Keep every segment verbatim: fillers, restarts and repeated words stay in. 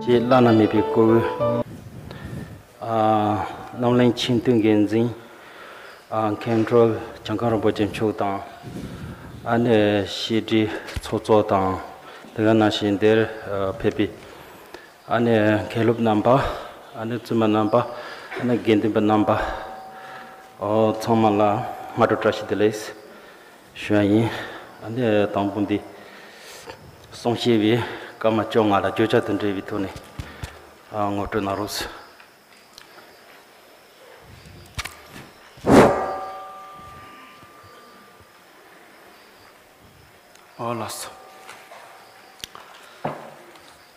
ཞེས་བླ་ན་མེད་པའི་སྐུ། ཨ། རྣམ་གླིང་ཆེས་མཐོའི་འགན་འཛིན། ཨ། མཁན་སྤྲུལ་བྱང་ཁམས་རིན་པོ་ཆེ་མཆོག་དང་། ཨ་ནི་བཤད་སྒྲོས་ཚོགས་གཙོ་དང་། དེ་ག་ནང་བཞིན་འདིར་ཕེབས་པའི་ཨ་ནི་མཁན་སློབ་རྣམ་པ། ཨ་ནི་བཙུན་མ་རྣམ་པ། ཨ་ནི་དགེ་འདུན་པ་རྣམ་པ། ཨོ། ཚང་མ་ལ་སྔ་དྲོ་བཀྲ་ཤིས་བདེ་ལེགས་ཞུ་བ་ཡིན། ཨ་ནི་དང་པོ་འདི་གསུང་བཤད་པའི་སྐར་མ་བཅོ་ལྔ་ལ་བརྗོད་བྱ་དང་འབྲེལ་བའི་ཐོག་ནས། ཨ། ངོ་སྤྲོད་གནང་རོགས། ཨོ་ལགས་སོ།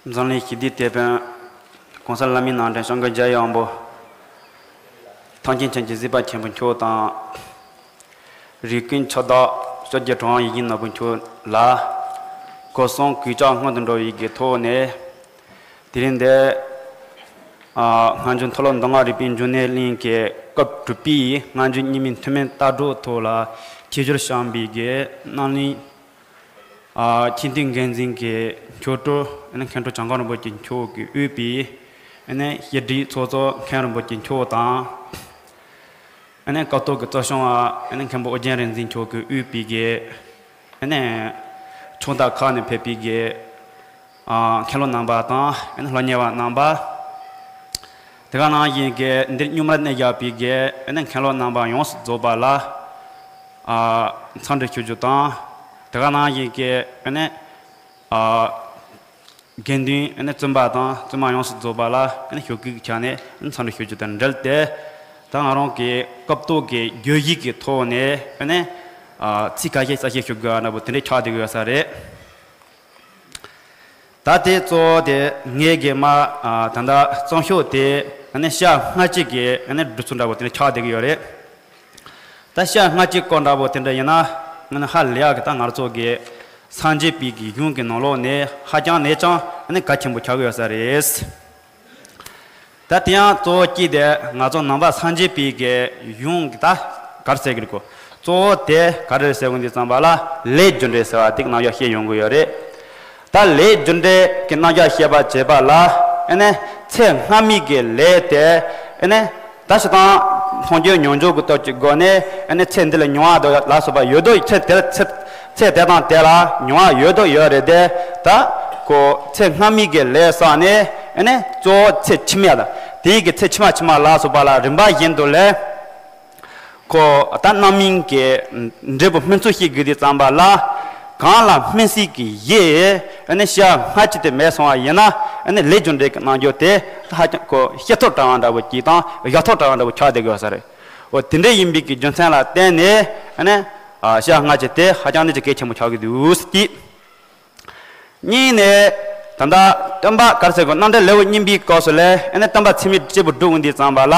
འཛམ་གླིང་ཞི་བདེའི་དེད་དཔོན། ༸གོང་ས་ལྷ་མིའི་རྣམ་འདྲེན་སྐྱབས་མགོན་རྒྱལ་བའི་དབང་པོ། ཐམས་ཅད་མཁྱེན་ཅིང་གཟིགས་པ་ཆེན་པོ་མཆོག་དང་། རིགས་ཀུན་ཁྱབ་བདག་ཤཱཀྱ་གྲུབ་དབང་ཡིད་བཞིན་ནོར་བུ་མཆོག་ལ། སྐུ་གསུང་གོས་ཆེན་སྔོན་དུ་འགྲོ་བའི་གི་ཐོག་ནས། དེ་རིང་འདིར། ཨ། སྔ་འགྱུར་མཐོ་སློབ་མདོ་སྔགས་རིག་པའི་འབྱུང་གནས་གླིང་གི་སྐབས་དྲུག་པའི་སྔ་འགྱུར་རྙིང་མའི་ཐུན་མིན་ལྟ་གྲུབ་ཐོག་ལ་ཁྱད་ཆོས་བཤམས་པའི་གི་རྣམ་གླིང་། ཨ། ཆེས་མཐོའི་འགན་འཛིན་གྱི་མཆོག་སྤྲུལ། ཨ་ནི་མཁན་སྤྲུལ་བྱང་ཁམས་རིན་པོ་ཆེ་མཆོག་གིས་དབུས་པའི། ཨ་ནི་བཤད་སྒྲོས་ཚོགས་གཙོ་མཁན་རིན་པོ་ཆེ་མཆོག་དང་། ཨ་ནི་སྐབས་ཐོག་གི་གཙོ་སྐྱོང་བ། ཨ་ནི་མཁན་པོ་ཨོ་རྒྱན་རིག་འཛིན་མཆོག་གིས་དབུས་པའི་གི། ཨ་ནི་ཕྱོགས་མཐའ་ཁག་ནས་ཕེབས་པའི་གི། ཨ། མཁན་སློབ་རྣམ་པ་དང་། ཨ་ནི་སློབ་གཉེར་བ་རྣམ་པ། དེ་ག་ནང་བཞིན་གྱི་འདིར་མཉམ་རུབ་གནས་བཞག་པའི་གི། ཨ་ནི་མཁན་སློབ་རྣམ་པ་ཡོངས་སུ་རྫོགས་པ་ལ། ཨ། འཚམས་འདྲི་ཞུ་རྒྱུ་དང་། དེ་ག་ནང་བཞིན་གྱི། ཨ་ནི། ཨ། དགེ་འདུན། ཨ་ནི་བཙུན་པ་དང་བཙུན་མ་ཡོངས་སུ་རྫོགས་པ་ལ། ཨ་ནི་ཞོགས་ཀའི་ཆ་ནས། ཨ་ནི་འཚམས་འདྲི་ཞུ་རྒྱུ་དང་འབྲེལ་ཏེ། ད་ང་རང་གི་སྐབས་ཐོག་གི་བརྗོད་གཞི་གི་ཐོག་ནས། ཨ་ནི། ཨ། ཚིག་ཁ་ཤས་གསལ་བཤད་ཞུ་དགོས་པ་འདྲ་པོ་དེ་འདྲ་ཆགས་བསྡད་ཀྱི་ཡོད་ས་རེད། ད་དེ་གཙོ་བོ་དེ་ངའི་གི་མ། ཨ། ད་ལྟ་རྩོམ་ཤོག་དེ། ཨ་ནི་ཞག་སྔ་ཕྱི་གི། ཨ་ནི་སྒྲུབ་ཚུལ་འདྲ་པོ་དེ་འདྲ་ཆགས་བསྡད་ཀྱི་ཡོད་རེད། ད་ཞག་སྔ་ཕྱི་སྐོར་འདྲ་པོ་དེ་འདྲ་ཡིན་ན། ང་ནི་ཧ་ལས་ཡག་གི། ད་ང་ཚོ་གི་སངས་རྒྱས་པའི་གི་གཞུང་གི་ནང་ལོགས་ནས་ཧ་ཅང་ནས་ཀྱང་། ཨ་ནི་གལ་ཆེན་པོ་ཆགས་ཀྱི་ཡོད་ས་རེད། ད་དེ་ཡང་གཙོ་བོ་གཅིག་དེ་ང་ཚོ་ནང་པ་སངས་རྒྱས་པའི་གི་གཞུང་གི། ད་ག་རེ་ཟེར་གི་རེད་གོ། གཙོ་བོ་དེ་ག་རེ་ཟེར་གི་འདུག་ཟེར་བ་ལ། ལས་རྒྱུ་འབྲས་ཟེར་བ་དེ་གི་རྣམ་གཞག་བཤད་ཡོང་གི་ཡོད་རེད། ད་ལས་རྒྱུ་འབྲས་ཀྱི་རྣམ་གཞག་བཤད་པ་བྱེད་པ་ལ། ཨ་ནི་ཚེ་སྔ་མའི་གི་ལས་དེ། ཨ་ནི་ད་སྤྱིར་བཏང་མཐོང་ཆོས་མྱོང་འགྱུར་གྱི་སྟོབས་ཀྱི་སྒོ་ནས། ཨ་ནི་ཚེ་འདི་ལ་མྱོང་བ་དང་ལ་སོགས་པ་ཡོད་དོ། ཚེ་དེ་ཚེ་ཚེ་དེ་དང་དེ་ལ་མྱོང་བ་ཡོད་དོ་ཡོད་རེད་དེ། ད་ཁོ་ཚེ་སྔ་མའི་གི་ལས་བསགས་ནས། ཨ་ནི་གཙོ་བོ་ཚེ་ཕྱི་མ་དང་དེའི་གི་ཚེ་ཕྱི་མ་ཕྱི་མ་ལ་སོགས་པ་ལ་རིམ་པ་བཞིན་དུ་ལས། ཁོ་ད་རྣམ་སྨིན་གྱི་འབྲས་བུ་སྨིན་ཚུལ་ཤེས་དགོས་དུས་ཙམ་པ་ལ། གང་ལ་སྨིན་སྲིད་ཀྱི་གཞི། ཨ་ནི་ཞག་སྔ་ཕྱི་དེ་མེད་སོང་བ་ཡིན་ན། ཨ་ནི་ལས་རྒྱུ་འབྲས་ཀྱི་རྣམ་འགྱུར་དེ་ཧ་ཅང་ཁོ་ཤེས་ཐབས་བྲལ་བ་འདྲ་བོ་ཅིག་དང་བཞག་ཐབས་བྲལ་བ་འདྲ་བོ་ཆགས་བསྡད་ཀྱི་ཡོད་ས་རེད། འོ། དེ་འདྲ་ཡིན་པའི་གི་རྒྱུ་མཚན་ལ་བརྟེན་ནས། ཨ་ནི་ཞག་སྔ་ཕྱི་དེ་ཧ་ཅང་ནས་ཀྱི་གལ་ཆེན་པོ་ཆགས་ཀྱི་འདུག་ཟེར་གྱི། གཉིས་ནས། ད་ལྟ་སྟོན་པ་ག་རེ་ཟེར་དགོས། རྣམ་འདྲེན་ལེའུ་གཉིས་པའི་སྐབས་སུ་ལས། ཨ་ནི་སྟོན་པ་ཚད་མའི་སྐྱེས་བུ་དྲུག་ཡོང་དུས་ཙམ་པ་ལ།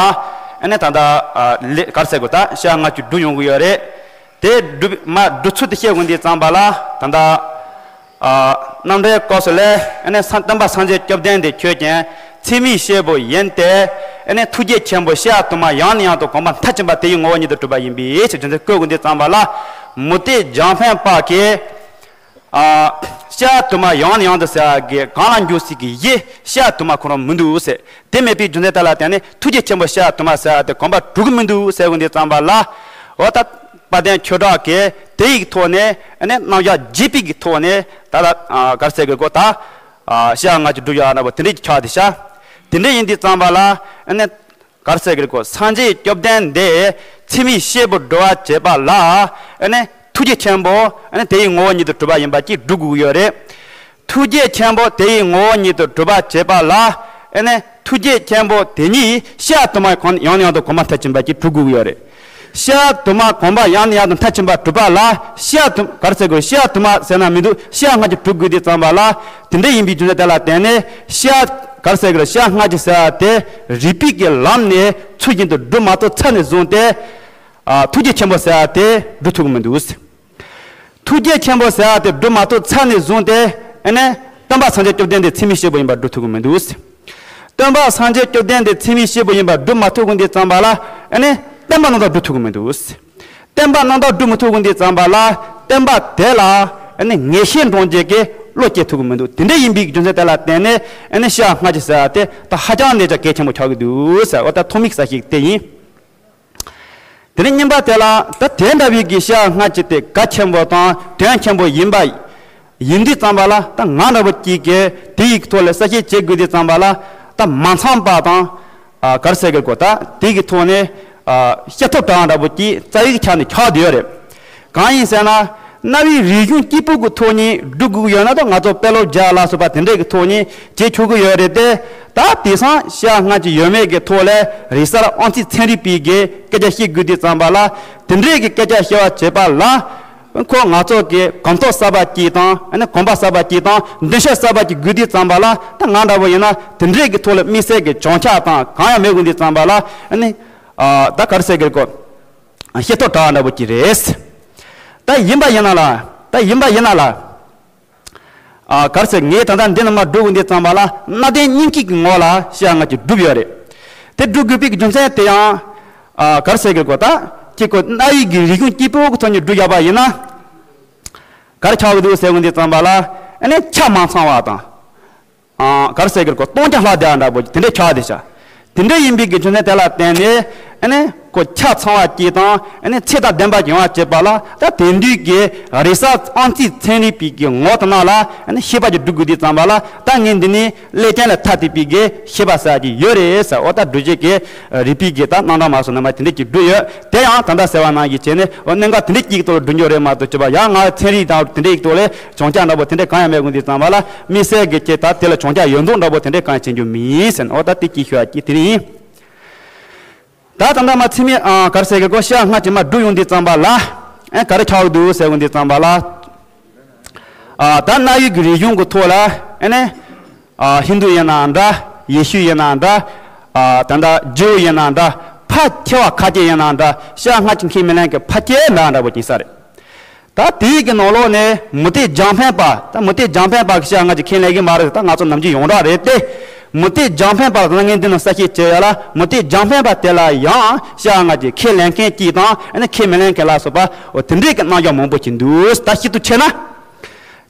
ཨ་ནི་ད་ལྟ། ཨ། ལས་ག་རེ་ཟེར་དགོས། ད་ཞག་སྔ་ཕྱི་དྲུག་ཡོང་གི་ཡོད་རེད། དེ་སྒྲུབ་མ་སྒྲུབ་ཚུལ་དེ་བཤད་ཡོང་དུས་ཙམ་པ་ལ། ད་ལྟ། ཨ། རྣམ་འདྲེན་སྐབས་སུ་ལས། ཨ་ནི་སྟོན་པ་སངས་རྒྱས་བཅོམ་ལྡན་འདས་ཁྱོད་ཀྱང་ཚད་མའི་སྐྱེས་བུ་ཡིན་ཏེ། ཨ་ནི་ཐུགས་རྗེ་ཆེན་པོ་ཤཱཀྱ་དུ་མ་ཡང་ནས་ཡང་དུ་གོམས་པ་མཐར་ཕྱིན་པ་དེ་ཡི་ངོ་བོ་ཉིད་དུ་གྲུབ་པ་ཡིན་པས་ཞེས་རྒྱུ་མཚན་བཀོད་ཡོང་དུས་ཙམ་པ་ལ། མུ་སྟེགས་རྒྱང་འཕེན་པ་གིས། ཨ། ཤཱཀྱ་དུ་མ་ཡང་ནས་ཡང་དུ་ཟེར་བ་གི་གང་ལ་འཇུག་སྲིད་ཀྱི་གཞི་ཤཱཀྱ་དུ་མ་ཁོ་རང་མི་འདུག་ཟེར། དེ་མེད་པའི་རྒྱུ་མཚན་དེ་ལ་བརྟེན་ནས་ཐུགས་རྗེ་ཆེན་པོ་ཤཱཀྱ་དུ་མ་ཟེར་བ་དེ་གོམས་པ་གྲུབ་ཀྱི་མི་འདུག་ཟེར་ཡོང་དུས་ཙམ་པ་ལ། འོ། ད་དཔལ་ལྡན་ཆོས་གྲགས་ཀྱིས་དེ་ཡི་ཐོག་ནས། ཨ་ནི་རྣམ་གཞག་རྒྱས་པའི་གི་ཐོག་ནས། ད་ལ། ཨ། ག་རེ་ཟེར་དགོས་གོ། ད། ཨ། ཞག་སྔ་ཕྱི་དྲུག་ཡོད་ན་པོ་དེ་འདྲའི་ཆགས་ཏེ་ཤག་དེ་འདྲ་ཡིན་དུས་ཙམ་པ་ལ། ཨ་ནི། ག་རེ་ཟེར་གི་རེད་གོ། སངས་རྒྱས་བཅོམ་ལྡན་འདས་ཚད་མའི་སྐྱེས་བུ་སྒྲུབ་པར་བྱེད་པ་ལ། ཨ་ནི་ཐུགས་རྗེ་ཆེན་པོ། ཨ་ནི་དེ་ཡི་ངོ་བོ་ཉིད་དུ་གྲུབ་པ་ཡིན་པ་ཅིག་སྒྲུབ་དགོས་ཀྱི་ཡོད་རེད། ཐུགས་རྗེ་ཆེན་པོ་དེ་ཡི་ངོ་བོ་ཉིད་དུ་གྲུབ་པར་བྱེད་པ་ལ། ཨ་ནི་ཐུགས་རྗེ་ཆེན་པོ་དེ་ཉིད་ཤཱཀྱ་དུ་མ་གང་ཡང་ནས་ཡང་དུ་གོམས་པ་མཐར་ཕྱིན་པ་ཅིག་སྒྲུབ་དགོས་ཀྱི་ཡོད་རེད། ཤཱཀྱ་དུ་མ་གོམས་པ་ཡང་ནས་ཡང་དུ་མཐར་ཕྱིན་པ་སྒྲུབ་པ་ལ། ཤཱཀྱ་དུ། ག་རེ་ཟེར་དགོས། ཤཱཀྱ་དུ་མ་ཟེར་ན་མི་འདུག་ཤཱཀྱ་སྔ་ཕྱི་སྒྲུབ་དགོས་དུས་ཙམ་པ་ལ། དེ་འདྲ་ཡིན་པའི་རྒྱུ་མཚན་དེ་ལ་བརྟེན་ནས། ཤཱཀྱ། ག་རེ་ཟེར་གི་རེད། ཤཱཀྱ་སྔ་ཕྱི་ཟེར་བ་དེ་རིགས་པའི་གི་ལམ་ནས་ཚུལ་བཞིན་དུ་སྒྲུབ་མ་ཐུབ་ཚར་ནས་བཟུང་སྟེ། ཨ། ཐུགས་རྗེ་ཆེན་པོ་ཟེར་བ་དེ་སྒྲུབ་ཐུབ་ཀྱི་མི་འདུག་ཐུགས་རྗེ་ཆེན་པོ་ཟེར་བ་དེ་སྒྲུབ་མ་ཐུབ་ཚར་ནས་བཟུང་སྟེ། ཨ་ནི་སྟོན་པ་སངས་རྒྱས་བཅོམ་ལྡན་འདས་ཚད་མའི་སྐྱེས་བུ་ཡིན་པ་སྒྲུབ་ཐུབ་ཀྱི་མི་འདུག་སྟོན་པ་སངས་རྒྱས་བཅོམ་ལྡན་འདས་ཚད་མའི་སྐྱེས་བུ་ཡིན་པ་སྒྲུབ་མ་ཐུབ་ཀྱི་དུས་ཙམ་པ་ལ། ཨ་ནི་བསྟན་པ་རྣམ་དག་སྒྲུབ་ཐུབ་ཀྱི་མི་འདུག་སྟོན་པ་རྣམ་དག་སྒྲུབ་མི་ཐུབ་ཀྱི་དུས་ཙམ་པ་ལ། བསྟན་པ་དེ་ལ། ཨ་ནི་ངེས་ཤེས་འདྲོངས་བྱེད་ཀྱི་ བློ་སྐྱེ་ཐུབ་ཀྱི་མི་འདུག་དེ་འདྲ་ཡིན་པའི་རྒྱུ་མཚན་དེ་ལ་བརྟེན་ནས་ཨ་ནི་ཤེས་རབ་སྔ་ཕྱི་ཟེར་བ་དེ་ད་ཧ་ཅང་ནས་ཀྱང་གལ་ཆེན་པོ་ཆགས་ཀྱི་འདུག་ཟེར་བ་ད་ཐོག་མའི་གསལ་བཤད་དེ་ཡིན། དེ་ནས་གཉིས་པ་དེ་ལ་ད་དེ་འདྲ་བའི་གི་ཤེས་རབ་སྔ་ཕྱི་དེ་གལ་ཆེན་པོ་དང་དོན་ཆེན་པོ་ཡིན་པ་ཡིན་དུས་ཙམ་པ་ལ་ད་ང་འདྲ་བོ་གཅིག་གིས་དེ་ཡི་ཐོག་ལ་གསལ་བཤད་བྱེད་དགོས་དུས་ཙམ་པ་ལ་ད་མ་ཚང་པ་དང་། ཨ་ག་རེ་ཟེར་དགོས་གོ་ད་དེ་གི་ཐོག་ནས་ཨ་བཤད་ཐབས་དྲག་འདྲ་པོ་ཅིག་རྩ་བའི་ཆ་ནས་ཆགས་བསྡད་ཡོད་རེད། གང་ཡིན་ཟེར་ན་རྣ་བའི་རིག་གཞུང་གཅིག་པུ་གི་ཐོག་ནས་སྒྲུབ་དགོས་ཀྱི་ཡོད་ན་ད་ང་ཚོ་དཔེ་ཀློག་རྒྱག་ལ་སོགས་པ་དེ་འདྲས་ཀྱི་ཐོག་ནས་བྱེད་ཆོག་གི་ཡོད་རེད་དེ། ད་དེང་སང་ཤེས་རབ་སྔ་ཕྱི་ཡོད་མེད་ཀྱི་ཐོག་ལ་རེས་གཟའ་ཨང་རྩིས་ཚན་རིག་པའི་གི་སྐད་ཆ་བཤད་དགོས་དུས་ཙམ་པ་ལ་དེ་འདྲས་ཀྱི་སྐད་ཆ་བཤད་པ་བྱེད་པ་ལ། ཁོ་ང་ཚོ་གི་གོམས་ཐོག་གསར་པ་གཅིག་དང་ཨ་ནི་གོམས་པ་གསར་པ་གཅིག་དང་མདུན་ཤོག་གསར་པ་གཅིག་དགོས་དུས་ཙམ་པ་ལ་ད་ང་འདྲ་པོ་ཡིན་ན་དེ་འདྲས་ཀྱི་ཐོག་ལ་དམིགས་བསལ་གྱི་བྱང་ཆ་དང་གང་ཡང་མེད་དགོས་དུས་ཙམ་པ་ལ་ཨ་ནི་ཨ་ད་ག་རེ་ཟེར་དགོས་རེད་གོ་ཤེས་རྟོགས་དྲག་འདྲ་པོ་གཅིག་རེད། ད་ཡིན་པ་ཡིན་ན་ལ་ད་ཡིན་པ་ཡིན་ན་ལ་ཨ་ག་རེ་ཟེར་ངས་ད་ལྟ་འདི་ནས་མར་སྒྲུབ་དགོས་དུས་ཙམ་པ་ལ་གནའ་དེང་སྙིང་སྐྱིད་ཀྱི་ངོ་ལ་ཤེས་རབ་སྔ་ཕྱི་སྒྲུབ་ཡོད་རེད། དེ་སྒྲུབ་དགོས་པའི་རྒྱུ་མཚན་དེ་ཡང་ཨ་ག་རེ་ཟེར་དགོས་རེད་གོ་ད་གཅིག་གོ་རྣ་བའི་གི་རིག་གཞུང་གཅིག་པོ་གི་ཐོག་ནས་སྒྲུབ་བཞག་པ་ཡིན་ན། ག་རེ་ཆགས་ཀྱི་འདུག་ཟེར་དགོས་དུས་ཙམ་པ་ལ་ཨ་ནི་ཆ་མ་ཚང་བ་དང་། ཨ་ག་རེ་ཟེར་དགོས་རེད་གོ་སྟོང་ཆ་ལྷག་བསྡད་ཡ་འདྲ་པོ་དེ་འདྲས་ཆགས་བསྡད་ཤག་དེ་འདྲ་ཡིན་པའི་གི་རྒྱུ་མཚན་དེ་ལ་བརྟེན་ནས་ཨ་ནི་ཁོ་ཆ་ཚང་བ་གཅིག་དང་ཨ་ནི་ཚད་དང་ལྡན་པ་ཡོང་བ་བྱེད་པ་ལ་ད་དེང་དུས་ཀྱི་རེས་གཟའ་ཨང་རྩིས་ཚན་རིག་པའི་གི་ངོ་དེ་ནང་ལ་ཨ་ནི་ཤེས་པ་ཅིག་སྒྲུབ་དགོས་དུས་ཙམ་པ་ལ་ད་ངས་འདི་ནས་ཀླད་རྒྱན་ལ་ཐ་དད་པའི་གི་ཤེས་པ་ཟེར་གྱི་ཡོད་རེད་ཟེར། འོ་ད་སྒྲུབ་བྱེད་ཀྱི་རིགས་པའི་གི་ད་རྣམ་གྲངས་མ་སོང་ན་མ་དེ་འདྲས་ཀྱི་སྒྲུབ་ཡོད་དེ་ཡང་ད་ལྟ་ཟེར་བ་ནང་བཞིན་བྱས་ནས་འོ་གནད་འགག་དེ་འདྲས་ཀྱི་ཐོག་ལ་སྒྲུབ་རྒྱུ་རེད་མ་གཏོགས་བྱས་པ་ཡང་ང་ཚན་རིག་དང་དེ་འདྲས་ཀྱི་ཐོག་ལ་བྱང་ཆ་འདྲ་པོ་དེ་འདྲས་གང་ཡང་མེད་དགོས་དུས་ཙམ་པ་ལ་དམིགས་བསལ་གྱི་ཁྱེད་ད་དེ་ལ་བྱང་ཆ་ཡོད་མདོག་འདྲ་པོ་དེ་འདྲས་གང་ཡང་བྱེད་རྒྱུ་མིན་ཟེར་ན་འོ་ད་དེ་ཅིག་ཤོད་ཡ་ཅིག་དེ་རིང་ཡིན། ད་ད་ལྟ་མ་ཚིག་མི་ཨ་ག་རེ་ཟེར་གི་གོ་ཤེས་རབ་སྔ་ཕྱི་མ་སྒྲུབ་ཡོང་དུས་ཙམ་པ་ལ་ཨ་ག་རེ་ཆགས་འདུག་ཟེར་ཡོང་དུས་ཙམ་པ་ལ་ཨ་ད་རྣ་བའི་གི་རིག་གཞུང་གི་ཐོག་ལ་ཨ་ནི་ཨ་ཧིན་རྡུ་ཡིན་ནའང་འདྲ་ཡེ་ཤུ་ཡིན་ནའང་འདྲ་ཨ་ད་ལྟ་ཇིའུ་ཡིན་ནའང་འདྲ་ཕལ་ཆེ་བ་ཁ་ཆེ་ཡིན་ནའང་འདྲ་ཤེས་རབ་སྔ་ཕྱི་ཁས་མི་ལེན་གི་ཕལ་ཆེར་འདྲ་འདྲ་པོ་ཅིག་ས་རེད། ད་དེའི་གི་ནང་ལོགས་ནས་མུ་སྟེགས་རྒྱང་འཕེན་པ་ད་མུ་སྟེགས་རྒྱང་འཕེན་པ་གི་ཤེས་རབ་སྔ་ཕྱི་ཁས་ལེན་གི་མ་རེད། ད་ང་ཚོ་ནམ་རྒྱུན་ཡོངས་གྲགས་རེད་དེ། མུ་སྟེགས་རྒྱང་འཕེན་པ་ལ་ད་ངས་འདི་ནང་གསལ་བཤད་བྱས་ཡོད་ལ་མུ་སྟེགས་རྒྱང་འཕེན་པ་དེ་ལ་ཡང་ཤེས་རབ་སྔ་ཕྱི་ཁས་ལེན་མཁན་གཅིག་དང་ཨ་ནི་ཁས་མི་ལེན་མཁན་ལ་སོགས་པ་འོ་དེ་འདྲའི་གི་རྣམ་གཞག་མང་པོ་ཅིག་འདུག་ད་ཤིན་ཏུ་ཆེ་ན།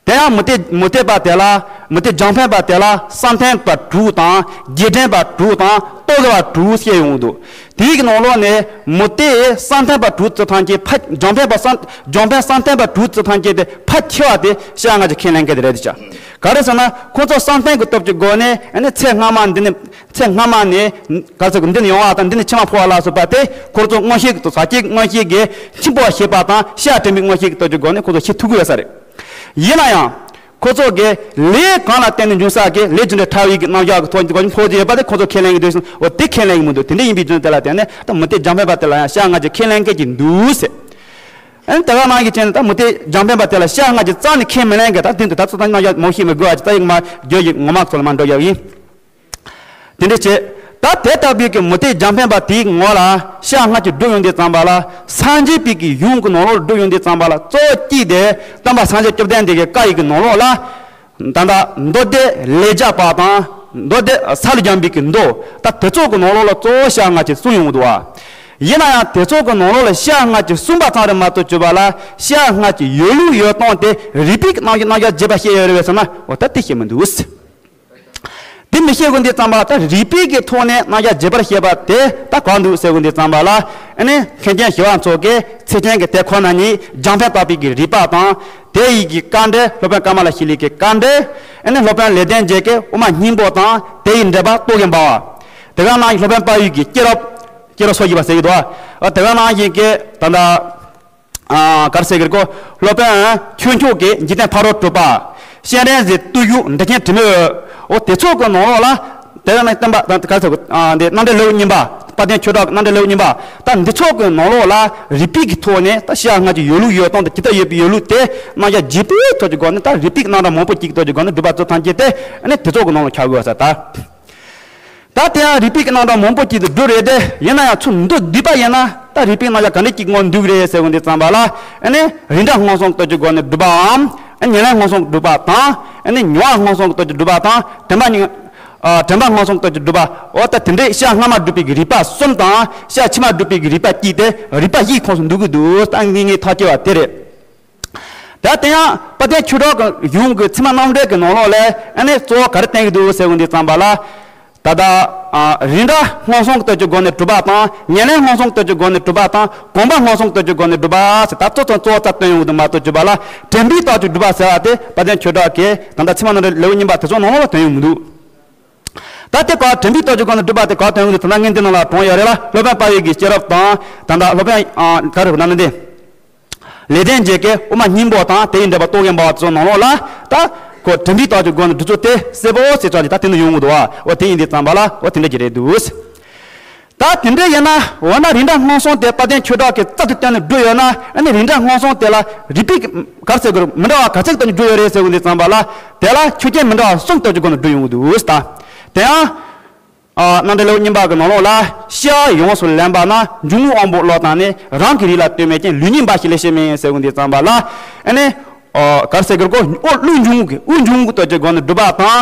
དེ་ཡང་མུ་སྟེགས་མུ་སྟེགས་པ་དེ་ལ་མུ་སྟེགས་རྒྱང་འཕེན་པ་དེ་ལ་བསམ་གཏན་པ་དྲུག་དང་རྗེས་དྲན་པ་དྲུག་དང་རྟོག་གེ་བ་དྲུག་བཤད་ཡོང་གི་འདུག་དེའི་གི་ནང་ལོགས་ནས་མུ་སྟེགས་བསམ་གཏན་པ་དྲུག་ཙམ་ཐམས་ཅད་ཕ་རྒྱང་འཕེན་པ་བསམ་རྒྱང་འཕེན་བསམ་གཏན་པ་དྲུག་ཙམ་ཐམས་ཅད་དེ་ཕལ་ཆེ་བ་དེ་ཤེས་རབ་སྔ་ཕྱི་ཁས་ལེན་མཁན་དེ་རེད་དེ་ཆ། ག་རེ་ཟེར་ན་ཁོ་ཚོ་བསམ་གཏན་གྱི་སྟོབས་ཀྱི་སྒོ་ནས་ཨ་ནི་ཚེ་སྔ་མ་འདི་ནས་ཚེ་སྔ་མ་ནས་ག་རེ་ཟེར་གི་འདི་ནས་ཡོང་བ་དང་འདི་ནས་ཕྱི་མ་འཕོ་བ་ལ་སོགས་པ་དེ་ཁོ་ཚོ་མངོན་ཤེས་ཀྱི་ཐོག་ཟག་བཅས་མངོན་ཤེས་ཀྱི་འཆི་འཕོ་བ་ཤེས་པ་དང་ཤེས་རབ་དྲན་པའི་མངོན་ཤེས་ཀྱི་སྟོབས་ཀྱི་སྒོ་ནས་ཁོ་ཚོ་ཤེས་ཐུབ་ཀྱི་ཡོད་ས་རེད། ཡིན་ན་ཡང་། ཁོ་ཚོ་གི་ལས་གང་ལ་བརྟེན་ནས་འབྱུང་ས་གི་ལས་རྒྱུ་འབྲས་ཕྲ་བའི་གི་རྣམ་གཞག་གི་ཐོག་ནས་འཕོ་འགྱུར་ཡོད་པ་དེ་ཁོ་ཚོ་ཁས་ལེན་གྱི་འདུག་ཟེར་ན་འོ་དེ་ཁས་ལེན་གྱི་མི་འདུག་དེ་འདྲ་ཡིན་པའི་རྒྱུ་མཚན་དེ་ལ་བརྟེན་ནས་ད་མུ་སྟེགས་རྒྱང་འཕེན་པ་དེ་ལ་ཡང་ཤེས་རབ་སྔ་ཕྱི་ཁས་ལེན་མཁན་གྱི་འདུག་ཟེར། ཨ་ནི་དེ་ག་ནང་གི་ཅན་ད་མུ་སྟེགས་རྒྱང་འཕེན་པ་དེ་ལ་ཤེས་རབ་སྔ་ཕྱི་རྩ་ནས་ཁས་མི་ལེན་མཁན་ད་དེ་འདུག་ད་ཚོ་ད་རྣམ་གཞག་མང་པོ་ཤེས་མི་དགོས་པ་ཅིག་ད་ཡིག་མ་བརྗོད་ཡིག་ངོ་མ་ཚོ་ལ་མ་འགྲོ་ཡག་ཡིན། དེ་འདྲ་བྱས། ད་དེ་ལྟ་བུའི་གི་མུ་སྟེགས་རྒྱང་འཕེན་པ་དེའི་ངོ་ལ་ཤེས་རབ་སྔ་ཕྱི་སྒྲུབ་ཡོང་དུས་ཙམ་པ་ལ་སངས་རྒྱས་པའི་གི་གཞུང་གི་ནང་ལོགས་སྒྲུབ་ཡོང་དུས་ཙམ་པ་ལ་གཙོ་བོ་གཅིག་དེ་སྟོན་པ་སངས་རྒྱས་བཅོམ་ལྡན་འདས་ཀྱི་བཀའ་ཡི་གི་ནང་ལོགས་ལ་ད་ལྟ་མདོ་སྡེ་ལས་རྒྱ་པ་དང་མདོ་སྡེ་ས་ལུ་སྦྱངས་པའི་གི་མདོ་ད་དེ་ཚོ་གི་ནང་ལོགས་ལ་གཙོ་བོ་ཤེས་རབ་སྔ་ཕྱི་གསུངས་ཡོང་གི་འདུག་བ། ཡིན་ན་ཡང་དེ་ཚོ་གི་ནང་ལོགས་ལ་ཤེས་རབ་སྔ་ཕྱི་གསུངས་པ་ཙམ་རེད་མ་གཏོགས་བྱས་པ་ལ་ཤེས་རབ་སྔ་ཕྱི་ཡོད་ལུགས་ཡོད་སྟངས་དེ་རིགས་པའི་གི་རྣམ་གཞག་རྣམ་གཞག་རྒྱས་པ་བཤད་ཡོད་རེད་པས་ཟེར་ན་འོ་ད་དེ་བཤད་མི་འདུག་དེ་མི་ཤེས་ཀུན་དེ་ཙམ་པ་ད་རིགས་པའི་གི་ཐོག་ནས་རྣམ་གཞག་རྒྱས་པར་བཤད་པ་དེ་ད་གང་འདུག་ཟེར་ཀུན་དེ་ཙམ་པ་ལ་ཨ་ནི་མཁན་ཆེན་ཞི་བ་འཚོ་གིས་ཚིག་རྒྱན་གྱི་དེ་ཁོ་ན་ཉིད་རྒྱང་འཕེན་བརྟག་པའི་གི་རིགས་པ་དང་དེ་ཡི་གི་དཀའ་འགྲེལ་སློབ་དཔོན་ཀ་མ་ལ་ཤཱི་ལའི་གི་དཀའ་འགྲེལ་ཨ་ནི་སློབ་དཔོན་ལེགས་ལྡན་འབྱེད་ཀྱི་དབུ་མ་སྙིང་པོ་དང་དེ་ཡི་འགྲེལ་པ་རྟོག་གེ་འབར་བ། དེ་ག་ནང་བཞིན་སློབ་དཔོན་དཔལ་ཡུལ་གྱི་སྐྱེས་རབས་སྐྱེས་རབས་སོ་བཞི་པ་ཟེར་གི་འདུག་ཨ། དེ་ག་ནང་བཞིན་གྱི་ད་ལྟ། ཨ་ག་རེ་ཟེར་གི་རེད་གོ། སློབ་དཔོན་ཆོས་མཆོག་གི་འཇིག་རྟེན་ཕ་རོལ་གྲུབ་པ། སྤྱན་རས་གཟིགས་བརྟུལ་ཞུགས་འདི་ཆེན་དྲི་མེད་འོད། འོ་དེ་ཚོ་གི་ནང་ལོགས་ལ། དེ་ག་ནས་བསྟན་པ་དང་ག་རེ་ཟེར་གི་ཨ་འདི་རྣམ་འགྲེལ་ལེའུ་གཉིས་པ། དཔལ་ལྡན་ཆོས་གྲགས་ཀྱི་རྣམ་འགྲེལ་ལེའུ་གཉིས་པ། ད་འདི་ཚོ་གི་ནང་ལོགས་ལ་རིགས་པའི་གི་ཐོག་ནས་ད་ཤེས་རབ་སྔ་ཕྱི་ཡོད་ལུགས་ཡོད་སྟངས་དང་ཇི་ལྟར་ཡོད་པའི་ཡོད་ལུགས་དེ་རྣམ་གཞག་རྒྱས་པའི་ཐོག་གི་སྒོ་ནས་ད་རིགས་པའི་གི་རྣམ་གྲངས་མང་པོ་ཅིག་གི་ཐོག་གི་སྒོ་ནས་སྒྲུབ་པ་ཚོ་ཐམས་ཅད་དེ་ཨ་ནི་དེ་ཚོ་གི་ནང་ལ་ཆགས་དགོས་ས་ད། ད་དེ་ཡང་རིགས་པའི་རྣམ་གྲངས་མང་པོ་ཅིག་ཏུ་སྒྲུབ་རེད་དེ། ཡིན་ན་ཡང་ཚུར་མདོར་བསྡུས་པ་ཡིན་ན་ད་རིགས་པའི་རྣམ་གཞག་ག་འདྲ་ཅིག་ངོ་འདུག་རེད་ཟེར་བ་འདི་ཙམ་པ་ལ་ཨ་ནི་རིགས་འདྲ་སྔོན་སོང་གི་སྟོབས་ཀྱི་སྒོ་ནས་སྒྲུབ་པའམ། ཨ་ཉེར་ལེན་སྔོན་སོང་གི་སྒྲུབ་པ་དང་། ཨ་ནི་མྱོང་བ་སྔོན་སོང་གི་སྟོབས་ཀྱི་སྒྲུབ་པ་དང་དྲན་པ་ཉིད། ཨ་དྲན་པ་སྔོན་སོང་གི་སྟོབས་ཀྱི་སྒྲུབ་པ། འོ་ད་དེ་འདྲའི་ཤེས་རབ་སྔ་མ་སྒྲུབ་པའི་གི་རིགས་པ་གསུམ་དང་ཤེས་རབ་ཕྱི་མ་སྒྲུབ་པའི་གི་རིགས་པ་གཅིག་སྟེ་རིགས་པ་བཞིའི་ཁོངས་སུ་འདུ་གི་འདུག་ད་ངེས་ངེས་ཐག་བཅད་པ་དེ་རེད། ད་དེ་ཡང་དཔལ་ལྡན་ཆོས་གྲགས་ཀྱི་གཞུང་གི་ཚད་མ་རྣམ་འགྲེལ་གྱི་ནང་ལོགས་ལ་ཨ་ནི་གཙོ་བོ་ག་རེ་བསྟན་གྱི་འདུག་ཟེར་དགོས་དུས་ཙམ་པ་ལ། ད་ལྟ་ཨ་རིགས་འདྲ་སྔོན་སོང་གི་སྟོབས་ཀྱི་སྒོ་ནས་གྲུབ་པ་དང་ཉེར་ལེན་སྔོན་སོང་གི་སྟོབས་ཀྱི་སྒོ་ནས་གྲུབ་པ་དང་གོམས་པ་སྔོན་སོང་གི་སྟོབས་ཀྱི་སྒོ་ནས་གྲུབ་པ་ཟེར་ད་གཙོ་དང་གཙོ་བོ་རྩ་སྟོན་ཡོང་གི་འདུག་མ་གཏོགས་གྲུབ་པ་ལ་དྲན་པའི་སྟོབས་ཀྱིས་གྲུབ་པ་ཟེར་བ་དེ་དཔལ་ལྡན་ཆོས་གྲགས་ཀྱིས་ད་ལྟ་ཚད་མ་རྣམ་འགྲེལ་ལེའུ་གཉིས་པ་དེ་ཚོ་ནང་ལོགས་ལ་སྟོན་ཡོང་མི་འདུག་ད་དེ་ག་དྲན་པའི་སྟོབས་ཀྱི་སྒོ་ནས་གྲུབ་པ་དེ་ག་སྟོན་ཡོང་གི་འདུག་ད་ལྟ་ངས་འདི་ནང་ལ་དྲངས་ཡོད་རེད་ལ། སློབ་དཔོན་དཔའ་བོ་གི་སྐྱེས་རབས་དང་ད་ལྟ་སློབ་དཔོན་ཨ་ག་རེ་ན་ན་འདི། ལེགས་ལྡན་འབྱེད་ཀྱི་དབུ་མ་སྙིང་པོ་དང་དེ་ཡི་འགྲེལ་པ་རྟོག་གེ་འབར་བ་ཚོ་ནང་ལོགས་ལ་ད་ཁོ་དྲན་པའི་རྟགས་ཀྱི་སྒོ་ནས་འདི་ཚོ་དེ་གསལ་པོ་གསལ་ཆགས་ཀྱི་ད་དེ་ནས་ཡོང་གི་འདུག་བ། འོ་དེ་ཡིན་དུས་ཙམ་པ་ལ་འོ་དེ་འདྲ་ཅིག་རེད་འདུག་ད་དེ་འདྲ་ཡིན་ན་འོ་ན་རིགས་འདྲ་སྔོན་སོང་དེ་དཔལ་ལྡན་ཆོས་གྲགས་ཀྱིས་རྩལ་དུ་བཏོན་ནས་བསྒྲུབས་ཡོད་ན་ཨ་ནི་རིགས་འདྲ་སྔོན་སོང་དེ་ལ་རིགས་པའི་ག་རེ་ཟེར་དགོས་རེད། མི་འདྲ་བ་ག་ཚད་བཏོན་ནས་བསྒྲུབས་ཡོད་རེད་ཟེར་དགོས་དུས་ཙམ་པ་ལ་དེ་ལ་ཆོས་ཅན་མི་འདྲ་བ་གསུམ་སྟོབས་ཀྱི་སྒོ་ནས་བསྒྲུབས་ཡོང་གི་འདུག་ད་དེ་ཡང་། ཨ་རྣམ་འགྲེལ་ལེའུ་གཉིས་པ་གི་ནང་ལོགས་ལ་ཤེས་པ་ཡོངས་སུ་ལེན་པ་ན་འབྱུང་བའི་དབང་པོ་བློ་དང་ནི་རང་གི་རིགས་ལ་ལྟོས་མེད་ཅིང་ལུས་གཉིས་འབའ་ཞིག་ལས་ཤེས་མིན་ཟེར་དགོས་དུས་ཙམ་པ་ལ་ཨ་ནི་ཨ་ག་རེ་ཟེར་དགོས་རེད། ཨོ་དབུགས་འབྱུང་བའི་དབུགས་འབྱུང་བའི་སྟོབས་ཀྱི་སྒོ་ནས་གྲུབ་པ་དང་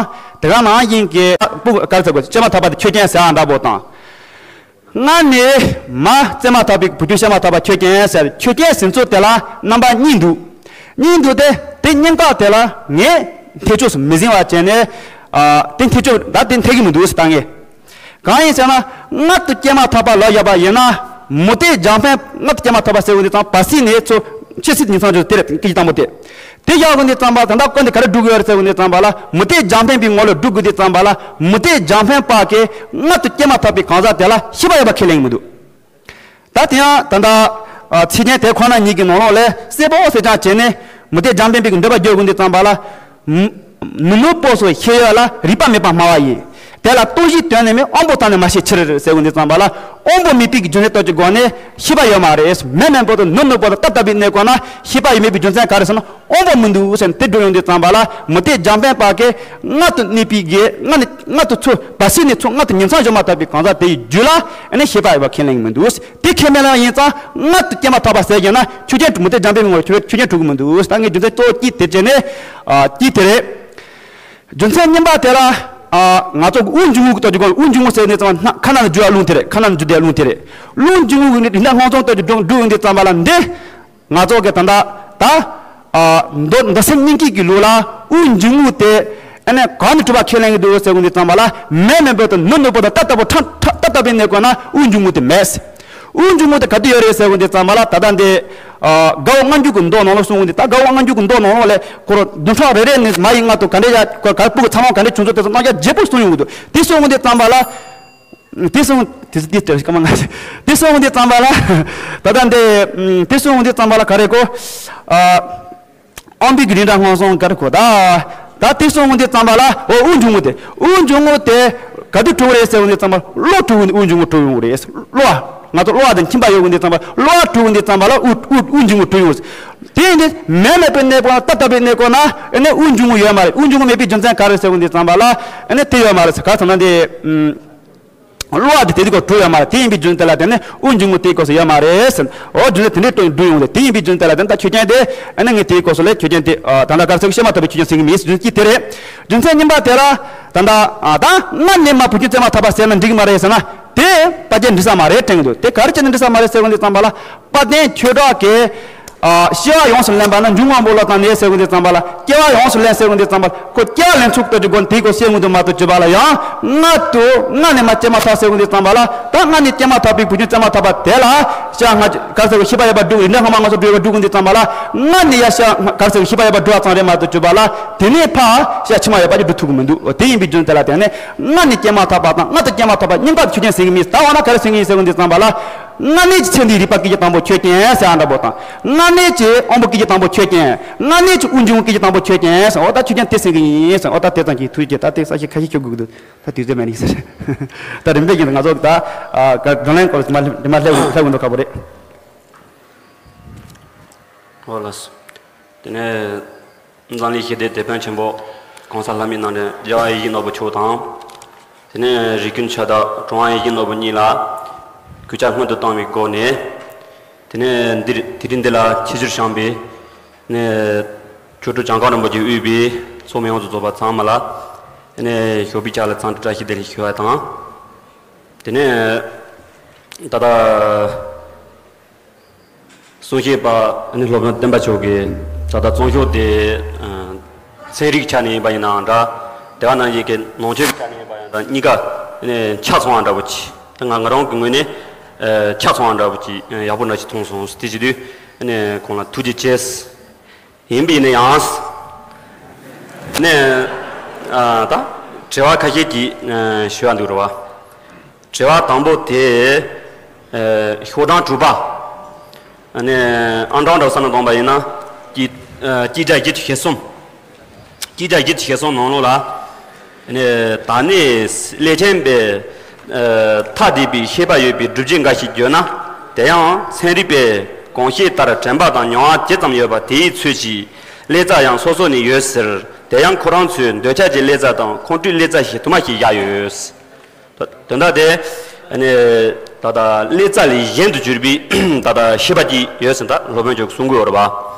དེ་ག་ནང་བཞིན་གྱི་སྤུ་ག་རེ་ཟེར་དགོས་རེད། བཅད་མ་ཐག་པ་དེ་ཆོས་ཅན་ཟེར་བ་འདྲ་པོ་དང་། སྔར་ནས་མ་བཅད་མ་ཐག་པའི་བུ་ཆུང་བཤད་མ་ཐག་པ་ཆོས་ཅན་ཟེར། ཆོས་ཅན་ཟེར་ཚུལ་དེ་ལ་རྣམ་པ་གཉིས་འདུག་གཉིས་འདུག་སྟེ་དེ་གཉིས་ཀ་དེ་ལ་ངས་འཐད་ཕྱོགས་སུ་མི་ཟིན་པ་བྱས་ནས་ཨ་དེ་འཐད་ཕྱོགས་ད་དེ་འཐད་ཀྱི་མི་འདུག་ཟེར་ད་ངས། གང་ཡིན་ཟེར་ན་མངལ་དུ་སྐྱེས་མ་ཐག་པ་ལ་བཞག་པ་ཡིན་ན་མུ་སྟེགས་རྒྱང་འཕེན། མངལ་དུ་སྐྱེས་མ་ཐག་པ་ཟེར་བ་འདི་ཙམ་བར་སྲིད་ནས་ཚུར་ཆོས་སྲིད་ཉིང་མཚམས་སྦྱོར་དེ་རེད། སྐད་ཆ་དང་པོ་དེ། དེ་བཞག་དགོས་འདི་ཙམ་པ་ད་ལྟ་སྐོར་འདི་ག་རེ་སྒྲུབ་དགོས་ཡོད་རེད་ཟེར་བ་འདི་ཙམ་པ་ལ་མུ་སྟེགས་རྒྱང་འཕེན་པའི་ངོ་ལ་སྒྲུབ་དགོས་འདི་ཙམ་པ་ལ་མུ་སྟེགས་རྒྱང་འཕེན་པ་གིས་མངལ་དུ་སྐྱེས་མ་ཐག་པའི་གང་ཟག་དེ་ལ་ཤེས་པ་ཡོད་པ་ཁས་ལེན་གྱི་མི་འདུག་ད་དེ་ཡང་ད་ལྟ་ཨ་ཚིག་རྒྱན་དེ་ཁོ་ན་ཉིད་ཀྱི་ནང་ལོགས་ལས་གསལ་པོ་གསལ་རྐྱང་བྱས་ནས་མུ་སྟེགས་རྒྱང་འཕེན་པའི་འགྲེལ་པ་བརྗོད་དགོས་འདི་ཙམ་པ་ལ། ནུབ་ནུབ་སྤོས་སུ་ཤེས་ཡོད་ལ་རིག་པ་མེད་པར་སྨྲ་བ་ཡིས། དེ་ལ་སྟོང་གཞིའི་དོན་ནི་མེད་དབང་པོ་ལྟར་ནི་མ་ཤེས་ཕྱིར་ཟེར་དགོས་འདི་ཙམ་པ་ལ་དབང་པོ་མེད་པའི་རྒྱུ་མཚན་སྟོབས་ཀྱི་སྒོ་ནས་ཤེས་པ་ཡོད་མ་རེད། མེ་མེ་འབོར་དུ་ནུབ་ནུབ་འབོར་དུ་ཏག་ཏག་པའི་གནས་སྐབས་ན་ཤེས་པ་ཡོད་མེད་པའི་རྒྱུ་མཚན་ག་རེ་ཟེར་ན་དབང་པོ་མི་འདུག་ཟེར་ནས་དེ་སྒྲུབ་ཡོང་དུས་ཙམ་པ་ལ་མུ་སྟེགས་རྒྱང་འཕེན་པ་གིས་མངལ་དུ་གནས་པའི་གི་མངལ་ནས་མངལ་དུ་ཚུར་བར་སྲིད་ནས་ཚུར་མངལ་དུ་ཉིང་མཚམས་སྦྱོར་མ་ཐག་པའི་གང་ཟག་དེ་ཡི་རྒྱུད་ལ་ཨ་ནི་ཤེས་པ་ཡོད་པ་ཁས་ལེན་གྱི་མི་འདུག་དེ་ཁས་མི་ལེན་ཡིན་ཙང་མངལ་དུ་སྐྱེས་མ་ཐག་པ་ཟེར་གྱི་ན་ཆོས་ཅན་མུ་སྟེགས་རྒྱང་འཕེན་པའི་ངོར་ཆོས་ཆོས་ཅན་གྲུབ་ཀྱི་མི་འདུག་ད་ངས་རྒྱུ་མཚན་གཙོ་བོ་གཅིག་དེ་བྱས་ནས་ཨ་གཅིག་དེ་རེད། རྒྱུ་མཚན་གཉིས་པ་དེ་ལ་ཨ་ང་ཚོ་གི་དབུགས་འབྱུང་རྔུབ་ཀྱི་སྟོབས་ཀྱི་སྒོ་ནས་དབུགས་འབྱུང་རྔུབ་ཟེར་ནས་ཙམ་ན་ཁ་ན་རྒྱུ་ཡ་རླུང་དེ་རེད། ཁ་ན་རྒྱུ་དེ་ཡ་རླུང་དེ་རེད། དབུགས་འབྱུང་རྔུབ་ཀྱི་རིགས་འདྲ་སྔོན་སོང་སྟོབས་ཀྱི་སྒྲུབ་སྒྲུབ་ཡོང་དུས་ཙམ་པ་ལ་འདི་ང་ཚོ་གི་ད་ལྟ་ད་ཨ་མདོ་མདོ་སེམས་སྙིང་སྐྱིད་ཀྱི་ལུགས་ལ་དབུགས་འབྱུང་རྔུབ་དེ་ཨ་ནི་གང་ནས་གྲུབ་པ་ཁས་ལེན་གྱི་འདུག་ཟེར་དགོས་དུས་ཙམ་པ་ལ་མེ་མེ་འབོར་དུ་ནུབ་ནུབ་འབོར་དུ་ཏག་ཏག་པོ་ཁྲ་ཁྲ་ཏག་ཏག་པའི་གནས་སྐབས་ན་དབུགས་འབྱུང་རྔུབ་དེ་མེད། དབུགས་འབྱུང་རྔུབ་དེ་ག་དུས་ཡོད་རེད་ཟེར་དགོས་དུས་ཙམ་པ་ལ་ད་ལྟ་འདི་ཨ་དགའ་བོ་སྔ་འགྱུར་གྱི་མདོ་ནང་ལ་གསུངས་ཡོད་དེ། ད་དགའ་བོ་སྔ་འགྱུར་གྱི་མདོ་ནང་ལོགས་ལས་ཁོ་རང་བདུན་ཕྲག་རེ་རེ་ནས་མ་ཡི་མངལ་དུ་ག་འདྲ་ཡ་ག་ག་སྤུ་གུ་ཚ་བོ་ག་འདྲ་བྱུང་ཚུལ་དེ་ཚོ་རྣམ་གཞག་རྒྱས་པོ་གསུངས་ཡོང་གི་འདུག་དེ་གསུངས་ཡོང་དུས་ཙམ་པ་ལ། དེ་གསུངས་དེ་དེ་དེ་སྐར་མ་ལྔ་དེ་གསུངས་ཡོང་དུས་ཙམ་པ་ལ། ད་ལྟ་འདི་དེ་གསུངས་ཡོང་དུས་ཙམ་པ་ལ་ག་རེ་གོ་ཨ། དབང་པོའི་གི་རིགས་འདྲ་སྔོན་སོང་ག་རེ་གོ་ད། ད་དེ་གསུངས་ཡོང་དུས་ཙམ་པ་ལ་འོ་དབུགས་འབྱུང་རྔུབ་དེ། དབུགས་འབྱུང་རྔུབ་དེ་ག་དུས་གྲུབ་རེད་ཟེར་ཡོང་དུས་ཙམ་པ་ལ་གློ་གྲུབ་ཡོང་དུས་དབུགས་འབྱུང་རྔུབ་གྲུབ་ཡོང་རེད། གློ་བ། ང་ཚོ་གློ་བ་དང་མཐུན་པ་ཡོང་དུས་ཙམ་པ་ལ་གློ་བ་གྲུབ་ཡོང་དུས་ཙམ་པ་ལ་དབུགས་དབུགས་དབུགས་འབྱུང་རྔུབ་གྲུབ་ཡོང་རེད། དེ་ཡིན་དུས་མེ་མེད་པའི་གནས་སྐབས་ན་ཏག་ཏག་པའི་གནས་སྐབས་ན་ཨ་ནི་དབུགས་འབྱུང་རྔུབ་ཡོད་མ་རེད། དབུགས་འབྱུང་རྔུབ་མེད་པའི་རྒྱུ་མཚན་ག་རེ་ཟེར་ཡོང་དུས་ཙམ་པ་ལ་ཨ་ནི་དེ་ཡོད་མ་རེད་ཟེར། ག་རེ་ཟེར་ན་འདི་ཨུམ། གློ་བ་དེ་དེ་དུས་སྐབས་གྲུབ་ཡོད་མ་རེད། དེ་ཡིན་པའི་རྒྱུ་མཚན་དེ་ལ་བརྟེན་ནས་དབུགས་འབྱུང་རྔུབ་དེའི་སྐབས་སུ་ཡོད་མ་རེད་ཟེར། འོ་རྒྱུ་མཚན་དེ་འདྲའི་སྟོན་འགྲོ་ཡོང་རེད། དེ་ཡིན་པའི་རྒྱུ་མཚན་དེ་ལ་བརྟེན་ད་ཆོས་ཅན་དེ་ཨ་ནི་ངས་དེའི་སྐབས་སུ་ལས་ཆོས་ཅན་དེ་ད་ལྟ་ག་རེ་ཟེར་བཤད་མ་ཐུབ་པའི་ཆོས་ཅན་ཟེར་གྱི་མིན་ཟེར་རྒྱུ་མཚན་གཅིག་དེ་རེད། རྒྱུ་མཚན་གཉིས་པ་དེ་ལ་ད་ལྟ་ད་སྔར་ནས་མ་བུ་ཆུང་བཙས་མ་ཐག་པ་ཟེར་ན་འགྲིག་གི་མ་རེད་ཟེར་ན་དེ་དཔལ་རྒྱལ་འགྲིག་ས་མ་རེད་དྲན་གྱི་འདུག་དེ་ག་རེ་བྱས་ནས་འགྲིག་ས་མ་རེད་ཟེར་གྱི་འདུག་ཙམ་པ་ལ། དཔལ་ལྡན་ཆོས་གྲགས་ཀྱིས་ཨ་ཤེས་པ་ཡོངས་སུ་ལེན་པ་ན་འབྱུང་བ་པོ་ལ་དང་ནས་ཟེར་གྱི་འདུག་ཙམ་པ་ལ། སྐྱེ་བ་ཡོངས་སུ་ལེན་ཟེར་གྱི་འདུག་ཙམ་པ་ལ། ཁོ་སྐྱེ་བ་ལེན་ཚུལ་ལྟར་གྱི་སྒོ་ནས་དེའི་སྐོར་བཤད་གྱི་འདུག་མ་གཏོགས་གྲུབ་པ་ལ་ཡང་མངལ་དུ་མངལ་ནས་མ་སྐྱེས་མ་ཐག་ཟེར་གྱི་འདུག་ཙམ་པ་ལ། ད་མངལ་ནས་སྐྱེས་མ་ཐག་པའི་བུ་ཆུང་བཙས་མ་ཐག་པ་དེ་ལ་ཤ་ང་ག་རེ་ཟེར་ཤེས་པ་ཡོད་པ་སྒྲུབ་རིགས་འདྲ་སྔ་མ་ང་ཚོ་སྒྲུབ་པ་སྒྲུབ་གྱི་འདུག་ཙམ་པ་ལ། མངལ་ནས་ཡ་ཤ་ག་རེ་ཟེར་ཤེས་པ་ཡོད་པ་སྒྲུབ་པ་ཙམ་རེད་མ་གཏོགས་གྲུབ་པ་ལ་དེ་ནས་ཕར་ཤ་ཕྱི་མ་ཡོད་པ་ཅིག་སྒྲུབ་ཐུབ་ཀྱི་མི་འདུག་དེ་ཡིན་པའི་རྒྱུ་མཚན་དེ་ལ་བརྟེན་ནས་མངལ་ནས་སྐྱེས་མ་ཐག་པ་དང་མངལ་དུ་སྐྱེས་མ་ཐག་པ་གཉིས་ཀ་ཆོས་ཅན་ཟེར་གྱི་མིན། ད་འོ་ན་ག་རེ་ཟེར་གྱི་ཡིན་ཟེར་གྱི་འདུག་ཙམ་པ་ལ། མངལ་གནས་ཀྱི་ཚེ་འདིའི་རིག་པ་སྐད་ཅིག་དང་པོ་ཆོས་ཅན་ཟེར་བ་འདྲ་པོ་དང་། མངལ་གནས་ཀྱི་དབང་པོ་སྐད་ཅིག་དང་པོ་ཆོས་ཅན། མངལ་གནས་ཀྱི་དབུགས་འབྱུང་སྐད་ཅིག་དང་པོ་ཆོས་ཅན་ཟེར། འོ་ད་ཆོས་ཅན་དེ་ཟེར་གྱི་ཡིན་ཟེར། འོ་ད་དེ་ཙམ་གྱིས་ཐུགས་རྗེ་ཆེ། ད་དེ་ས་ཞིག་ཁ་ཤས་ཤོད་དགོས་ཀྱི་འདུག་ད་དུས་ཚོད་མེད་ནི་ཟེར། ད་རིམ་པས་ཀྱི་ང་ཚོ་ད་ཨ་བགྲོ་གླེང་སྐོར་མ་མ་སླེབས་སླེབས་འདུག་ཁག་པོ་རེད། འོ་ལགས་སོ། དེ་ནས། འཛམ་གླིང་ཞི་བདེའི་དེད་དཔོན་ཆེན་པོ་གོང་ས་ལྷ་མིའི་རྣམ་འདྲེན་རྒྱལ་བ་ཡིད་བཞིན་ནོར་བུ་མཆོག་དང་། དེ་ནས་རིགས་ཀུན་ཁྱབ་བདག་གྲུབ་དབང་ཡིད་བཞིན་ནོར་བུ་གཉིས་ལ་གུས་ཕྱག་སྔོན་དུ་བཏང་བའི་སྒོ་ནས། དེ་ནས་འདིར་དེ་རིང་འདི་ལ་ཆིབས་བསྒྱུར་བསྐྱངས་པའི་ནས་མཆོག་སྤྲུལ་བྱང་ཁམས་རིན་པོ་ཆེ་དབུས་པའི་ཚོགས་མི་ཡོངས་སུ་རྫོགས་པ་ཚང་མ་ལ་དེ་ནས་ཞོགས་པའི་ཆ་ལ་འཚམས་འདྲི་བཀྲ་ཤིས་བདེ་ལེགས་ཞུ་བ་དང་། དེ་ནས་ད་ལྟ། གསུང་བཤད་པ་ནི་སློབ་དཔོན་བསྟན་པ་མཆོག་གིས་ ད་ལྟ་རྩོམ་ཤོག་དེ་ཚན་རིག་ཆ་ནས་ཡིན་པ་ཡིན་ནའང་འདྲ། དེ་ག་ནང་བཞིན་གྱི་ནང་ཆོས་ཀྱི་ཆ་ནས་ཡིན་པ་ཡིན་ནའང་འདྲ། གཉིས་ཀ་ཆ་ཚང་བ་འདྲ་པོ་ཅིག་ང་ང་རང་གི་ངོས་ནས་ཆ་ཚང་བ་འདྲ་པོ་ཅིག་ཡག་པོ་འདྲ་ཞིག་མཐོང་སོང་། དེ་བྱེད་དུས་ཁོང་ལ་ཐུགས་རྗེ་ཆེ། ཡིན་པ་ཡིན་ན་ཡང་། ནས་ད་དྲི་བ་ཁ་ཤས་ཅིག་ཞུ་བ་འདུག་རེད་བ། དྲི་བ་དང་པོ་དེ་ཤོག་གྲངས་དྲུག་པ། ཨ་ནི་ཨང་གྲངས་འདྲ་བསམ་བློ་གཏོང་པ་ཡིན་ན། སྤྱི་སྤྱི་ཟླ་བཞི་བཅུ་ཞེ་གསུམ། སྤྱི་ཟླ་བཞི་བཅུ་ཞེ་གསུམ་ནང་ལོགས་ལ། ཨ་ནི་ད་ནི་ཀླད་ཆེན་པས་ཐ་དད་པའི་ཤེས་པ་ཡོད་པའི་སྒྲུབ་བྱེད་འགའ་ཞིག་བརྗོད་ན། དེ་ཡང་ཚན་རིག་པས་གོང་བཤད་ལྟར་དྲན་པ་དང་མྱོང་བ་ཇི་ཙམ་ཡོད་པ་དེའི་ཚོད་ཀྱིས་ཀླད་རྩ་ཡང་སོ་སོ་ནས་ཡོད་ཟེར། དེ་ཡང་ཁོ་རང་ཚོའི་འདོད་ཆགས་ཀྱི་ཀླད་རྩ་དང་ཁོང་ཁྲོའི་ཀླད་རྩ་ཞེས་དུ་མ་ཞིག་བཞག་ཡོད། དོན་དག་དེ། ཨ་ནི་ད་ལྟ་ཀླད་རྩ་ལས་གཞན་དུ་གྱུར་པའི་ད་ལྟ་ཤེས་པ་ཅིག་ཡོད་ཟེར་ད་སློབ་དཔོན་ཚོས་གསུང་གི་ཡོད་རེད་པ།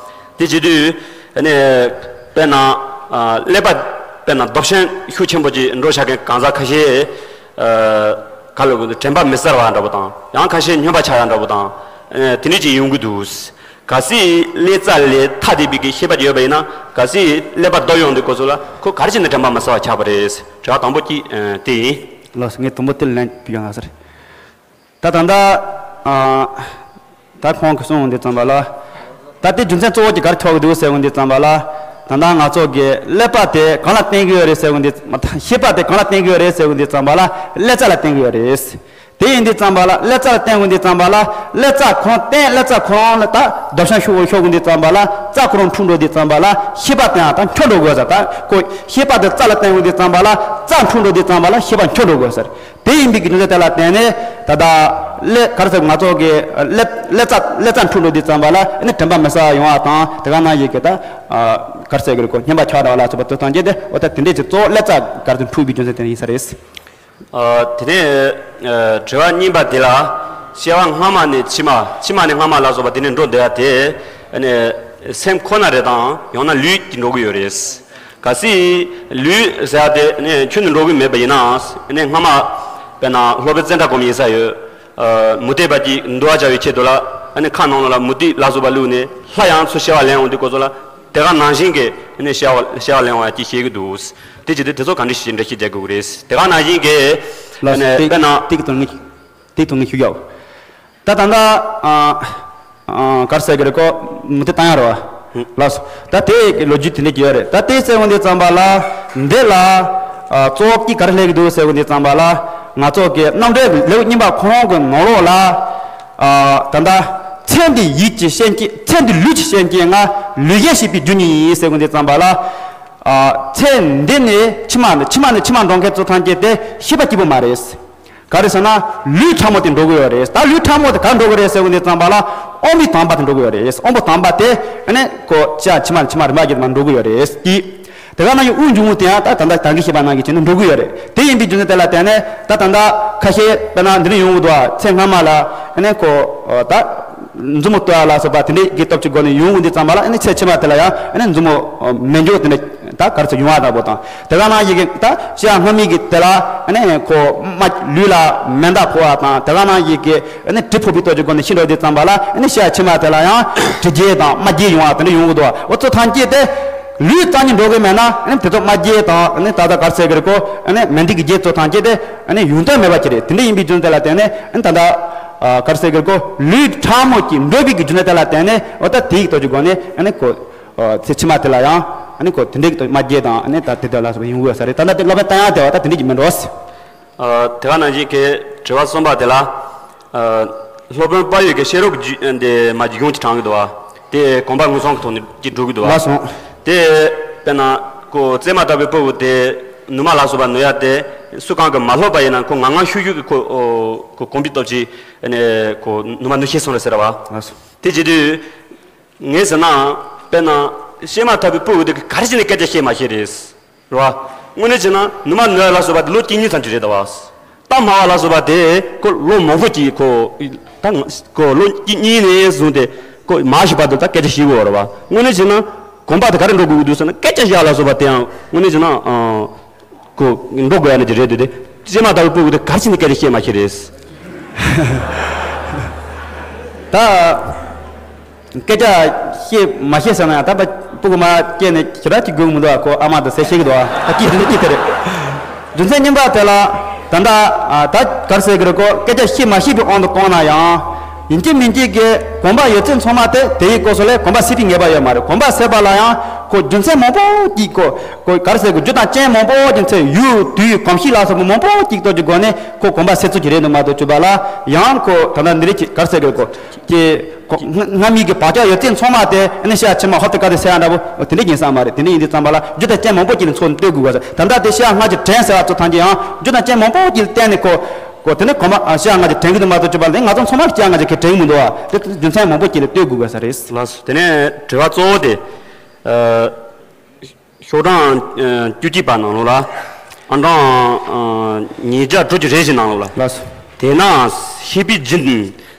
དེ་བྱེད་དུས་ཨ་ནི་དཔེར་ན་ཀླད་པ་དཔེར་ན་རྡོ་ཤིང་ཤུགས་ཆེན་པོ་ཅིག་འགྲོ་བཞག་མཁན་གང་ཟག་ཁ་ཤས་ག་ལ་དྲན་པ་མི་གསལ་བ་འདྲ་པོ་དང་ཡང་ཁ་ཤས་སྨྱོན་པ་ཆགས་ཡ་འདྲ་པོ་དང་དེ་འདྲ་ཅིག་ཡོང་གི་འདུག་གལ་སྲིད་ཀླད་རྩ་ལས་ཐ་དད་པའི་གི་ཤེས་པ་ཅིག་ཡོད་པ་ཡིན་ན། གལ་སྲིད་ཀླད་པ་རྡོ་ཡོང་དུས་སྐབས་སུ་ལ་ཁོ་ག་རེ་བྱས་ནས་དྲན་པ་མི་གསལ་བ་ཆགས་པ་རེད། དྲི་བ་དང་པོ་གཅིག་དེ་ཡིན། ལགས་སོ། ངས་དང་པོ་དེ་ལན་ཕུལ་ཡོང་ང་ཟེར། ད་ད་ལྟ་ད་ཁོང་གིས་གསུངས་འོང་དུས་ཙམ་པ་ལ། ད་དེ་རྒྱུ་མཚན་གཙོ་བོ་གཅིག་ག་རེ་ཐུག་གི་འདུག་ཟེར་འོང་དུས་ཙམ་པ་ལ། ད་ལྟ་ང་ཚོ་གི་ཀླད་པ་དེ་གང་ལ་བརྟེན་གི་ཡོད་རེད་ཟེར་འོང་དུས། མ་ད་ཤེས་པ་དེ་གང་ལ་བརྟེན་གི་ཡོད་རེད་ཟེར་འོང་དུས་ཙམ་པ་ལ་ཀླད་རྩ་ལ་བརྟེན་གི་ཡོད་རེད། དེ་ཡིན་དུས་ཙམ་པ་ལ་ཀླད་རྩ་ལ་བརྟེན་འོང་དུས་ཙམ་པ་ལ་ཀླད་རྩ་ཁོང་བརྟེན། ཀླད་རྩ་ཁོང་ལ་ད་རྡོ་ཤིང་ཤུགས་ཤུགས་འོང་དུས་ཙམ་པ་ལ་རྩ་ཁོ་རང་འཁྲུག་འགྲོ་དུས་ཙམ་པ་ལ་ཤེས་པ་དེའང་ད་འཁྱོག་འགྲོ་དགོས་ཟེར། ད་ཁོ་ཤེས་པ་དེ་རྩ་ལ་བརྟེན་འོང་དུས་ཙམ་པ་ལ་རྩ་འཁྲུག་འགྲོ་དུས་ཙམ་པ་ལ་ཤེས་པ་འཁྱོག་འགྲོ་དགོས་ཟེར། དེ་ཡིན་པའི་གི་རྒྱུ་མཚན་དེ་ལ་བརྟེན་ནས་ད་ལྟ་ཀླད་ག་རེ་ཟེར། ང་ཚོ་གི་ཀླད་ཀླད་རྩ་ཀླད་རྩ་འཁྲུག་འགྲོ་དུས་ཙམ་པ་ལ་ཨ་ནི་དྲན་པ་མི་གསལ་བ་ཡོང་བ་དང་། དེ་ག་ནང་བཞིན་གི་ད་ག་རེ་ཟེར་གི་རེད། ཁོ་སྨྱོན་པ་ཆགས་འདྲ་བ་ལ་སོགས་པ་དེ་ཐམས་ཅད་དེ་འོ་ད་དེ་འདྲས་ཀྱི་གཙོ་བོ་ཀླད་རྩ་ག་རེ་ཟེར་འཁྲུག་པའི་རྒྱུ་མཚན་དེ་ཡིན་ས་རེད། ཨ། དེ་ནས་ཨ། དྲི་བ་གཉིས་པ་དེ་ལ་སྐྱེ་བ་སྔ་མ་ནས་ཕྱི་མ། ཕྱི་མ་ནས་སྔ་མ་ལ་སོགས་པ་དེ་ནས་འགྲོ་བསྡད་ཡ་དེ་ཨ་ནི་སེམས་ཁོ་ན་རེད་དང་ཡང་ན་ལུས་ཀྱིས་འགྲོ་གི་ཡོད་རེད། གལ་སྲིད་ལུས་ཟེར་ཡ་དེ་ཨ་ནི་ཁྱོན་ནས་འགྲོ་གི་མེད་པ་ཡིན་ན། ཨ་ནི་སྔ་མ་དཔེར་ན་སློབ་དཔོན་ཙནྡྲ་གོ་མི་ཡིན་ས་ཡོད། ཨ། མུ་སྟེགས་པ་ཅིག་འདུལ་བ་བྱ་བའི་ཆེད་དུ་ལ་ཨ་ནི་ཁ་ནང་ལ་མུ་ཏིག་ལ་སོགས་པ་བླུགས་ནས་སླར་ཡང་ཚུར་སྐྱེ་བ་ལེན་འོང་དུས་སྐབས་སུ་ལ་དེ་ག་ནང་བཞིན་གྱི་ཨ་ནི་སྐྱེ་བ་སྐྱེ་བ་ལེན་འོང་ཡ་ཅིག་བཤད་ཀྱི་འདུག་དེ་བྱེད་དུས་དེ་ཚོ་ག་འདྲ་ཞིག་འགྲེལ་བཤད་རྒྱག་དགོས་ཀྱི་རེད། དེ་ག་ནང་བཞིན་གྱི་ལགས་སོ། ཨ་ནི་དེ་དཔེར་ན་དེ་གི་དོན་དངོས་དེ་དོན་དངོས་ཞུ་ཡག་ད་ད་ལྟ་ཨ་ཨ་ག་རེ་ཟེར་གི་རེད། ཁོ་མུ་སྟེགས་བཏང་ཡ་རེད་བ། ལགས་སོ། ད་དེ་གི་ལོ་རྒྱུས་དེ་འདྲ་ཅིག་ཡོད་རེད། ད་དེ་ཟེར་འོང་དུས་ཙམ་པ་ལ་འདི་ལ་ཨ་གཙོ་བོ་གཅིག་ག་རེ་སླེབས་ཀྱི་འདུག་ཟེར་འོང་དུས་ཙམ་པ་ལ། ང་ཚོ་གི་རྣམ་འགྲེལ་ལེའུ་གཉིས་པ་ཁོ་རང་གི་ནང་ལོགས་ལ་ཨ་ད་ལྟ་ཚེ་འདི་ཡིད་ཀྱི་ཤེས་བྱེད། ཚེ་འདི་ལུས་ཀྱི་ཤེས་བྱེད་ལྔ། ལུས་ཤེས་ཤེས་པའི་རྒྱུ་ཉིད་ཡིན་ཟེར་འོང་དུས་ཙམ་པ་ལ། ཨ་ཚེ་འདི་ནས་ཕྱི་མ་ནས་ཕྱི་མ་ནས་ཕྱི་མ་འགྲོ་མཁན་ཚོ་ཐམས་ཅད་དེ་ཤེས་པ་སྐྱིད་པོ་མ་རེད། ག་རེ་ཟེར་ན་ལུས་ཕྲ་མོ་དེ་འགྲོ་གི་ཡོད་རེད། ད་ལུས་ཕྲ་མོ་དེ་ག་འགྲོ་གི་རེད་ཟེར་འོང་དུས་ཙམ་པ་ལ་དབང་པོའི་དང་པོ་དེ་འགྲོ་གི་ཡོད་རེད། དབང་པོ་དང་པོ་དེ་ཨ་ནི་ཁོ་ཕྱི་ཕྱི་མ་ཕྱི་མ་རིམ་པ་བརྒྱུད་ནས་འགྲོ་གི་ཡོད་རེད། དེ་དེ་ག་ནང་བཞིན་དབུགས་འབྱུང་རྔུབ་དེ་ཡང་ད་ད་ལྟ་ད་གིན་བཤད་པ་ནང་བཞིན་བྱས་ནས་འགྲོ་གི་ཡོད་རེད། དེ་ཡིན་པའི་རྒྱུ་མཚན་དེ་ལ་བརྟེན་ནས་ད་ད་ལྟ་ཁ་ཤས་དཔེར་ན་འདི་འདྲ་ཡོང་གི་འདུག་ཚེ་སྔ་མ་ལ་ཨ་ནི་ཁོ་ད་མཛུབ་མོ་གཏོད་ཡ་ལ་སོགས་པ་དེ་འདྲའི་གི་སྟོབས་ཀྱི་སྒོ་ནས་ཡོང་གི་འདུག་ཙམ་པ་ལ། ཨ་ནི་ཚེ་ཕྱི་མ་དེ་ལ་ཡང་ཨ་ནི་མཛུབ་མོ་མེ་སྒྱོགས་དེ་འདྲ་ད་ག་རེ་ཟེར་ཡོང་བ་འདྲ་པོ་དང་། དེ་ག་ནང་བཞིན་གྱི་ད་ཤི་ཡ་སྔ་མའི་གི་དེ་ལ་ཨ་ནི་ཁོ་རྨ་ལུས་ལ་མེ་མདའ་ཕོག་པ་དང་། དེ་ག་ནང་བཞིན་གྱི་ཨ་ནི་གྲི་ཕོག་པའི་སྟོབས་ཀྱི་སྒོ་ནས་ཤི་འགྲོ་དུས་ཙམ་པ་ལ། ཨ་ནི་ཤི་ཡ་ཕྱི་མ་དེ་ལ་ཡང་གྲི་རྒྱས་དང་རྨ་རྒྱས་ཡོང་བ་དེ་འདྲ་ཡོང་གི་འདུག་འོ་ཚོ་ཐམས་ཅད་དེ་ལུས་རྩ་ཉིད་འགྲོ་གི་མེད་ན། ཨ་ནི་དེ་ཚོ་རྨ་རྒྱས་དང་། ཨ་ནི་ད་ལྟ་ག་རེ་ཟེར་གི་རེད་ཁོ། ཨ་ནི་མེ་མདའི་གི་རྒྱས་ཚོ་ཐམས་ཅད་དེ་ཨ་ནི་ཡོང་དོན་མེད་པ་ཅིག་རེད། དེ་འདྲ་ཡིན་པའི་རྒྱུ་མཚན་དེ་ལ་བརྟེན་ནས། ཨ་ནི་ད་ལྟ་ཨ་ག་རེ་ཟེར་གི་རེད་ཁོ། ལུས་ཕྲ་མོ་ཅིག་འགྲོ་བའི་གི་རྒྱུ་མཚན་དེ་ལ་བརྟེན་ནས། འོ་ད་དེའི་སྟོབས་ཀྱི་སྒོ་ནས་ཨ་ནི་ཁོ་ཨ་ཚེ་ཕྱི་མ་དེ་ལ་ཡང་ཨ་ནི་ཁོ་དེ་འདྲའི་གི་རྨ་རྒྱས་དང་། ཨ་ནི་ད་དེ་དེ་ལ་སོགས་པ་ཡོང་གི་ཡོད་ས་རེད། ད་ལྟ་དེ་སློབ་དཔོན་བསྟན་ཡག་དེ་བ་ད་དེ་འདྲའི་གི་མིན་འགྲོ། ཨ་དེ་ག་ནང་བཞིན་གྱི་དྲི་བ་གསུམ་པ་དེ་ལ། ཨ་སློབ་དཔོན་དཔལ་ཡུལ་གྱི་བཤད་རོགས་ཀྱི་རྒྱུད་དེ་མ་རྒྱུད་གཞུང་གཅིག་དྲངས་ཀྱི་འདུག་བ། དེ་དགོངས་པ་མངོན་སུམ་གྱི་ཐོག་ནས་ཅིག་སྒྲུབ་ཀྱི་འདུག་བ། ལགས་སོ། དེ་དཔེར་ན་ཁོ་བཙས་མ་ལྟ་བུའི་སྤུ་གུ་དེ་ནུ་མ་ལ་སོགས་པ་ནུ་ཡ་དེ་སུ་གང་གིས་མ་སློབ་པ་ཡིན་ན། ཁོ་ངང་ངམ་ཤུགས་ཤུགས་ཀྱིས་ཁོ་ཁོ་གོམས་པའི་སྟོབས་ཀྱིས་ཨ་ནི་ཁོ་ནུ་མ་ནུ་ཤེས་སོང་རེད་ཟེར་བ། ལགས་སོ། དེ་བྱེད་དུས། ངས་ཟེར་ན། དཔེར་ན་བཤད་མ་ཐག་པའི་སྤུ་གུ་དེ་ག་རེ་བྱས་ནས་སྐད་ཆ་བཤད་མ་ཤེས་རེད། རེད་བ། དངོས་གནས་བྱས་ན་ནུ་མ་ནུ་ཡ་ལ་སོགས་པ་དེ་ལོ་གཅིག་གཉིས་ཙམ་གྱི་རེད་དོ། རྟ་མ་བ་ལ་སོགས་པ་དེ་ཁོ་ལོ་མང་པོ་གཅིག་ཁོ་ད་ང་ཁོ་ལོ་གཅིག་གཉིས་ནས་བཟུང་སྟེ་ཁོ་མ་ཤི་བར་དུ་ད་སྐད་ཆ་བཤད་དགོས་རེད་བ། དངོས་གནས་བྱས་ན་གོམ་པ་དེ་ག་རེ་འགྲོ་དགོས་ཀྱི་འདུག་ཟེར་ན། སྐད་ཆ་བཤད་ལ་སོགས་པ་དེའང་དངོས་གནས་བྱས་ན། ཨ། ཁོ་འགྲོ་དགོས་ཡ་ནི་དེ་རེད་དེ། དེ་བཤད་མ་ཐག་པའི་སྤུ་གུ་དེ་ག་རེ་བྱས་ནས་སྐད་ཆ་བཤད་མ་ཤེས་རེད། ད་ སྐད་ཆ་བཤད་མ་བཤད་ཟེར་ན་ཡང་ད་ཕྲུ་གུ་མ་སྐྱེས་ནས་ཞེ་དྲག་ཅིག་དགོས་མི་འདུག་ཨ་ཁོ་ཨ་མ་དང་ཟས་བཤད་ཀྱི་འདུག་ཨ་ད་སྐྱིད་རེད་སྐྱིད་དེ་རེད། རྒྱུ་མཚན་གཉིས་པ་དེ་ལ་ད་ལྟ་ཨ་ད་ག་རེ་ཟེར་གི་རེད། ཁོ་སྐད་ཆ་བཤད་མ་ཤེས་པའི་དབང་དུ་བཏང་ན་ཡང་ཡིན་གཅིག་མིན་གཅིག་གི་གོམས་པ་ཡོད་ཚད་ཚང་མ་དེ་དེ་ཡི་སྐོར་སོགས་ལས་གོམས་པ་སད་པའི་ངེས་པ་ཡོད་མ་རེད། གོམས་པ་སད་པ་ལ་ཡང་ཁོ་རྒྱུ་མཚན་མང་པོ་ཅིག་ཁོ་ཁོ་ག་རེ་ཟེར་གི་རྒྱུ་དང་རྐྱེན་མང་པོ་ཅིག་ཚེ་ཡུལ་དུས་གོམས་གཤིས་ལ་སོགས་པ་མང་པོ་ཅིག་ཐོག་གི་སྒོ་ནས་ཁོ་གོམས་པ་སད་ཚུལ་གྱི་རེད་འདུག་མ་གཏོགས་བཅུ་པ་ལ་ཡང་ཁོ་ད་ལྟ་འདི་རེད་ཅེས་ག་རེ་ཟེར་གི་རེད། ཁོ་ཀྱེ། ཁོ་སྔ་སྔ་མའི་གི་བག་ཆགས་ཡོད་ཚད་ཚང་མ་དེ་ཨ་ནི་ཤ་ཆེན་མ་ཧོབ་ཏེ་བཀག་སྟེ་ཟེར་ཡ་འདྲ་པོ་དེ་འདྲ་ཡིན་ས་མ་རེད། དེ་འདྲ་ཡིན་དུས་ཙམ་པ་ལ་རྒྱུ་དང་རྐྱེན་མང་པོ་ཅིག་ལ་ཚོད་ལྟོས་དགོས་པ་ཟེར། ད་ལྟ་དེ་ཤ་སྔ་ཕྱི་དྲན་ཟེར་བ་ཚོ་ཐམས་ཅད་ཡང་རྒྱུ་དང་རྐྱེན་མང་པོ་ཅིག་ལ་བརྟེན་ནས་ཁོ་ཁོ་དེ་ནི་གོ་མ་ཤ་སྔ་ཕྱི་དྲན་གི་འདུག་མ་གཏོགས་བཅུ་པ་ལ་ང་ཚོ་ཚང་མ་ཤ་སྔ་ཕྱི་གི་དྲན་གི་མི་འདུག་བ། དེ་རྒྱུ་མཚན་མང་པོ་ཅིག་ལ་ལྟོས་དགོས་པ་ཟེར་རེད། ལགས་སོ། དེ་ནས་དྲི་བ་གཙོ་བོ་དེ། ཤོག་གྲངས་བཅུ་གཅིག་པ་ནང་ལོགས་ལ། ཨང་གྲངས་ཉིས་བརྒྱ་དྲུག་ཅུ་རེ་བཞི་ནང་ལོགས་ལ། ལགས་སོ། དེས་ན་ཤེས་པའི་རྒྱུན་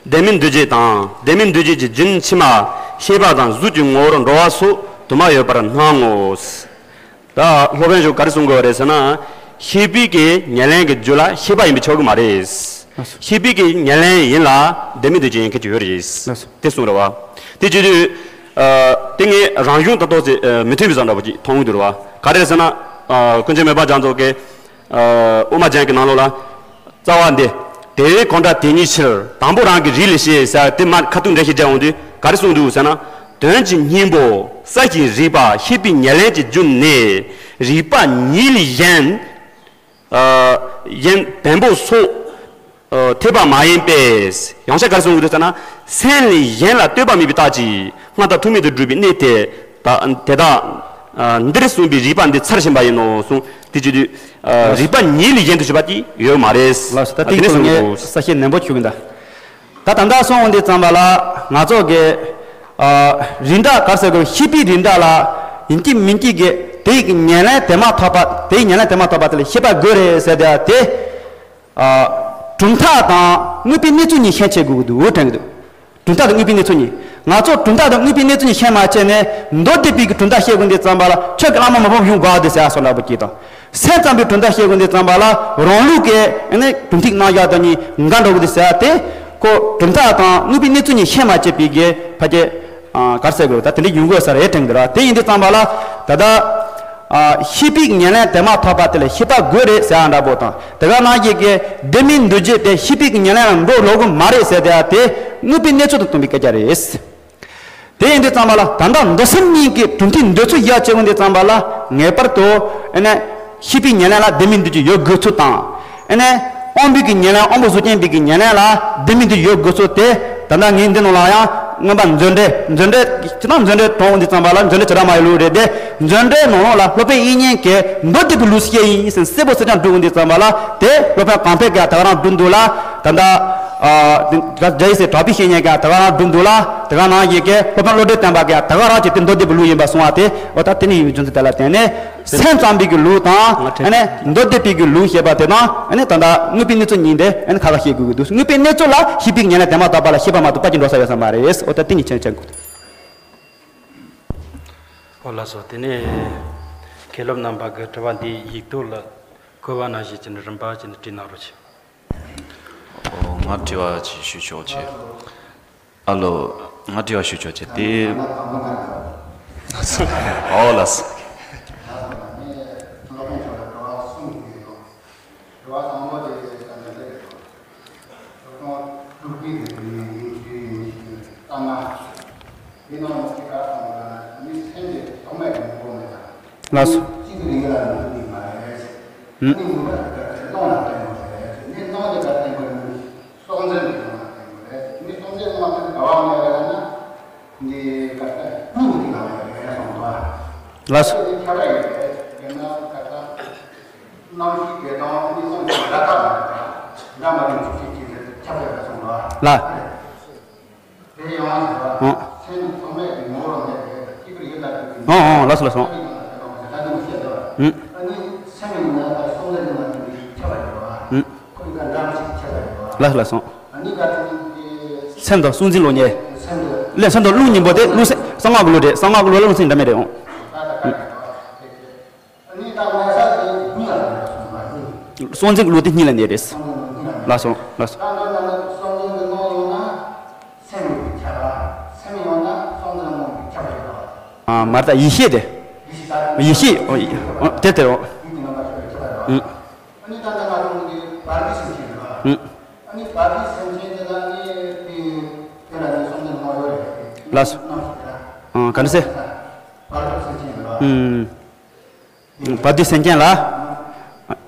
ལྡན་མིན་འདུ་བྱེད་དང་ལྡན་མིན་འདུ་བྱེད་ཀྱི་རྒྱུན་ཕྱི་མ་ཤེས་པ་དང་གཟུགས་ཀྱི་ངོ་བོར་འགྲོ་བ་སོགས་དུ་མ་ཡོད་པར་སྣང་ངོ་། ད་སློབ་དཔོན་ཞིག་ག་རེ་གསུང་དགོས་པ་རེད་ཟེར་ན། ཤེས་པའི་གི་ཉེར་ལེན་གྱི་རྒྱུ་ལ་ཤེས་པ་ཡིན་པས་ཆོག་གི་མ་རེད། ལགས་སོ། ཤེས་པའི་གི་ཉེར་ལེན་ཡིན་ལ་ལྡན་མིན་འདུ་བྱེད་ཡིན་མཁན་ཅིག་ཡོད་རེད། ལགས་སོ། དེ་གསུངས་རེད་བ། དེ་བྱེད་དུས། ཨ། དེ་ངས་རང་གཞུང་ད་ཏོག་ཙེ་ཨ་མི་མཐུན་པའི་བཟོ་འདྲ་པོ་ཅིག་མཐོང་གི་འདུག་རེད་བ། ག་རེ་ཟེར་ན། ཨ། ཀུན་མཁྱེན་མོས་པ་རྒྱ་མཚོ་གི། ཨ། དབུ་མ་རྒྱན་གྱི་ནང་ལོགས་ལ། རྩ་བ་འདི། དེ་བས་གང་འདྲ་དེ་ཉིད་ཕྱིར། དང་པོ་རང་གི་རིགས་ལས་ཤེས་ཟེར་དེ་མར་ཁ་ཐུག་འགྲེལ་བཤད་རྒྱག་འོང་དུས་ག་རེ་གསུངས་འདུག་ཟེར་ན། དོན་གྱི་སྙིང་པོ་གསལ་ཞིང་རིག་པ་ཤེས་པའི་ཉེར་ལེན་གྱི་རྒྱུ་ནི། རིགས་པ་ཉིད་ལས་གཞན། ཨ། གཞན་བེམ་པོ་སོགས། ཨ། འཐད་པ་མ་ཡིན་པས། ཡང་བསྐྱར་ག་རེ་གསུངས་ཡོད་ཟེར་ན། སེམས་ལས་གཞན་ལ་ལྟོས་པ་མེད་པའི་རྟགས་ཀྱིས་སྔར་ལྟར་ཐུག་མེད་དུ་སྒྲུབ་པའི་གནད་དེ། ད་དེ་དག་ཨ། འདིར་གསུངས་པའི་རིགས་པ་འདི་ཚར་ཕྱིན་པ་ཡིན་ནོ་གསུངས། དེ་བྱེད་དུས། ཨ། རིགས་པ་ཉིད་ལས་གཞན་དུ་ཞུགས་པ་དེ་ཡོད་མ་རེད། ལགས་སོ། ད་ཨ། དེ་དེ་ནས་ཚོ་གསུངས་ངས་འདུག་གསལ་བཤད་ནན་པོ་ཞུ་གི་འདུག་ད་ད་ལྟ་སོང་འོང་དུས་ཙམ་པ་ལ་ང་ཚོ་གི། ཨ། རིགས་འདྲ་ག་རེ་ཟེར་དགོས། ཤེས་པའི་རིགས་འདྲ་ལ་ཡིན་གཅིག་མིན་གཅིག་གི་དེ་ཡི་ཉེར་ལེན་དེ་མ་ཐོབ་པ་དེ་ཡི་ཉེར་ལེན་དེ་མ་ཐོབ་པ་དེ་ལ་ཤེས་པ་དགོས་རེད་ཟེར་དེ་དེ། ཨ། གྲུབ་མཐའ་དང་དངོས་པོའི་གནས་ཚུལ་གཉིས་ཤན་ཕྱེ་དགོས་ཀྱི་འདུག་དྲན་གྱི་འདུག་གྲུབ་མཐའ་དང་དངོས་པོའི་གནས་ཚུལ་གཉིས། ང་ཚོ་གྲུབ་མཐའ་དང་དངོས་པོའི་གནས་ཚུལ་གཉིས་ཤན་མ་ཕྱེ་ནས་མདོ་སྡེ་པའི་གི་གྲུབ་མཐའ་བཤད་དགོས་འདི་ཙམ་པ་ལ་ཁྱོད་ཀྱི་བླ་མ་མ་ཕམ་གཞུང་འགོག་འདི་ཟེར་ཡ་སོགས་འདྲ་པོ་ཅིག་དང་། སེམས་ཙམ་པའི་གྲུབ་མཐའ་བཤད་དགོས་འདི་ཙམ་པ་ལ་རང་ལུགས་ཀྱི་ཨ་ནི་གྲུབ་མཐའི་རྣམ་གཞག་དང་གཉིས་འགལ་འགྲོ་གི་འདི་ཟེར་ཡ་དེ་ཁོ་གྲུབ་མཐའ་དང་དངོས་པོའི་གནས་ཚུལ་གཉིས་ཤན་མ་ཕྱེ་བའི་གི་ཕ་གི། ཨ། ག་རེ་ཟེར་དགོས་ད་དེ་འདྲ་ཡོང་དགོས་ས་རེད་དྲན་གྱི་འདུག་ར། དེ་ཡིན་དུས་ཙམ་པ་ལ་ད་ལྟ། ཨ། ཤེས་པའི་ཉེར་ལེན་དེ་མ་ཐོབ་པ་དེ་ལ་ཤེས་པ་དགོས་རེད་ཟེར་ཡ་འདྲ་པོ་དང་དེ་ག་ནང་བཞིན་གྱི་ལྡན་མིན་འདུ་བྱེད་དེ་ཤེས་པའི་ཉེར་ལེན་ལ་འགྲོ་ལོག་གི་མ་རེད་ཟེར་དེ་ཡ་དེ་དངོས་པོའི་གནས་ཚུལ་དང་མཐུན་པའི་སྐད་ཆ་རེད། དེ་ཡིན་དུས་ཙམ་པ་ལ་ད་ལྟ་མདོ་སེམས་གཉིས་ཀྱི་གྲུབ་མཐའི་འདོད་ཚུལ་ཡ་བྱེད་དགོས་འདི་ཙམ་པ་ལ་ངེས་པར་དུ་ཨ་ནི་ཤེས་པའི་ཉེར་ལེན་ལ་ལྡན་མིན་འདུ་བྱེད་ཡོད་དགོས་ཚུལ་དང་། ཨ་ནི་དབང་པོའི་གི་ཉེར་ལེན་དབང་པོ་གཟུགས་ཅན་པའི་གི་ཉེར་ལེན་ལ་ལྡན་མིན་འདུ་བྱེད་ཡོད་དགོས་ཚུལ་དེ་ད་ལྟ་ངས་འདི་ནང་ལ་ཡང་མངོན་པ་མཛོད་འགྲེལ་མཛོད་འགྲེལ་ཅི་ན་མཛོད་འགྲེལ་དྲངས་འདི་ཙམ་པ་ལ་མཛོད་འགྲེལ་བྱེ་བྲག་སྨྲ་བའི་ལུགས་རེད་དེ། མཛོད་འགྲེལ་ནང་ལོགས་ལ་སློབ་དཔོན་དབྱིག་གཉེན་གྱིས་མདོ་སྡེ་པའི་ལུགས་བཤད་ཡིན་ཟེར་གསལ་པོ་གསལ་རྐྱང་བསྒྲུབས་འདི་ཙམ་པ་ལ་དེ་སློབ་དཔོན་གང་ཕེབས་ཀྱིས་ད་ག་རང་བསྒྲུབས་འདུག་ལ། ད་ལྟ། ཨ། རྒྱ་ཡེ་ཤེས་གྲགས་པའི་བཤེས་གཉེན་གྱིས་ད་ག་རང་བསྒྲུབས་འདུག་ལ། དེ་ག་ནང་བཞིན་གྱི་སློབ་དཔོན་བློ་གྲོས་བརྟན་པ་གྱིས་ད་ག་རང་བྱས་ཏེ་མདོ་སྡེ་པའི་ལུགས་ཡིན་པ་གསུངས་པ་དེ་འོ་ད་དེ་ནི་ཡོད་རྒྱུ་མཚན་དེ་ལ་བརྟེན་ནས་སེམས་ཙམ་པའི་གི་ལུགས་དང་ཨ་ནི་མདོ་སྡེ་པའི་གི་ལུགས་བཤད་པ་དེ་དང་ཨ་ནི་ད་ལྟ་དངོས་པོའི་གནས་ཚུལ་གཉིས་དེ་ཨ་ནི་ཁ་ཁ་བཤད་དགོས་ཀྱི་འདུག་དངོས་པོའི་གནས་ཚུལ་ལ་ཤེས་པའི་ཉེར་ལེན་དེ་མ་ཐོབ་པ་ལ་ཤེས་པ་མ་གཏོགས་ཕར་ཕྱིན་འགྲོ་ས་ཡོད་ས་མ་རེད། འོ་ད་དེ་གཉིས་ཆ་ཆ་དགོས་འདུག་འོ་ལགས་སོ། དེ་ནས་མཁན་སློབ་རྣམ་པ་གི་དྲི་བ་འདི་ཡིག་ཐོག་ལ་བཀོད་པ་ནང་བཞིན་བྱས་ནས་རིམ་པ་བྱས་ནས་བྲིས་གནང་རོགས་གྱིས། ཨོ། ང་དྲི་བ་ཅིག་ཞུ་ཆོག་ཅེས། ཨ་ལོ། ང་དྲི་བ་ཞུ་ཆོག་ཅེས་དེ། ཨོ་ལགས་སོ། ལགས་སོ། ཨུ། ལགས་སོ། ལགས། ཨང་། ཨང་། ལགས་སོ། ལགས་སོ། ཨང་། ཨང་། ལགས་སོ། ལགས་སོ། སེམས་དང་གཟུང་འཛིན་བློ་གཉིས། ལས་སེམས་དང་རླུང་གཉིས་པོ་དེ་རླུང་སེམས་གསང་སྔགས་ཀྱི་ལུགས་རེད། གསང་སྔགས་ཀྱི་ལུགས་ལ་རླུང་སེམས་འདྲ་མེད་རེད། ཨང་། ཨང་། གཟུང་འཛིན་གྱི་ལུགས་དེ་གཉིས་ལ་གནས་རེད། ལགས་སོ། ལགས་སོ། སེམས་ཀྱི་ཁྱབ་པ། སེམས་ཡོད་ན་ ཨ། མར་ད་ཡེ་ཤེས་དེ། ཡེ་ཤེས། ཨོ། ཨོ། དེ་དེ། ཨོ། ཨང་། ཨ་ནི་ད་ལྟ་ང་ཚོ་གི་བར་དོའི་སེམས་ཅན་རེད་བ། ཨང་། ཨ་ནི་བར་དོའི་སེམས་ཅན་དེ་ལ་ནི་དེ་དེ་ལ་ནི་སོང་ཙང་མ་ཡོད་རེད། ལགས་སོ། རྣམ་ཤེས་དེ་ལ། ཨང་། ག་འདྲ་ཟེར། བར་དོའི་སེམས་ཅན་རེད་བ། ཨང་། བར་དོའི་སེམས་ཅན་ལ།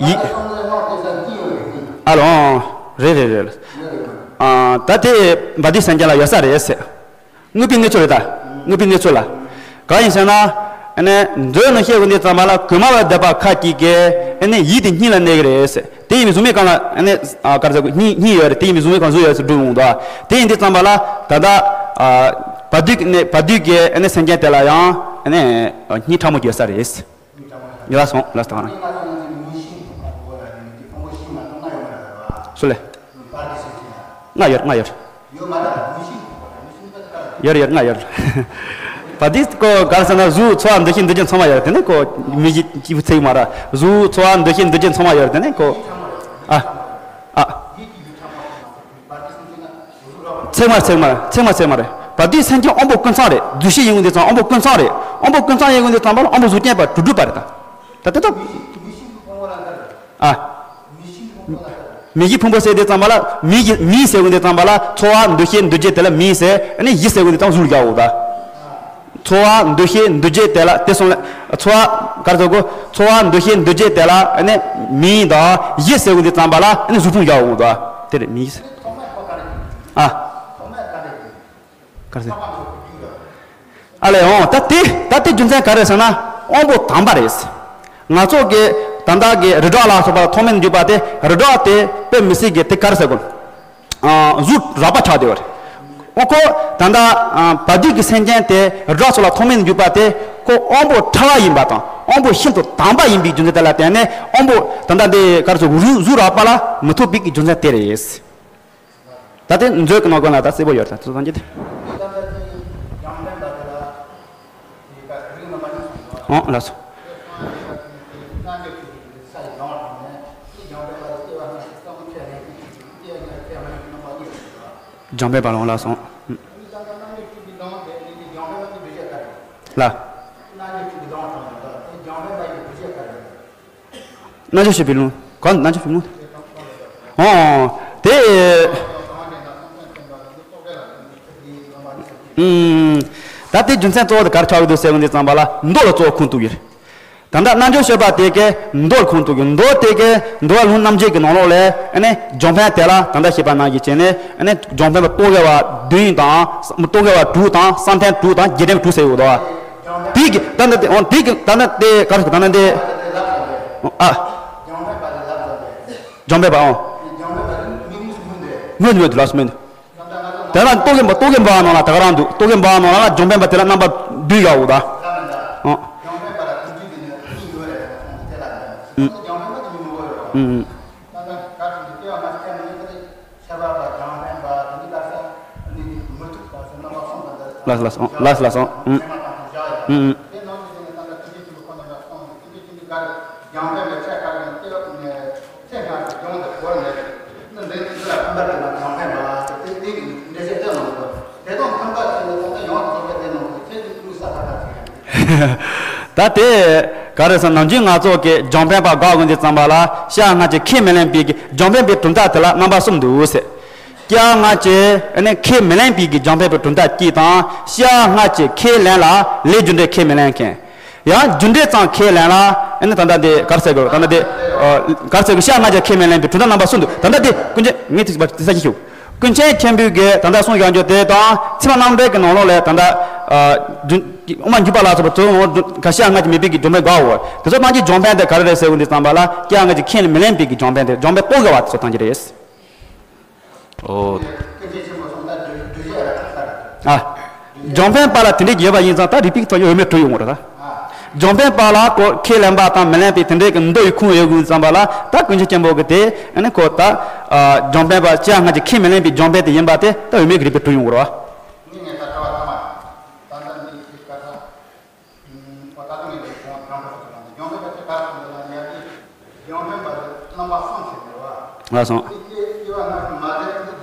ཡིད། ཨ་ལོ། རེད་རེད་རེད། ཨ། ད་དེ་བར་དོའི་སེམས་ཅན་ལ་ཡོད་ས་རེད་ཟེར། དངོས་པོའི་གནས་ཚུལ་རེད་ད། དངོས་པོའི་གནས་ཚུལ་ལ། གང་ཡིན་ཟེར་ན། ཨ་ནི་མཛོད་ནང་བཤད་དགོས་འདི་ཙམ་པ་ལ་གོས་དམར་བ་བསྡད་པ་ཁ་ཅིག་གིས་ཨ་ནི་ཡིད་དེ་སྙིང་ལ་གནས་ཀྱི་རེད་ཟེར། དེ་ཡིན་པའི་གཟུགས་མེད་ཁམས་ལ་ཨ་ནི། ཨ། ག་རེ་ཟེར། སྙིང་སྙིང་ཡོད་རེད། དེ་ཡིན་པའི་གཟུགས་མེད་ཁམས་གཟུགས་ཡོད་ཟེར་སྒྲུབ་ཡོང་འདུག་དེ་ཡིན་འདི་ཙམ་པ་ལ་ད་ལྟ། ཨ། བར་དོའི་ནས་བར་དོའི་གི་ཨ་ནི་སེམས་ཅན་དེ་ལ་ཡང་ཨ་ནི་སྙིང་ཕྲ་མོ་ཅིག་ཡོད་ས་རེད། ཡ་ལ་སོང་ལ་སྟག་ན། སུ་ལས། ང་ཡོད། ང་ཡོད། ཡོད་ཡོད། ང་ཡོད། བ་དེ་ཀོ་གར་ས་ན་གཟུགས་ཚོར་བ་འདུ་ཤེས་འདུ་བྱེད་ཚང་མ་ཡོད་རེད། དེ་ནས་ཀོ་མི་གི་སྐྱིད་པོ་ཚེག་མ་ར། གཟུགས་ཚོར་བ་འདུ་ཤེས་འདུ་བྱེད་ཚང་མ་ཡོད་རེད། དེ་ནས་ཀོ། ཨ། ཨ། ཚེག་མ་ཚེག་མ་ཚེག་མ་ཚེག་མ་རེད། བ་དེ་སེམས་ཅན་དབང་པོ་ཀུན་ཚང་རེད། འདུ་ཤེས་ཡིན་འདི་ཙམ་དབང་པོ་ཀུན་ཚང་རེད། དབང་པོ་ཀུན་ཚང་ཡིན་འདི་ཙམ་པ་ལ་དབང་པོ་གཟུགས་ཅན་པ་དྲུག་དྲུག་པ་རེད་ད། ད་དེ་ད། ཨ། མིག་གི་ཕུང་པོ་ཟེར་དེ་ཙམ་པ་ལ་མིག་གི་མིག་ཟེར་དགོས་དེ་ཙམ་པ་ལ་ཚོར་བ་འདུ་ཤེས་འདུ་བྱེད་དེ་ལ་མིག་ཟེར། ཨ་ནི་ཡིད་ཟེར་དགོས་དེ་ཙམ་གཟུགས་ལ་རྒྱག་འོ་ད། ཚོར་བ་འདུ་ཤེས་འདུ་བྱེད་དེ་ལ་དེ་སོང་ལ་ཚོར་བ་ག་རེ་ཟེར་དགོས། ཚོར་བ་འདུ་ཤེས་འདུ་བྱེད་དེ་ལ་ཨ་ནི་མིག་དང་ཡིད་ཟེར་དགོས་དེ་ཙམ་པ་ལ་ཨ་ནི་གཟུགས་ཕུང་རྒྱག་འོ་ད། དེ་རེད་མིག་ཟེར། ཨ། ག་རེ་ཟེར། ཨ་ལས་འོང་ད་དེ་ད་དེ་རྒྱུ་མཚན་ག་རེ་ཟེར་ན་དབང་པོ་དམ་པ་རེད། ང་ཚོ་གི་ད་ལྟ་གི་རི་བྲག་ལ་སོགས་པ་ཐོག་མེད་འཇུག་པ་དེ་རི་བྲག་དེ་དཔེ་མི་སྲིད་ཀྱི་དེ་ག་རེ་ཟེར་དགོས། ཨ། གཟུགས་རགས་པ་ཆགས་བསྡད་པ་རེད། ཨོ་ཁོ་ད་ལྟ་ཨ་བ་དུས་ཀྱི་སེམས་ཅན་དེ་རི་བྲག་སོགས་ལ་ཐོག་མེད་འཇུག་པ་དེ་ཁོ་དབང་པོ་ཕྲ་བ་ཡིན་པ་དང་དབང་པོ་ཤིན་ཏུ་དམ་པ་ཡིན་པའི་རྒྱུ་མཚན་དེ་ལ་བརྟེན་ནས་དབང་པོ་ད་ལྟ་འདི་ག་རེ་ཟེར་གཟུགས་གཟུགས་རགས་པ་ལ་མི་ཐུག་པའི་རྒྱུ་མཚན་དེ་རེད། ད་ལྟའི་མཛོད་ཀྱི་ནང་ཁོངས་ལ་ད་གསལ་པོ་ཡོད་ད་ཚོ་ཐམས་ཅད་དེ། ཨོ་ལགས་སོ། འཇམ་དཔལ་དཔལ་ལོང་ལགས་སོ། ལ། རྣལ་འབྱོར་སྤྱོད་པའི་ལུང་། གང་རྣལ་འབྱོར་སྤྱོད་པའི་ལུང་། ཨོ། དེ། ཨུམ། ད་དེ་རྒྱུ་མཚན་གཙོ་བོ་དེ་ག་རེ་ཆགས་ཀྱི་འདུག་ཟེར་བ་འདི་ཙམ་པ་ལ་མདོ་ལ་གཙོ་བོ་ཁུངས་གཏུགས་ཡོད། ད་ལྟ་རྣལ་འབྱོར་སྤྱོད་པ་དེ་གའི་མདོ་ལ་ཁུངས་གཏུགས་ཡོད། མདོ་དེ་གའི་མདོ་ལུང་རྣམ་འབྱེད་ཀྱི་ནང་ལོགས་ལས་ཨ་ནི་འཇམ་དཔལ་དེ་ལ་ད་ལྟ་བཤད་པ་ནང་བཞིན་བྱས་ནས་ཨ་ནི་འཇམ་དཔལ་པ་རྟོག་གེ་བ་བདུན་དང་རྟོག་གེ་བ་དྲུག་དང་བསམ་གཏན་དྲུག་དང་རྗེས་དྲན་དྲུག་ཟེར་ཡོད་དོ། དེ་གི་ད་ནི་དེ་འོང་དེ་གི་ད་ནི་དེ་ག་རེ་ཟེར་ད་ནི་དེ། ཨ། འཇམ་དཔལ་པ་འོང་། སྨོན་འདུན་ལགས་སྨོན་འདུན། དེ་ལ་རྟོག་གེ་འབའ་རྟོག་གེ་འབའ་ནང་ལ་ད་ག་རང་འདུག་རྟོག་གེ་འབའ་ནང་ལ་འཇམ་དཔལ་པ་དེ་ལ་རྣམ་པ་བདུན་ཡོད་འོ་ད། ཨ། ཨུ། ཨུ། ལགས་ལགས་སོ། ལགས་ལགས་སོ། ཨུ། ཨུ། ཨུ། ད་དེ་ག་རེ་ཟེར་ནམ་རྒྱུན་ང་ཚོ་གི་འཇམ་དཔལ་པ་དགའ་དགོས་འདི་ཙམ་པ་ལ་སྐྱེ་རྒ་ན་འཆིའི་ཁས་མི་ལེན་པའི་གི་འཇམ་དཔལ་པའི་གྲུབ་མཐའ་དེ་ལ་རྣམ་པ་གསུམ་འདུག་ཟེར། སྐྱེ་རྒ་ན་འཆིའི་ཨ་ནི་ཁས་མི་ལེན་པའི་གི་འཇམ་དཔལ་པའི་གྲུབ་མཐའ་གཅིག་དང་། སྐྱེ་རྒ་ན་འཆིའི་ཁས་ལེན་ལ་ལས་རྒྱུ་འབྲས་ཁས་མི་ལེན་མཁན། ཡང་རྒྱུ་འབྲས་ཙམ་ཁས་ལེན་ལ་ཨ་ནི་ད་ལྟ་འདི་ག་རེ་ཟེར་དགོས་ད་ལྟ་འདི། ཨ། ག་རེ་ཟེར་དགོས་སྐྱེ་རྒ་ན་འཆིའི་ཁས་མི་ལེན་པའི་གྲུབ་མཐའ་རྣམ་པ་གསུམ་འདུག་ད་ལྟ་འདི་ཀུན་མཁྱེན་ངས་ཐུག་པ་དེ་ས་ཞིག་ཞུ། ཀུན་མཁྱེན་ཆེན་པོའི་གི་ད་ལྟ་གསུངས་བཞག་རྒྱུ་དེ་དང་ཚད་མ་རྣམ་འགྲེལ་གྱི་ནང་ལོགས་ལས་ད་ལྟ། ཨ། དབུ་མ་འཇུག་པ་ལ་སོགས་པ་ཚོ་ངོ་སྐྱེ་རྒ་ན་འཆི་མེད་པའི་གི་སྒྲོན་མེ་དགའ་འོ། དེ་ཚོ་ཐམས་ཅད་འཇམ་དཔལ་དེ་ག་རེ་རེད་ཟེར་བ་འདི་ཙམ་པ་ལ་སྐྱེ་རྒ་ན་འཆིའི་ཁས་མི་ལེན་པའི་གི་འཇམ་དཔལ་དེ་འཇམ་དཔལ་རྟོག་གེ་བ་དེ་ཚོ་ཐམས་ཅད་རེད། ཨོ། ཨ། འཇམ་དཔལ་པ་ལ་དེ་འདྲའི་ཡོད་པ་ཡིན་ཙང་ད་རིགས་པའི་ཐོག་ནས་འོས་མེད་གྲུབ་ཡོང་གི་རེད་ད། འཇམ་དཔལ་པ་ལ་ཁོ་ཁས་ལེན་པ་དང་མི་ལེན་པའི་དེ་འདྲའི་གི་མདོ་ཡི་ཁུངས་ཡོད་དགོས་ཙམ་པ་ལ་ད་ཀུན་མཁྱེན་ཆེན་པོ་གི་དེ་ཨ་ནི་ཁོ་ད། ཨ། འཇམ་དཔལ་པ་སྐྱེ་རྒ་ན་འཆིའི་ཁས་མི་ལེན་པའི་འཇམ་དཔལ་དེ་ཡིན་པ་དེ་ད་འོས་མེད་ཀྱི་རིགས་པས་གྲུབ་ཡོང་གི་རེད་བ། ལགས་སོ།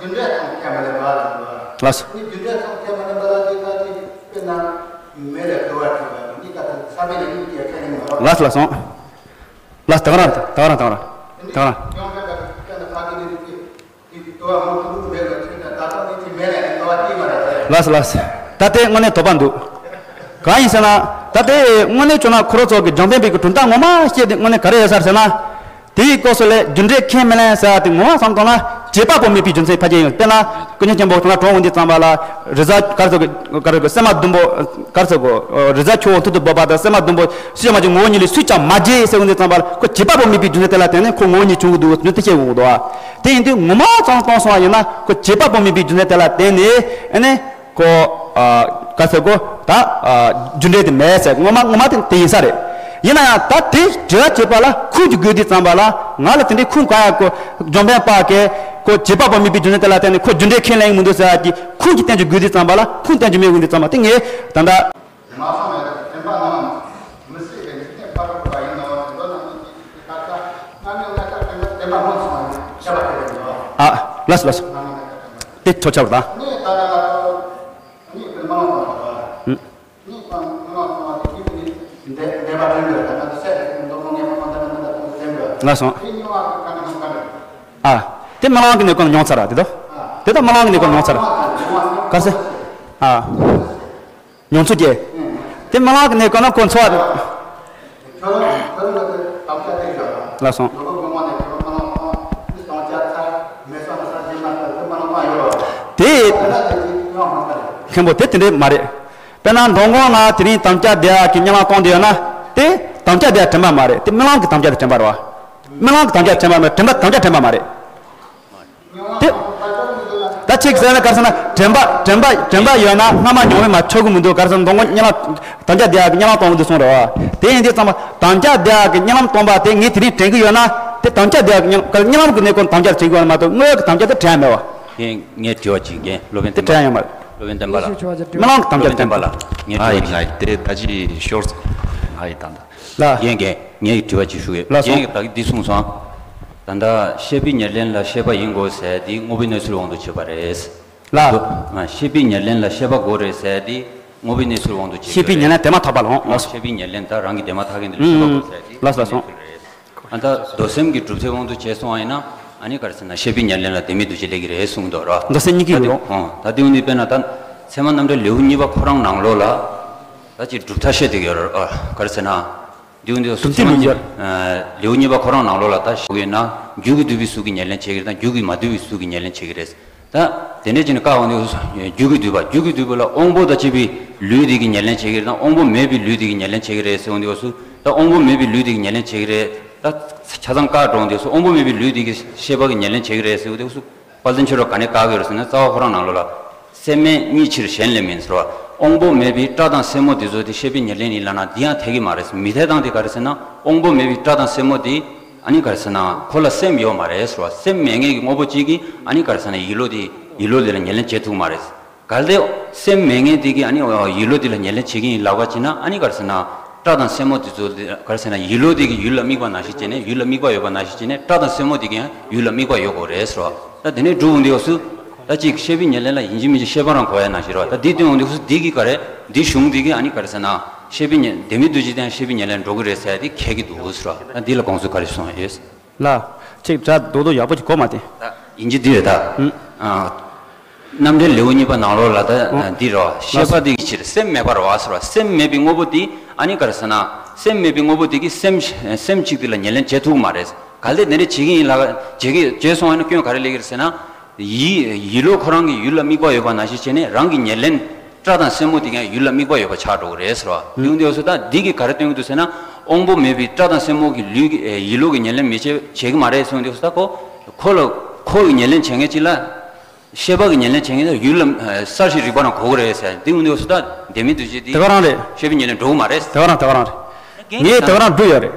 ལགས་སོ། ལགས་སོ་ལགས་སོ། ལགས་ད་ག་རང་ད་ག་རང་ད་ག་རང་ད་ག་རང་། ལགས་སོ་ལགས་སོ། ད་དེ་དངོས་གནས་དོགས་པ་འདུག་གང་ཡིན་ཟེར་ན། ད་དེ་དངོས་གནས་བྱུང་ན་ཁོ་རང་ཚོ་གི་འཇམ་དཔལ་དཔལ་གྱི་གྲུབ་མཐའ་ངོ་མ་བཤད་དེ་དངོས་གནས་ག་རེ་ཡོད་ས་རེད་ཟེར་ན། དེའི་སྐབས་སུ་ལས་རྒྱུ་འབྲས་ཁས་མི་ལེན་ཟེར་བ་དེ་ངོ་མ་བསམ་བཏང་ན་བྱེད་པ་པོ་མེད་པའི་རྒྱུ་མཚན་ཕལ་ཆེར་ཡོད། དཔེར་ན་ཀུན་མཁྱེན་ཆེན་པོ་དང་གྲོངས་འོང་དུས་ཙམ་པ་ལ་རི་གཟར་ག་རེ་ཟེར་དགོས་ག་རེ་ཟེར་དགོས་སྲན་མ་ཟླུམ་པོ་ག་རེ་ཟེར་དགོས་རི་གཟར་ཁྱོད་འོ་ཐུར་དུ་འབབ་པ་དང་སྲན་མ་ཟླུམ་པོ་སུས་ཀྱང་མ་བྱུང་ངོ་བོ་ཉིད་ལས་སུས་ཀྱང་མ་བརྗེད་ཟེར་འོང་དུས་ཙམ་པ་ལ་ཁོ་བྱེད་པ་པོ་མེད་པའི་རྒྱུ་མཚན་དེ་ལ་བརྟེན་ནས་ཁོ་ངོ་བོ་ཉིད་བྱུང་གི་འདུག་རྒྱུ་མཚན་དེ་བཤད་འོང་གི་འདུག་བ། དེ་ཡིན་དུས་ངོ་མ་ཙམ་གཏོང་སོང་བ་ཡིན་ན་ཁོ་བྱེད་པ་པོ་མེད་པའི་རྒྱུ་མཚན་དེ་ལ་བརྟེན་ནས་ཨ་ནི་ཁོ་ཨ་ག་ཟེར་གོ་ད་ཨ་རྒྱུ་འབྲས་དེ་མེད་ཟེར། ངོ་མ་ངོ་མ་དེ་དེ་ཡིན་ས་རེད། ཡིན་ན་ཡང་ད་དེ་དྲི་བ་བྱེད་པ་ལ་ཁུངས་ཀྱི་དགོས་དུས་ཙམ་པ་ལ་ང་ལ་དེ་འདྲའི་ཁུངས་གང་ཡང་ཁོ་འཇམ་དཔལ་དཔལ་གྱིས་ཁོ་བྱེད་པ་པོ་མེད་པའི་རྒྱུ་མཚན་དེ་ལ་བརྟེན་ནས་ཁོ་རྒྱུ་འབྲས་ཁས་ལེན་གྱི་མི་འདུག་ཟེར་བ་གྱི་ཁུངས་ཀྱི་བསྟན་རྒྱུ་དགོས་དུས་ཙམ་པ་ལ་ཁུངས་བསྟན་རྒྱུ་མེད་གི་འདུག་ཙམ་པ་དེ་ངས་ད་ལྟ། མ་སོང་བའི་དྲན་པ་ནང་མི་སྲིད་པའི་འཇིག་རྟེན་ཕ་རོལ་པོ་ཡིན་ནོ་དེ་ཚོ་རྣམས་ཀྱི་ཅིག་ཅིག་ཁ་ཁ་སྔ་མའི་ལྔ་ཆར་དྲན་པ་དྲན་པ་སྔོན་སོང་བའི་ཤ་བ་དེ་རེད་ནོ། ཨ་ལགས་སོ་ལགས་སོ། སྔ་མའི་ལྔ་ཆར་དྲན་པ་དེ་ཐོ་ཆག་ལ། ནས་ད་ལྟ་ལ་ནི་དཔེ་མ་ལོང་བ་ལ་ནི་དང་མ་ལོང་བ་དེ་ཁྱིམ་ནི་འདས་འདས་པ་དྲན་དགོས། ད་ལྟ་སད་མདོ་མོ་ངས་མ་མ་ད་མ་ད་ད་དྲན་དགོས། ལགས་སོ། དེ་ཉོ་བ་གི་ཁ་ནས་ཁ་ནས། ཨ་དེ་མ་ལོང་གི་ནས་ཀོན་མྱོང་ཚར་ར་དེ་དོ། དེ་ད་མ་ལོང་གི་ནས་ཀོན་མྱོང་ཚར་ར། ག་རེ་ཟེར། ཨ། མྱོང་ཚོར་སྐྱེ། དེ་མ་ལག་གི་གནས་སྐབས་ན་ཁོ་འཚོ་བ། ལགས་སོ། དེ། མཁན་པོ་དེ་དེ་འདྲས་མ་རེད། དཔེར་ན་མདོ་སྔགས་ན་དེ་རིང་དམ་བཅའ་བསྡད་ཡག་གི་གཉིད་ལམ་གཏོང་བསྡད་ཡོད་ན། དེ་དམ་བཅའ་བསྡད་ཡག་དྲན་པ་མ་རེད། དེ་རྨི་ལམ་གྱི་དམ་བཅའ་དེ་དྲན་པ་རེད་བ། རྨི་ལམ་གྱི་དམ་བཅའ་དྲན་པ་མ་རེད། དྲན་པ་དམ་བཅའ་དྲན་པ་མ་རེད། དེ། ད་ཅིག་ཟེར་ན་ག་རེ་ཟེར་ན་དྲན་པ་དྲན་པ་དྲན་པ་ཡོད་ན་སྔ་མ་མྱོང་བས་མ་ཆོག་གི་མི་འདུག་ག་རེ་ཟེར་ན་མདོ་སྔགས་གཉིད་ལམ་དམ་བཅའ་བསྡད་ཡག་གི་གཉིད་ལམ་གཏོང་གི་འདུག་གསུངས་རེད་བ། དེ་ཡིན་དུས་ཙམ་པ་དམ་བཅའ་བསྡད་ཡག་གི་གཉིད་ལམ་གཏོང་པ་དེ་ངས་དེ་རིང་དྲན་གི་ཡོད་ན་དེ་དམ་བཅའ་བསྡད་ཡག་གི་གཉིད་གཉིད་ལམ་གི་གནས་སྐབས་དམ་བཅའ་དྲན་གི་ཡོད་ན་མ་གཏོགས་དངོས་ཡོད་གི་དམ་བཅའ་དེ་དྲན་ཡ་མེད་བ། ངས་ངས་དྲི་བ་གཅིག་འགན་སློབ་དཔོན་དེ་བསྟན་པ་དྲན་ཡ་ལགས། མ་རེད། སློབ་དཔོན་བསྟན་པ་ལགས། རྨི་ལམ་གྱི་དམ་བཅའ་དྲན་པ་ལགས། ངས་ང་ཡི་ང་ཡི་དེ་ད་ཅི་ཤོར་ང་ཡི་དང་ད། ལགས། རྒན་རྒན་ངས་དྲི་བ་ཅིག་ཞུ་གི་ཡོད། ལགས་སོ། རྒན་གྱིས་ད་གི་འདི་གསུངས་སོང་། ད་ལྟ་ཤེས་པའི་ཉེར་ལེན་ལ་ཤེས་པ་ཡིན་དགོས་ཟེར་འདི་དངོས་པོའི་གནས་ཚུལ་དབང་དུ་བྱས་པ་རེད། ལགས། ཤེས་པའི་ཉེར་ལེན་ལ་ཤེས་པ་དགོས་རེད་ཟེར་འདི་དངོས་པོའི་གནས་ཚུལ་དབང་དུ་བྱས་ཤེས་པའི་ཉེར་ལེན་དེ་མ་ཐག་པ་ལ་འོང་། ལགས་སོ། ཤེས་པའི་ཉེར་ལེན་ད་རང་གི་དེ་མ་ཐག་གི་འདི་ལ་ཤེས་པ་དགོས་ཟེར་འདི་ལགས་སོ་ལགས་སོ། ཨ་ད་མདོ་སེམས་ཀྱི་སྒྲུབ་ཚད་དབང་དུ་བྱས་སོང་བ་ཡིན་ན་ཨ་ནི་ག་རེ་ཟེར་ན་ཤེས་པའི་ཉེར་ལེན་ལ་ལྡན་མིན་འདུ་བྱེད་ལས་ཀྱི་རེད་གསུངས་འདུག་ར། མདོ་སེམས་གཉིས་ཀྱི་ད་ཡོད་རུང་། ད་དེ་འོ་ནི་དཔེར་ན་ད་ཚད་མ་རྣམ་འགྲེལ་ལེའུ་གཉིས་པ་ཁོ་རང་ནང་ལོགས་ལ་ད་ཅིག་གྲུབ་མཐའ་བཤད་དེ་ཡོད་ར། ག་རེ་ཟེར་ན། འདི་འོ་འདི་གྲུབ་མཐའི་ལུགས་ཡོད། ལེའུ་གཉིས་པ་ཁོ་རང་ནང་ལོགས་ལ་ད་ཞུ་གི་ཡིན་ན་རྒྱུ་གིས་བསྡུས་པའི་གཟུགས་ཀྱི་ཉེར་ལེན་བྱེད་ཀྱི་རེད་དང་རྒྱུ་གིས་མ་བསྡུས་པའི་གཟུགས་ཀྱི་ཉེར་ལེན་བྱེད་ཀྱི་རེད། ད་དེ་འདྲས་བྱས་ནས་བཀག་འོང་དུས་རྒྱུ་གིས་བསྡུས་པ་རྒྱུ་གིས་བསྡུས་པ་ལ་དབང་པོ་དང་བཅས་པའི་ལུས་དེ་གི་ཉེར་ལེན་བྱེད་ཀྱི་རེད་དང་དབང་པོ་མེད་པའི་ལུས་དེ་གི་ཉེར་ལེན་བྱེད་ཀྱི་རེད་ཟེར་འོང་དུས་སུ་ད་དབང་པོ་མེད་པའི་ལུས་དེ་གི་ཉེར་ལེན་བྱེད་ཀྱི་རེད། ད་ཆ་ཚང་བཀག་འགྲོ་འོང་དུས་སུ་དབང་པོ་མེད་པའི་ལུས་དེ་གི་ཤེས་པ་གི་ཉེར་ལེན་བྱེད་ཀྱི་རེད་ཟེར་འོང་དུས་སུ། དཔལ་ལྡན་ཆོས་གྲགས་ག་ནས་བཀག་གི་ཡོད་རེད་ཟེར་ན་རྩ་བ་ཁོ་རང་ནང་ལོགས་ལ། སེམས་མེད་གཉིས་ཕྱིར་གཞན་ལས་མིན་ཟེར་བ། དབང་པོ་མེད་པའི་སྐྲ་དང་སེན་མོ་འདི་ཚོ་དེ་ཤེས་པའི་ཉེར་ལེན་ཡིན་ལབ་ན་འདི་ཡང་འཐད་ཀྱི་མ་རེད་ཟེར། མི་འཐད་སྟངས་དེ་ག་རེ་ཟེར་ན་དབང་པོ་མེད་པའི་སྐྲ་དང་སེན་མོ་དེ་ཨ་ནི་ག་རེ་ཟེར་ན་ཁོ་ལ་སེམས་ཡོད་མ་རེད་ཟེར་བ། སེམས་མེད་མཁན་གྱི་དངོས་པོ་གཅིག་གིས་ཨ་ནི་ག་རེ་ཟེར་ན་ཡིད་བློ་དེ་ཡིད་བློ་དེ་ལ་ཉེར་ལེན་བྱེད་ཐུབ་མ་རེད། གལ་ཏེ་སེམས་མེད་མཁན་དེ་གིས་ཨ་ནི་ཡིད་བློ་དེ་ལ་ཉེར་ལེན་བྱེད་ཀྱི་ཡིན་ལབ་པ་ཅིག་ན་ཨ་ནི་ག་རེ་ཟེར་ན་སྐྲ་དང་སེན་མོ་དེ་ཚོ་ག་རེ་ཟེར་ན་ཡིད་བློ་དེ་གིས་ཡུལ་ལ་དམིགས་པ་ནང་བཞིན་བྱས་ནས་ཡུལ་ལ་དམིགས་པ་ཡོད་པ་ནང་བཞིན་བྱས་ནས་སྐྲ་དང་སེན་མོ་དེ་གིས་ཡང་ཡུལ་ལ་དམིགས་པ་ཡོད་དགོས་རེད་ཟེར་བ། ད་དེ་ནས་སྒྲུབ་འོང་དུས་སུ་ད་ཅིག་ཤེས་པའི་ཉེར་ལེན་ལ་ཡིན་གཅིག་མིན་གཅིག་ཤེས་པ་རང་དགོས་ཡ་ནང་བཞིན་རེད་བ། ད་འདི་སྟོན་འོང་དུས་སུ་འདི་གིས་ག་རེ་འདི་གཞུང་འདི་གིས་ཨ་ནི་ག་རེ་ཟེར་ན་ཤེས་པའི་ཉེར་ལྡན་མིན་འདུ་བྱེད་དེ་ཡང་ཤེས་པའི་ཉེར་ལེན་འགྲོ་གི་རེད་ཟེར་ཡ་དེ་འཁེལ་གི་འདུག་ཟེར་བ། ད་འདི་ལ་དགོངས་ཚུལ་ག་རེ་གསུངས་ཡོད། ལ། ཅིག་སྒྲ་རྡོག་རྡོག་ཡག་པོ་ཅིག་གོ་མ་དེ། ད་ཡིན་གཅིག་འདི་རེད་ད། ཨ། རྣམ་འགྲེལ་ལེའུ་གཉིས་པ་ནང་ལོགས་ལ་ད་འདི་རེད་བ། ཤེས་པ་འདི་གི་ཕྱིར་སེམས་མེད་པར་བ་ཟེར་བ། སེམས་མེད་པའི་དངོས་པོ་འདི་ཨ་ནི་ག་རེ་ཟེར་ན། སེམས་མེད་པའི་དངོས་པོ་འདི་གིས་སེམས་སེམས་གཅིག་འདི་ལ་ཉེར་ལེན་བྱེད་ཐུབ་ཀྱི་མ་རེད། གལ་ཏེ་དེ་འདྲ་བྱེད་ཀྱི་ཡིན་ལ་བྱེད་ཀྱི་བྱས་སོང་ཡིན་ན་སྐྱོན་ག་རེ་སླེབས་ཀྱི་རེད་ཟེར་ན། ཡིད་ཡིད་བློ་ཁོ་རང་གི་ཡུལ་ལ་དམིགས་པ་ཡོད་པ་ནང་བཞིན་བྱས་ནས་རང་གི་ཉེར་ལེན་སྐྲ་དང་སེན་མོ་དེ་ཀྱང་ཡུལ་ལ་དམིགས་པ་ཡོད་པ་ཆགས་འགྲོ་གི་རེད་ཟེར་བ། ཡོང་དུས་སུ་ད་འདི་གིས་ག་རེ་སྟོན་གྱི་འདུག་ཟེར་ན། དབང་པོ་མེད་པའི་སྐྲ་དང་སེན་མོ་གི་ལུས་ཀྱི་ཡིད་བློ་གི་ཉེར་ལེན་མི་བྱེད་བྱེད་ཀྱི་མ་རེད་གསུངས་དུས་སུ་ད་ཁོ་ཁོ་ལ་ཁོ་གི་ཉེར་ལེན་བྱེད་མཁན་གཅིག་ལ། ཤེས་པ་གི་ཉེར་ལེན་བྱེད་མཁན་ལ་ཡུལ་ལ་གསལ་ཞིང་རིག་པ་རང་གོ་གི་རེད་ཟེར། འདི་ཡོང་དུས་སུ་ད་ལྡན་མིན་འདུ་བྱེད་དེ་དེ་ག་རང་རེད། ཤེས་པའི་ཉེར་ལེན་འགྲོ་གི་མ་རེད། དེ་ག་རང་དེ་ག་རང་རེད། ངས་དེ་ག་རང་སྒྲུབ་ཡོད་རེད།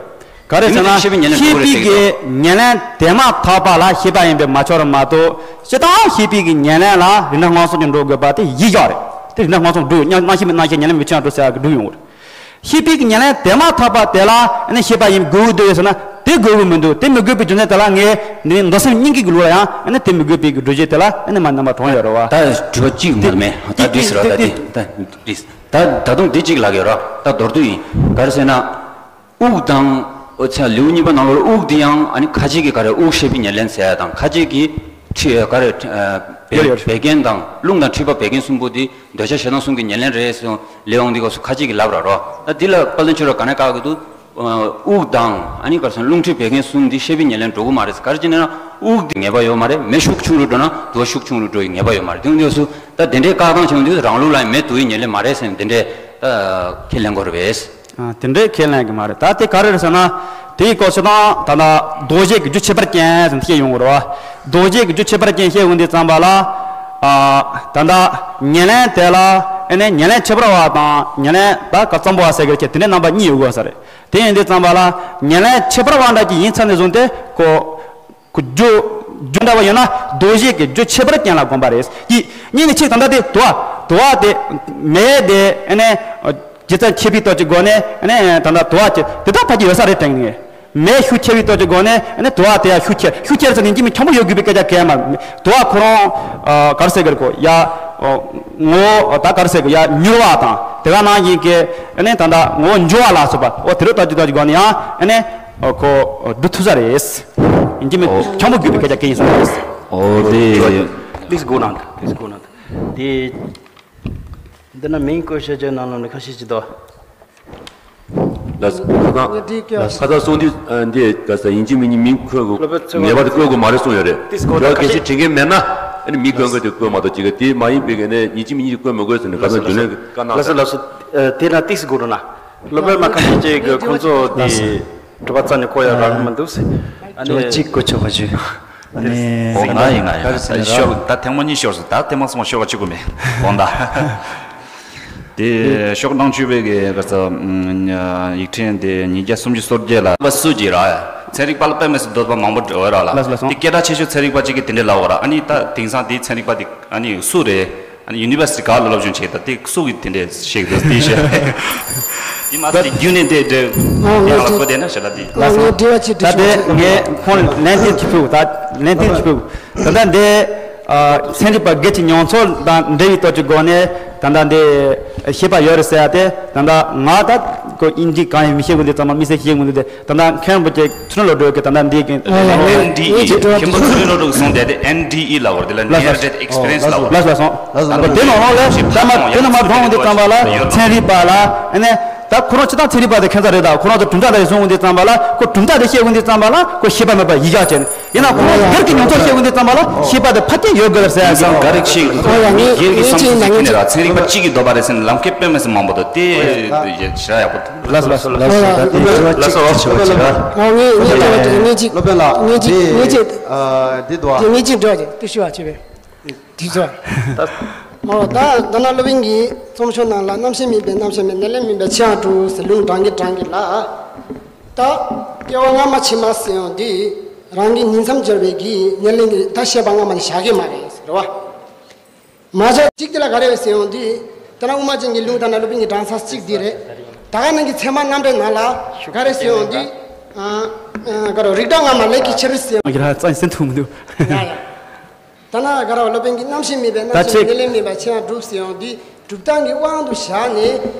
ག་རེ་ཟེར་ན་ཤེས་པའི་ཉེར་ལེན་ཤེས་པའི་གི་ཉེར་ལེན་དེ་མ་ཐག་པ་ལ་ཤེས་པ་ཡིན་པས་མ་ཆགས་རུང་མ་གཏོགས་སྤྱིར་བཏང་ཤེས་པའི་གི་ཉེར་ལེན་ལ་རིགས་སྣ་ལྔ་སོགས་ཀྱིས་འགྲོ་དགོས་པ་དེ་གཞི་བཞག་རེད། དེ་རིགས་སྣ་ལྔ་སོགས་སྒྲུབ་ཡོད། རྣམ་ཤེས་མེད་རྣམ་ཤེས་ཉེར་ལེན་མི་ཆགས་འགྲོ་ཟེར་གི་སྒྲུབ་ཡོང་གི་རེད། ཤེས་པའི་གི་ཉེར་ལེན་དེ་མ་ཐག་པ་དེ་ལ་ནི་ཤེས་པ་ཡིན་དགོས་ཀྱི་འདུག་ཟེར་ན་དེ་དགོས་ཀྱི་མི་འདུག་དེ་མི་དགོས་པའི་རྒྱུ་མཚན་དེ་ལ་ངས་ནི་མདོ་སེམས་སྙིང་གི་ལུགས་ལ་ཡང་ནི་དེ་མི་དགོས་པའི་གི་སྒྲུབ་བྱེད་དེ་ལ་ནི་མ་རྣམ་པ་གྲངས་ཡོད་རེད་བ། ད་དྲི་བ་གཅིག་མ་མེད་ད་དེ་དུས་སུ་ར་ད་དེ་དེ་ད་དེ་ད་ད་དུང་དེ་གཅིག་ལ་གི་ར་ད་མདོར་བསྡུས་ཡིན། ག་རེ་ཟེར་ན། དབུགས་དང་། འོ་ཚེ་ལེའུ་གཉིས་པ་ནང་ལོགས་དབུགས་འདི་ཡང་ཨ་ནི་ཁ་ཅིག་གིས་ག་རེ་དབུགས་ཤེས་པའི་ཉེར་ལེན་ཟེར་ཡ་དང་། ཁ་ཅིག་གིས་ཁྲི་ག་རེ་ཡོད་ཡོད། བད་ཀན་དང་རླུང་དང་མཁྲིས་པ་བད་ཀན་གསུམ་པོ་འདི་འདོད་ཆགས་ཞེ་སྡང་གསུམ་གྱི་ཉེར་ལེན་རེད་ཟེར་ལེའུ་འདི་སྐབས་སུ་ཁ་ཅིག་གིས་ལབ་ར་རོ། ད་འདི་ལ་དཔལ་ལྡན་ཆོས་གྲགས་ག་ནས་བཀག་གི་འདུག་དབུགས་དང་ཨ་ནི་ག་རེ་ཟེར་རླུང་མཁྲིས་བད་ཀན་གསུམ་འདི་ཤེས་པའི་ཉེར་ལེན་འགྲོ་གི་མ་རེད་ཟེར། ག་རེ་བྱས་ནས་ན་དབུགས་འདི་ངེས་པ་ཡོད་མ་རེད། མེ་ཤུགས་ཆུང་རུ་འགྲོ་ན་དུ་བ་ཤུགས་ཆུང་རུ་འགྲོ་ཡི་ངེས་པ་ཡོད་མ་རེད། དེ་འདི་སྐབས་སུ་ད་དེ་འདྲའི་བཀག་སྟངས་བྱུང་དུས་རང་ལུགས་ལ་མེ་དུ་བའི་ཉེར་ལེན་མ་རེད་ཟེར་ནས་དེ་འདྲའི་ད་ཁས་ལེན་དགོས་རེད་པས། ཨ། དེ་འདྲའི་ཁས་ལེན་གྱི་མ་རེད། ད་དེ་ག་རེ་རེད་ཟེར་ན། དེའི་སྐོར་ཆ་ཚང་ད་ལྟ་ལྡོག་བཤད་ཀྱི་རྒྱུ་ཁྱད་པར་ཅན་ཟེར་བཤད་ཡོང་གི་རེད་བ། ལྡོག་བཤད་ཀྱི་རྒྱུ་ཁྱད་པར་ཅན་བཤད་ཡོང་དུས་ཙམ་པ་ལ། ཨ། ད་ལྟ་ཉེར་ལེན་དེ་ལ་ཨ་ནི་ཉེར་ལེན་ཁྱད་པར་བ་དང་ཉེར་ལེན་ད་ག་ཙམ་པོ་བ་ཟེར་གི་རེད། དེ་འདྲའི་རྣམ་པ་གཉིས་ཡོད་དགོས་ས་རེད། དེ་ཡིན་དུས་ཙམ་པ་ལ་ཉེར་ལེན་ཁྱད་པར་བ་འདྲ་ཅིག་ཡིན་ཚར་ནས་བཟུང་སྟེ་ཁོ། ཁོ་རྒྱུ། རྒྱུ་འདྲ་བ་ཡོད་ན་ལྡོག་བཤད་ཀྱི་རྒྱུ་ཁྱད་པར་ཅན་ལ་དགོངས་པ་རེད། ཡིན་ནའི་ཆེས་ད་ལྟ་དེ་དུ་བ། དུ་བ་དེ་མེ་དེ་ཨ་ནི་ཇི་ལྟར་མཁྱེན་པའི་སྟོབས་ཀྱི་སྒོ་ནས་ཨ་ནི་ད་ལྟ་དུ་བ་ཅི་དེ་དག་ཕལ་ཆེར་ཡོད་ས་རེད་དྲན་ངེས། མེ་ཤུགས་ཆེ་བའི་སྟོབས་ཀྱི་སྒོ་ནས་ཨ་ནི་དུ་བ་དེ་ཡང་ཤུགས་ཆེ། ཤུགས་ཆེ་ཟེར་ནས་ཡིན་གཅིག་མིན་གཅིག་ཁྱབ་པོ་ཡོད་དགོས་པའི་སྐད་ཆ་གང་ཡང་མ་རེད། དུ་བ་ཁོ་རང་ག་རེ་ཟེར་གི་རེད། ཁོ་ཡ་ངོ་བོ་ད་ག་རེ་ཟེར་གི་ཡ་མྱུར་བ་དང་དེ་ག་ནང་བཞིན་གྱི་ཨ་ནི་ད་ལྟ་ངོ་བོ་འབྱུང་བ་ལ་སོགས་པ་འོ་དེ་རུ་སྟོབས་ཀྱི་སྟོབས་ཀྱི་སྒོ་ནས་ཡང་ཨ་ནི། ཨོ་ཁོ་སྒྲུབ་ཐུབ་ས་རེད། ཡིན་གཅིག་མིན་ཨོ། ཁྱབ་པོ་དགོས་པའི་སྐད་ཆ་གང་ཡིན་ས་རེད། ཨོ་དེ། Please go on. Please go on. དེ། འདི་ན་མིང་བཀོད་བྱ་རྒྱུ་ནང་ལོགས་ནས་ཁ་ཤས་ཅིག་འདུག་ལགས་སོ། ཁ་སང་ཁ་སང་གསུང་དུས་འདི་ག་ས་ཡིན་གཅིག་མིན་གཉིས་མིང་བཀོད་དགོས། ངེས་པར་དུ་བཀོད་དགོས་མ་རེད་གསུངས་ཡོད་རེད། Please go on. དེ་གལ་སྲིད་དྲན་མཁན་མེད་ན་ཨ་ནི་མིང་བཀོད་མཁན་དེ་བཀོད་མ་གཏོགས་ཅིག་ག་དེ་མ་ཡིན་པའི་ག་ནས་ཡིན་གཅིག་མིན་གཉིས་བཀོད་མི་དགོས་ཟེར་ནས་ཁ་སང་རྒྱུན་ལས་ཀྱི་བཀའ་གནང་། ལགས་སོ་ལགས་སོ། དེ་ན་ཏིག་ཙམ་གོ་རོ་ན། སློབ་དཔོན་མ་ཁ་ཤས་ཅིག་གིས་ཁོང་ཚོ་དེ་གྲུབ་པ་རྩ་ནས་གོ་ཡ་རག་མི་འདུག་ཟེར། ཨ་ནི་ཅོ་གཅིག་གོ་ཆོག་པ་ཅིག་ཨ་ནི་ཨོ་ང་ཡིན་ང་ཡིན་ཤོར། ད་ཐེངས་མ་གཉིས་ཤོར་སོང་། ད་ཐེངས་མ་གསུམ་ཤོར་བ་གཅིག་གོ་མེད་དགོངས་དག་དེ་ཤོག་གྲངས་བཅུ་པའི་གི་ག་ས་ཡིག་ཕྲེང་དེ་ཉིས་བརྒྱ་སུམ་ཅུ་སོ་བརྒྱད་ལ་པ་སུ་ཅིག་ར། ཚན་རིག་པ་ལ་དཔེ་མི་སྲིད་འདོད་པ་མང་པོ་འགྲོ་བ་ར་ལ། ལགས་སོ་ལགས་སོ། དེ་སྐད་གྲགས་ཆེ་ཤོས་ཚན་རིག་པ་ཅིག་གིས་དེ་འདྲ་ལབ་པ་ར། ཨ་ནི་ད་དེང་སང་དེའི་ཚན་རིག་པ་དེ་ཨ་ནི་སུ་རེད། ཨ་ནི་ཡུ་ནི་ཝར་སི་ཊི་ག་ལ་སློབ་སྦྱོང་བྱས་ད་དེ་སུ་གིས་དེ་འདྲས་བཤད་ཀྱི་འདུག་དེ་བཤད། དེ་མ་ཟད་དེ་རྒྱུན་ནས་དེ་འདྲས་ཨ་དེ་ཡང་ལ་བཀོད་བསྡད་ན་ཞེ་ལ་དེ། ཨ་ངས་དྲི་བ་ཅིག་ད་དྲི་དེ་ཆོག་ངས་ཁོང་ལན་འདེབས་ཅིག་ཕུལ། ད་ལན་འདེབས་ཅིག་ཕུལ། ད་ལྟ་འདི་ཨ་ཚན་རིག་པ་སྒེར་གྱི་མྱོང་ཚོར་དང་འབྲེལ་བའི་སྟོབས་ཀྱི་སྒོ་ནས་ད་ལྟ་འདི་ཤེས་པ་ཡོད་རེད་ཟེར་ཡ་དེ། ད་ལྟ་ང་ད་ཁོ་དབྱིན་ཇི་གང་ཡང་མི་ཤེས་གི་འདུག་ཚང་མ་དམིགས་བསལ་ཤེས་གི་མི་འདུག་དེ། ད་ལྟ་མཁན་པོ་ཅིག་ཚུལ་ལོ་སྒྲོལ་གྱི་ད་ལྟ་འདི་གི་ཨེན་ཌི་ཨི། མཁན་པོ་ཚུལ་ལོ་སྒྲོལ་གྱི་གསུང་དེ་དེ་ཨེན་ཌི་ཨི་ལབ་པ་རེད། དེ་ལ་near death experience ལབ་པ་རེད། ལགས་སོ་ལགས་སོ། ད་དེ་ནང་ལོགས་ལ་ད་མ་དེ་ནང་མ་གཏོང་འོང་དུས་ཙམ་པ་ལ་ཚན་རིག་པ་ལ་ཨ་ནི་ད་ཁོ་རང་སྤྱིར་བཏང་ཚན་རིག་པ་དེ་ཁྱད་མཚར་རེད། ད་ཁོ་རང་ཚོ་གྲུབ་མཐའ་དེ་གསུང་འོང་དུས་ཙམ་པ་ལ་ཁོ་གྲུབ་མཐའ་དེ་བཤད་འོང་དུས་ཙམ་པ་ལ་ཁོ་ཤེས་པ་མེད་པ་ཡིད་འཇགས་བྱས་ནས། ཡིན་ན་ཁོ་རང་སྒེར་གྱི་མྱོང་ཚོར་བཤད་འོང་དུས་ཙམ་པ་ལ་ཤེས་པ་དེ་ཕར་ཕྱིན་ཡོད་དགོས་ཟེར་ཡ་ཞིག་ག་རེ་ཤེས་འདུག་ཨོ་ཡ་ངས་སྒེར་གྱི་ངས་བསམ་ཚུལ་ཅིག་ཁྱེར་ནས་ར་ཚན་རིག་པ་གཅིག་གིས་འདོད་པ་རེད་ཟེར་ནས་ལམ་ཁ་དཔེ་མི་སྲིད་མང་པོ་འདུག་དེ་ཞེ་དྲག་ཡག་པོ་འདུག་ལགས་སོ་ལགས་སོ་ལགས་སོ། ད་དེ་དྲི་བ་གཅིག་དྲི་བ་ཅིག་ར། ཨོ་ངས་ངས་དྲི་བ་དྲི་ངས་གཅིག་སློབ་དཔོན་ལགས་ངས་གཅིག་དེ་ངས་གཅིག་ཨ་འདི་འདུག་ཨ། དེ་ངས་གཅིག་འདྲི་བ་ཅིག་དེ་ཞུ་བ་བྱེད་པས། དེ་ཚོ། ཨོ་ད་ད་ན་སློབ་དཔོན་གྱིས་རྩོམ་ཤོག་ནང་ལ་རྣམ་ཤེས་མེད་པས་རྣམ་ཤེས་མེད། ཉེར་ལེན་མེད་པས་ཆོས་དབྱིངས་གྲུབ་ཟེར་ལུང་དྲངས་གི་དྲངས་གི་ལ། ད་སྐྱེ་བ་སྔ་མ་ཕྱི་མ་ཟེར་ཡོང་དུས་རང་གི་ཉིང་མཚམས་སྦྱར་བའི་གི་ཉེར་ལེན་གྱི་ད་བཤད་པ་སྔ་མ་ནས་བཞག་གི་མ་རེད་ཟེར་བ། མ་བཞག་གཅིག་དེ་ལ་ག་རེ་རེད་ཟེར་ཡོང་དུས་ད་ན་དབུ་མ་ཅན་གྱི་ལུང་ད་ན་སློབ་དཔོན་གྱིས་དྲངས་ས་གཅིག་དེ་རེད། ད་ག་ནང་གི་ཚད་མ་རྣམ་འགྲེལ་ནང་ལ་ག་རེ་ཟེར་ཡོང་དུས་ཨ་ཨ་ག་རེ་རིགས་གྲངས་སྔ་མ་ལས་ཀྱི་ཕྱིར་ཟེར་ཡོང་། ཡ་ཡ། ད་ན་ག་ར་བ་སློབ་དཔོན་གྱིས་རྣམ་ཤེས་མེད་པས་རྣམ་ཤེས་ཉེར་ལེན་མེད་པ་ཆོས་དབྱིངས་གྲུབ་ཟེར་ཡོང་དུས་གྲུབ་མཐའ་གི་དབང་དུ་བཞག་ནས་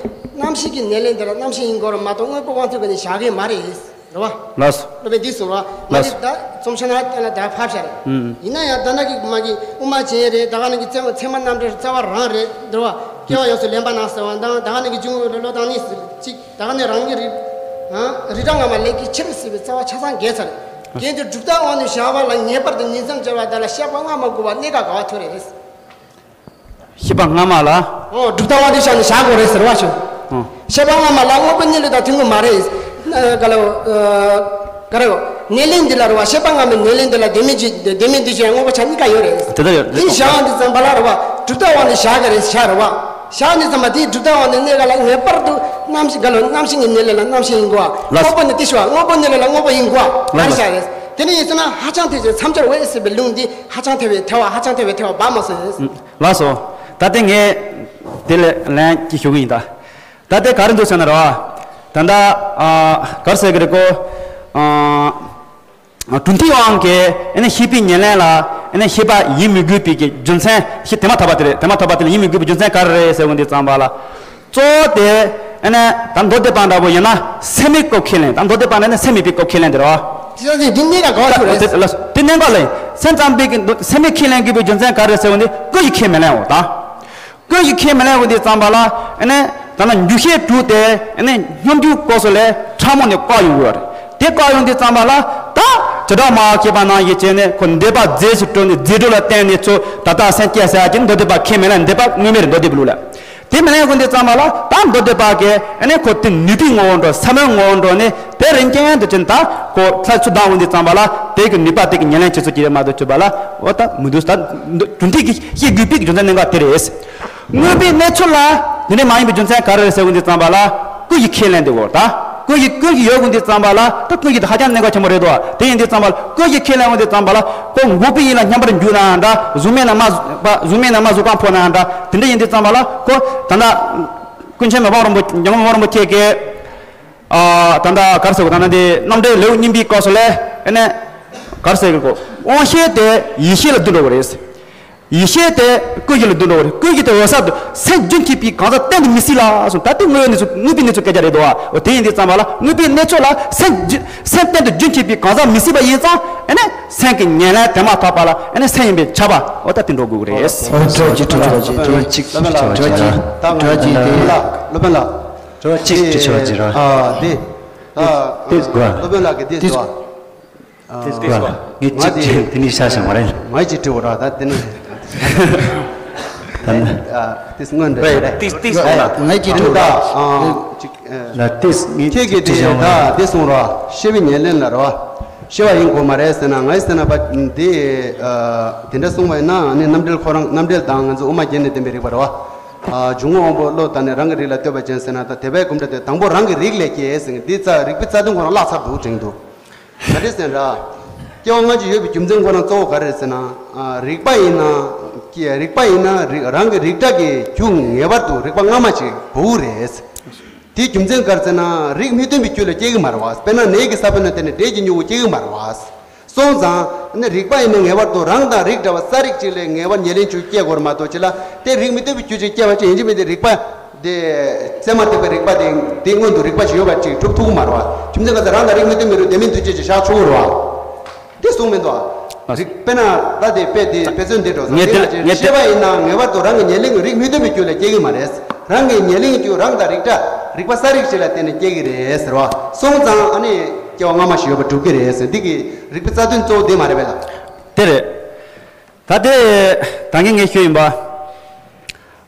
རྣམ་ཤེས་ཀྱི་ཉེར་ལེན་དེ་ལ་རྣམ་ཤེས་ཡིན་དགོས་ར་མ་གཏོགས་དངོས་པོའི་དབང་ཚུལ་ག་ནས་བཞག་གི་མ་རེད། རེད་བ། ལགས་སོ། སློབ་དཔོན་འདིས་གསུངས་ར། མ་ལགས་གི་སོ། ད་རྩོམ་ཤ་ན་ལྟ་ན་ད་ཕབ་ཤ་རེད། ཡིན་ན་ཡང་ད་ན་གི་མ་གི་དབུ་མ་ཅན་རེད། ད་ག་ནང་གི་ཚད་མ་ཚད་མ་རྣམ་འགྲེལ་རྩ་བ་རང་རེད། རེད་བ། སྐྱེ་བ་ཡོངས་སུ་ལེན་པ་ན་ཟེར་བ་དང་ད་ག་ནང་གི་འབྱུང་བའི་བློ་དང་ནི་ཟེར་གཅིག་ད་ག་ནས་རང་གི་རིགས་ཨ་རིགས་གྲངས་སྔ་མ་ལས་ཀྱི་ཕྱིར་ཟེར་བའི་རྩ་བ་ཆ་ཚང་འགལ་ཚར། རྐྱེན་དུ་གྲུབ་མཐའ་དབང་དུ་བཞག་པ་ལ་ངེས་པར་དུ་ཉིང་མཚམས་སྦྱར་བ་དག་ལ་བཤད་པ་སྔ་མ་དགོས་པ་གནད་འགག་ག་བ་ཐོན་རེད། བཤད་པ་སྔ་མ་ལ། ཨོ་གྲུབ་མཐའ་དབང་དུ་བཞག་ནས་བཞག་དགོས་རེད་ཟེར་བ་བྱུང་། ཨོ། བཤད་པ་སྔ་མ་ལ་དངོས་པོ་གནས་ལུགས་དང་མཐུན་གྱི་མ་རེད། ཨ་ག་ལ་ཨ་ག་རེ་ཉེར་ལེན་འདི་ལ་རེད་བ། བཤད་པ་སྔ་མའི་ཉེར་ལེན་འདི་ལ་ལྡན་མིན་གྱི་ལྡན་མིན་འདུས་བྱས་དངོས་པོ་ཆ་གཉིས་ཀ་ཡོད་རེད། དེ་ལྟར་ཡོད། དེ་བཞག་འདི་ཙམ་པ་ལ་རེད་བ། གྲུབ་མཐའ་དབང་དུ་བཞག་གི་རེད་བཞག་རེད་བ། བཞག་ནས་ཙམ་པ་དེའི་གྲུབ་མཐའ་དབང་དུ་གནས་ག་ལ་ངེས་པར་དུ་རྣམ་ཤེས་ག་ལ་རྣམ་ཤེས་ཀྱི་ཉེར་ལེན་ལ་རྣམ་ཤེས་ཡིན་དགོས་བ། ལགས་སོ། དངོས་པོ་ནི་དེ་ཞུ་བ་དངོས་པོ་ཉིད་ལ་ལ་དངོས་པོ་ཡིན་དགོས་བ། ལགས་སོ། ག་རེ་བཞག་རེད། དེ་ནི་ཡིན་ཟེར་ན་ཧ་ཅང་ཐལ་ཞིང་མཚམས་སྦྱར་བས་ཟེར་བའི་ལུང་འདི་ཧ་ཅང་ཐལ་བའི་ཐལ་བ་ཧ་ཅང་ཐལ་བའི་ཐལ་བ་འབབ་མ་སོང་། ལགས་སོ། ད་ལྟ་ངས་དེ་ལ་ལན་གཅིག་ཞུ་གི་ཡིན་ད། ད་ལྟ་ག་རེ་འདུག་ཟེར་ན་རེད་བ། ད་ལྟ་ཨ་ག་རེ་ཟེར་གི་རེད་གོ། ཨ་གྲུབ་མཐའི་དབང་གིས་ཨ་ནི་ཤེས་པའི་ཉེར་ལེན་ལ་ཨ་ནི་ཤེས་པ་ཡིན་མི་དགོས་པའི་གི་རྒྱུ་མཚན་ཤེས་དེ་མ་ཐག་པ་དེ་རེད། དེ་མ་ཐག་པ་དེ་ལ་ཡིན་མི་དགོས་པའི་རྒྱུ་མཚན་ག་རེ་རེད་ཟེར་འོང་དུས་ཙམ་པ་ལ། གཙོ་བོ་དེ་ ཨ་ནི་ད་མདོ་སྡེ་པ་འདྲ་པོ་ཡིན་ན་སེམས་མེད་སྐབས་ཁས་ལེན། ད་མདོ་སྡེ་པ་འདྲ་ནི་སེམས་མེད་པའི་སྐབས་ཁས་ལེན་དེ་རེད་བ། དེ་ནི་འདི་གནད་འགག་གོ་ཐུབ་རེད། དེ་ལ་དེ་གནད་འགག་ལ་ཡིན། སེམས་ཙམ་པའི་གི་སེམས་མེད་ཁས་ལེན་དགོས་པའི་རྒྱུ་མཚན་ག་རེ་ཟེར་བ་འདི་ཀུན་གྱིས་ཁས་མི་ལེན་འོ་ད། ཀུན་གྱིས་ཁས་མི་ལེན་འོ་དེ་ཙམ་པ་ལ་ཨ་ནི་ད་ན་འཇུག་ཤེས་དྲུག་དེ་ཨ་ནི་སྙོམས་འཇུག་སྐབས་སུ་ལས་ཕྲ་མོ་ནས་བཀག་ཡོང་གི་ཡོད་རེད། དེ་བཀག་ཡོང་དུས་ཙམ་པ་ལ་ད་བྱེ་བྲག་སྨྲ་བ་མཁས་པ་རྣམས་ཀྱིས་བྱས་ནས་ཁོ་འདོད་པ་རྫས་སུ་གྲུབ་ནས་རྫས་གྲུབ་ལ་བརྟེན་ནས་ཚུར་ད་ལྟ་སེམས་སྐྱེ་ཟེར་ཡ་ཅིག་མདོ་སྡེ་པ་ཁས་མི་ལེན། འདོད་པ་དངོས་མེད་རེད་མདོ་སྡེ་པའི་ལུགས་ལ། དེ་མི་ལེན་དགོས་དུས་ཙམ་པ་ལ་ད་མདོ་སྡེ་པ་གིས་ཨ་ནི་ཁོ་དེ་ནུས་པའི་ངོ་བོ་འགྲོ་ས་མའི་ངོ་བོ་འགྲོ་ནས་དེ་རིན་ཅན་དུ་ཅན་ད་ཁོ་ལྷ་ཚུར་ལྡང་འོང་དུས་ཙམ་པ་ལ་དེ་གི་ནུས་པ་དེ་གི་ཉེར་ལེན་བྱེད་ཚུལ་གྱི་རེད་མ་གཏོགས་བཅོས་པ་ལ་འོ་ད་མི་འདུག་ད་གྲུབ་མཐས་ཀྱིས་ཤེས་དགོས་པའི་རྒྱུ་མཚན་གནད་འགག་དེ་རེད། དངོས་པོའི་གནས་ཚུལ་ལ་དེ་འདྲ་མ་ཡིན་པའི་རྒྱུ་མཚན་ག་རེ་རེད་ཟེར་འོང་དུས་ཙམ་པ་ལ་ཀུན་གྱིས་ཁས་ལེན་དེ་གོ་ད་ཀུན་གྱིས་ཀུན་གྱིས་ཡོད་འོང་དུས་ཙམ་པ་ལ་ད་ཀུན་གྱིས་ད་ཧ་ཅང་གནད་འགག་ཆེན་པོ་རེད་དོ། དེ་ཡིན་དུས་ཙམ་པ་ལ་ཀུན་གྱིས་ཁས་ལེན་འོང་དུས་ཙམ་པ་ལ་ཁོ་འགོག་པའི་ཡིད་ལ་མཉམ་པར་འཇུག་ནའང་འདྲ། གཟུགས་མེད་ན་མ་གཟུགས་པ་གཟུགས་མེད་ན་མ་གཟུགས་གང་ཕོག་ནའང་འདྲ། དེ་འདྲ་ཡིན་དུས་ཙམ་པ་ལ་ཁོ་ད་ལྟ་ཀུན་མཁྱེན་མི་ཕམ་རིན་པོ་ཆེ་ཉམས་མགོན་རིན་པོ་ཆེ་གིས་ཨ་ད་ལྟ་ག་རེ་ཟེར་གོ་ད་ལྟ་འདི་རྣམ་འགྲེལ་ལེའུ་གཉིས་པའི་སྐབས་སུ་ལས་ཨ་ནི་ག་རེ་ཟེར་གོ་དབང་ཤེས་དེ་ཡིད་ཤེས་ལ་བསྡུ་འགྲོ་གི་རེད། ཡིད་ཤེས་དེ་ཀུན་གཞི་ལ་བསྡུ་འགྲོ་བ་རེད། ཀུན་གཞི་དེ་འོད་གསལ་དུ་སེམས་རྒྱུན་མཐུད་པའི་གང་ཟག་གཏན་དུ་མི་སྲིད་ལ་གསུངས། ད་དེ་དངོས་ཡོད་གནས་ཚུལ་དངོས་པོའི་གནས་ཚུལ་སྐད་ཆ་རེད་དོ། འོ་དེ་ཡིན་དུས་ཙམ་པ་ལ་དངོས་པོའི་གནས་ཚུལ་ལ་སེམས་རྒྱུ་སེམས་གཏན་དུ་རྒྱུན་མཐུད་པའི་གང་ཟག་མི་སྲིད་པ་ཡིན་ཙང་ཨ་ནི་སེམས་ཀྱི་ཉེར་ལེན་དེ་མ་ཐག་པ་ལ་ཨ་ནི་སེམས་ཡིན་པས་ཁྱབ་པ་འོ་ད་དེ་འགྲོ་དགོས་ཀྱི་རེད། ཨོ་དྲི་བ་གཅིག་དྲི་བ་གཅིག་དྲི་བ་གཅིག་སློབ་དཔོན་ལགས། དྲི་བ་གཅིག་དྲི་བ་གཅིག་དེ་སློབ་དཔོན་ལགས། དྲི་བ་གཅིག་དྲི་བ་གཅིག་ར། ཨ་དེ་ཨ་དེ་དགོས། སློབ་དཔོན་ལགས་ཀྱིས་དེ་དེ་དགོས། ཨ་དེ་ལ་ངས་ང་གཅིག་དེ་བྱས་དེ་ནས་ཤ་ཞང་མ་རེད། ང་གཅིག་དྲི་བ་ར་ད་དེ་ནས། ད་ནི་ཨ་དེ་སྔོན་འདྲ་རེད། རེད། ཏིས་ཏིས་ཨ་ལ། ང་གཅིག་དྲི་བ་ད་ར། ཨ་གཅིག་ཨ་ལ་ཏིས་ངས་ཁྱེད་ཀྱིས་དྲི་དེ་བྱས་ད་དེ་གསུང་ར་ཤེས་པའི་ཉེར་ལེན་ལ་ར་བ། ཤེས་པ་ཡིན་དགོས་མ་རེད་ཟེར་ན་ང་ཡི་ཟེར་ན་པ་དེ་ཨ་དེ་འདྲ་གསུངས་པ་ཡིན་ན་ཨ་ནི་རྣམ་འགྲེལ་ཁོ་རང་རྣམ་འགྲེལ་དང་ང་ཚོ་དབུ་མ་རྒྱན་ནས་བསྟན་པའི་རིགས་པ་ར་བ། ཨ་འཇུག་ངོགས་དབང་པོ་བློ་དང་ནི་རང་གི་རིགས་ལ་ལྟོས་པ་ཅན་ཟེར་ན་ད་དེ་པའི་གོམས་འདྲ་དེ་དང་པོ་རང་གི་རིགས་ལས་སྐྱེས་ཟེར་འདི་རྩ་རིགས་པའི་རྩ་དོན་ཁོ་རང་བརླག་ཚར་འདུག་དྲན་འདུག་ག་རེ་ཟེར་ན། སྐྱེ་བ་སྔ་ཕྱི་ཡོད་པའི་རྒྱུ་མཚན་ཁོ་རང་གཙོ་བོ་ག་རེ་རེད་ཟེར་ན། རིགས་པ་ཡིན་ན། རིགས་པ་ཡིན་ན་རང་གི་རིགས་འདྲ་གི་རྒྱུ་ངེས་པར་དུ་རིགས་པ་སྔ་མ་ཞིག་དགོས་ཀྱི་རེད། དེའི་རྒྱུ་མཚན་ག་རེ་ཟེར་ན་རིགས་མི་མཐུན་པའི་རྒྱུ་ལས་སྐྱེ་གི་མ་རེད་བ། དཔེར་ན་ནས་ཀྱི་ས་བོན་ནས་དེ་ནས་འབྲས་ཀྱི་མྱུ་གུ་སྐྱེ་གི་མ་རེད་བ། སོང་ཙང་ནི་རིགས་པ་ཡིན་ན་ངེས་པར་དུ་རང་དང་རིགས་འདྲ་བ་གསལ་རིག་ཅིག་ལས་ངེས་པར་ཉེར་ལེན་རྒྱུ་སྐྱེ་དགོས་རེད་མ་གཏོགས་ཅི་ལ་དེ་རིགས་མི་མཐུན་པའི་རྒྱུ་ཅིག་སྐྱེ་བ་ཅིག་ཡིན་གཅིག་མིན་གཅིག་རིགས་པ། དེ་ཚད་མ་ཐེག་པའི་རིགས་པ་དེ་དེ་སྔོན་དུ་རིགས་པ་ཞིག་ཡོད་པ་ཅིག་གྲུབ་ཐུབ་ཀྱི་མ་རེད་བ། རྒྱུ་མཚན་ག་ཚོད་རང་དང་རིགས་མི་མཐུན་པའི་རུ་དེ་མིན་དུ་ཅི་ཅིག་བཞག་ཆོག་གི་རེད་བ། དེ་གསུངས་མི་འདུག་བ། རིགས་དཔེར་ན་ད་དེ་དཔེ་དེ་དཔེ་མཚོན་འདི་འགྲོ་ཟེར་ངས་དེ་དེ་ལ་ཅིག་ངས་ཤེས་པ་ཡིན་ན་ངེས་པར་དུ་རང་གི་ཉེར་ལེན་གྱི་རིགས་མི་མཐུན་པའི་རྒྱུ་ལས་སྐྱེ་གི་མ་རེད། རང་གི་ཉེར་ལེན་གྱི་རྒྱུ་རང་དང་རིགས་འདྲ་རིགས་པ་གསལ་རིག་ཅིག་ལ་བརྟེན་ནས་སྐྱེ་གི་རེད་ཟེར་བ། སོང་ཙང་ཨ་ནི་སྐྱེ་བ་སྔ་མ་ཞིག་ཡོད་པ་གྲུབ་ཀྱི་རེད་ཟེར་འདི་གི་རིགས་པའི་རྩ་དོན་གཙོ་བོ་དེ་མ་རེད་པས་ལ། དེ་རེད། ད་དེ་ད་གིན་ངས་ཞུས་ཡིན་པ།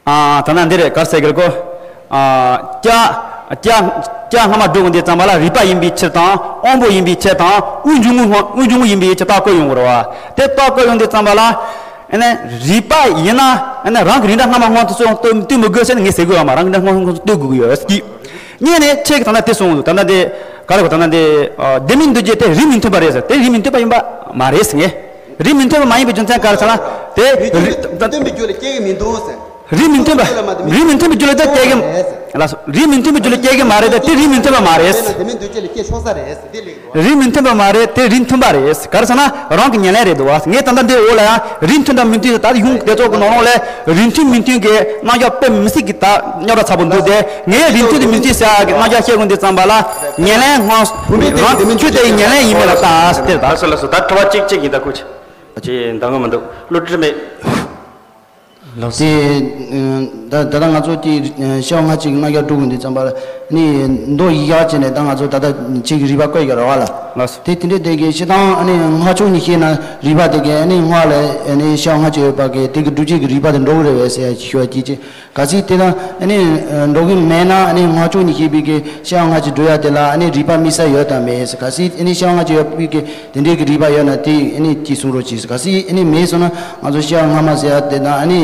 ཨ་ད་ནང་འདི་རེད་གར་ཟེར་གི་རེད་གོ། ཨ་སྐྱ་སྐྱ་སྐྱ་སྔ་མ་སྒྲུབ་དགོས་འདི་ཙམ་པ་ལ་རིགས་པ་ཡིན་པའི་ཕྱིར་དང་དབང་པོ་ཡིན་པའི་ཕྱིར་དང་དབུགས་འབྱུང་རྔུབ་དབུགས་འབྱུང་རྔུབ་ཡིན་པའི་ཕྱིར་རྟགས་བཀོད་ཡོང་གི་རེད་བ། དེ་རྟགས་བཀོད་ཡོང་འདི་ཙམ་པ་ལ་ཨ་ནི་རིགས་པ་ཡིན་ན་ཨ་ནི་རང་གི་རིགས་འདྲ་སྔ་མ་སྔོན་དུ་སོང་བསྟོད་བསྟོད་མི་དགོས་ཟེར་ནས་ངས་ཟེར་གི་ཡོད་མ། རང་གི་རིགས་འདྲ་སྔོན་སྔོན་དུ་བསྟོད་དགོས་ཀྱི་ཡོད་ཟེར་གྱི། གཉིས་ནས་ཁྱེད་ཀྱིས་ད་ལྟ་དེ་གསུངས་འདུག་ད་ལྟ་དེ་ག་རེ་གོ་ད་ལྟ་དེ་ཨ་ལྡན་མིན་འདུ་བྱེད་དེ་རིགས་མི་མཐུན་པ་རེད་ཟེར། དེ་རིགས་མི་མཐུན་པ་ཡིན་པ་མ་རེད་ཟེར་ངས། རིགས་མི་མཐུན་པ་མ་ཡིན་པའི་རྒྱུ་མཚན་ག་རེ་ཟེར་ན། དེ་མི་མཐུན་རིགས་པ་མཐུན་པའི་རྒྱུ་ལ་སྐྱེ་གི་མི་འདུག་ཟེར། རིགས་མི་མཐུན་པ། རིགས་མི་མཐུན་པའི་རྒྱུ་ལ་དེ་སྐྱེ་གི། ལགས་སོ། རིགས་མི་མཐུན་པའི་རྒྱུ་ལ་སྐྱེ་གི་མ་རེད་དེ་དེ་རིགས་མི་མཐུན་པ་མ་རེད། དེ་ན་དེ་མི་འདུ་བྱེད་ལ་སྐྱེ་ཆོག་ས་རེད་ཟེར་དེ་ལེགས་འདུག་རིགས་མི་མཐུན་པ་མ་རེད་དེ་རིགས་མཐུན་པ་རེད། ག་རེ་ཟེར་ན་རང་གི་ཉེར་ལེན་རེད་འདུག་བ། ངས་ད་ལྟ་འདི་འོག་ལ་ཡང་རིགས་མཐུན་དང་མི་མཐུན་ད་ཡུང་དེ་ཚོ་གི་ནང་ལོགས་ལས་རིགས་མཐུན་མི་མཐུན་གྱི་རྣམ་གཞག་དཔེ་མི་སྲིད་ཀྱི་ད་རྙོག་དྲ་ཚ་པོ་འདུག་སྟེ། ངས་རིགས་མཐུན་དང་མི་མཐུན་ཟེར་ཡག་གི་རྣམ་གཞག་བཤད་དགོས་འདི་ཙམ་པ་ལ་ཉེར་ལེན་སྔོན་རང་ཆོས་དེ་ཉེར་ལེན་ཡིན་མིན་ལ་ལྟ་ཟེར་ད། ལགས་སོ་ལགས་སོ། ད་དྲི་བ་གཅིག་གཅིག་ཡིན་ད་ཁུ་ཅི་ཅི་འདང་གི་མི་འདུག་བློ་གྲོས་མེད། ལགས་སོ། དེ་ད་ད་ལྟ་ང་ཚོ་དེ་ཤེས་པ་སྔ་ཕྱི་གི་རྣམ་གཞག་སྒྲུབ་དགོས་འདི་ཙམ་པ་ལ་ནི་མདོ་ཡིག་ཡག་བྱས་ནས་ད་ང་ཚོ་ད་ལྟ་ཁྱེད་ཀྱི་རིགས་པ་བཀོད་ཀྱི་རེད་བ་ལ། ལགས་སོ། དེ་དེ་འདྲའི་དེ་གི་སྤྱིར་བཏང་ཨ་ནི་སྔགས་ཕྱོགས་ནས་བཤད་ན་རིགས་པ་དེ་གི་ཨ་ནི་སྔགས་ལ་ཨ་ནི་ཤེས་པ་སྔ་ཕྱི་ཡོད་པ་གི་དེ་གི་སྒྲུབ་བྱེད་ཀྱི་རིགས་པ་དེ་འགྲོ་གི་རེད་བས་ཟེར་ཡ་ཞུ་བ་གཅིག་བྱས། གལ་སྲིད་དེ་ལ་ཨ་ནི་འགྲོ་གི་མེད་ན་ཨ་ནི་སྔགས་ཕྱོགས་ནས་བཤད་པའི་གི་ཤེས་པ་སྔ་ཕྱི་སྒྲུབ་ཡ་དེ་ལ་ཨ་ནི་རིགས་པ་དམིགས་བསལ་ཡོད་དམ་མེད་ཟེར། གལ་སྲིད་ཨ་ནི་ཤེས་པ་སྔ་ཕྱི་ཡོད་པའི་གི་དེ་འདྲའི་གི་རིགས་པ་ཡོད་ན་དེ་ཨ་ནི་ཅིག་གསུང་རོགས་གྱིས། གལ་སྲིད་ཨ་ནི་མེད་སོང་ན་ང་ཚོ་ཤེས་པ་སྔ་མ་ཟེར་ཡ་དེ་དང་ཨ་ནི་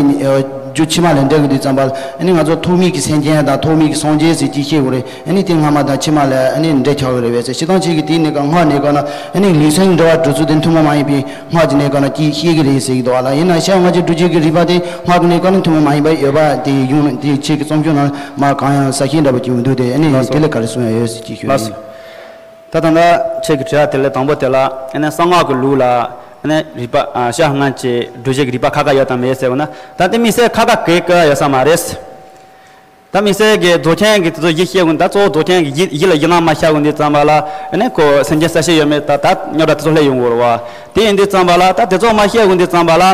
རྒྱུ་ཕྱི་མ་ལ་འབྲེལ་གི་དུས་ཙམ་པ་ཨ་ནི་ང་ཚོ་ཐོག་མའི་གི་སེམས་ཅན་དང་ཐོག་མའི་གི་སངས་རྒྱས་ཟེར་གྱི་བཤད་དགོས་རེད། ཨ་ནི་དེ་སྔ་མ་དང་ཕྱི་མ་ལ་ཨ་ནི་འབྲེལ་ཆགས་གི་རེད་བས་ཟེར། སྤྱིར་བཏང་ཁྱེད་ཀྱི་དེའི་གནས་སྐབས་སྔགས་གནས་སྐབས་ན་ཨ་ནི་ལུས་སེམས་འབྲེལ་བ་གྲོལ་ཚུལ་དེ་མཐུན་པ་མ་ཡིན་པའི་སྔགས་ཀྱི་གནས་སྐབས་ན་ཅིག་བཤད་གི་རེད་ཟེར་གི་འདུག་བ་ལ། ཡིན་ན་ཤེས་པ་སྔ་ཕྱི་སྒྲུབ་བྱེད་ཀྱི་རིགས་པ་དེ་སྔགས་ཀྱི་གནས་སྐབས་ན་མཐུན་པ་མ་ཡིན་པ་ཡོད་པ་དེ་ཡོང་དེ་ཁྱེད་ཀྱི་རྩོམ་ཤོག་ནང་མ་གང་ཡང་གསལ་བཤད་འདྲ་པོ་ཅིག་མི་འདུག་སྟེ། ཨ་ནི་ལགས་སོ། དེ་ལ་ག་རེ་གསུང་ཡ་ཡོད་ཟེར་ཅིག་ཞུ་ཡ་ལགས་སོ། ཡིན། ད་ད་ལྟ་ཁྱེད་ཀྱི་དྲི་བ་དེ་ལས་དང་པོ་དེ་ལ་ཨ་ནི་གསང་སྔགས་ཀྱི་ལུགས་ལ་ཨ་ནི་རིགས་པ་ཨ་ཤེས་པ་སྔ་ཕྱི་སྒྲུབ་བྱེད་ཀྱི་རིགས་པ་ཁ་ཁ་ཡོད་དམ་མེད་ཟེར་བ་ན། ད་དེ་དམིགས་བསལ་ཁ་ཁ་གེ་གེ་ཡོད་ས་མ་རེད། ད་དམིགས་བསལ་གྱི་རྫོགས་ཆེན་གྱི་དེ་ཚོ་གཞི་བཤད་དགོས། ད་གཙོ་བོ་རྫོགས་ཆེན་གྱི་གཞི་གཞི་ལ་གཞི་སྣང་མ་ཤར་དགོས་འདི་ཙམ་པ་ལ། ཨ་ནི་ཁོ་སེམས་ཅན་གསལ་བྱེད་ཡོད་མེད་ད་ད་རྙོག་དྲ་དེ་ཚོ་སླེབས་ཡོང་གི་རེད་བ། དེ་ཡིན་དུས་ཙམ་པ་ལ་ད་དེ་ཚོ་མ་བཤད་དགོས་འདི་ཙམ་པ་ལ།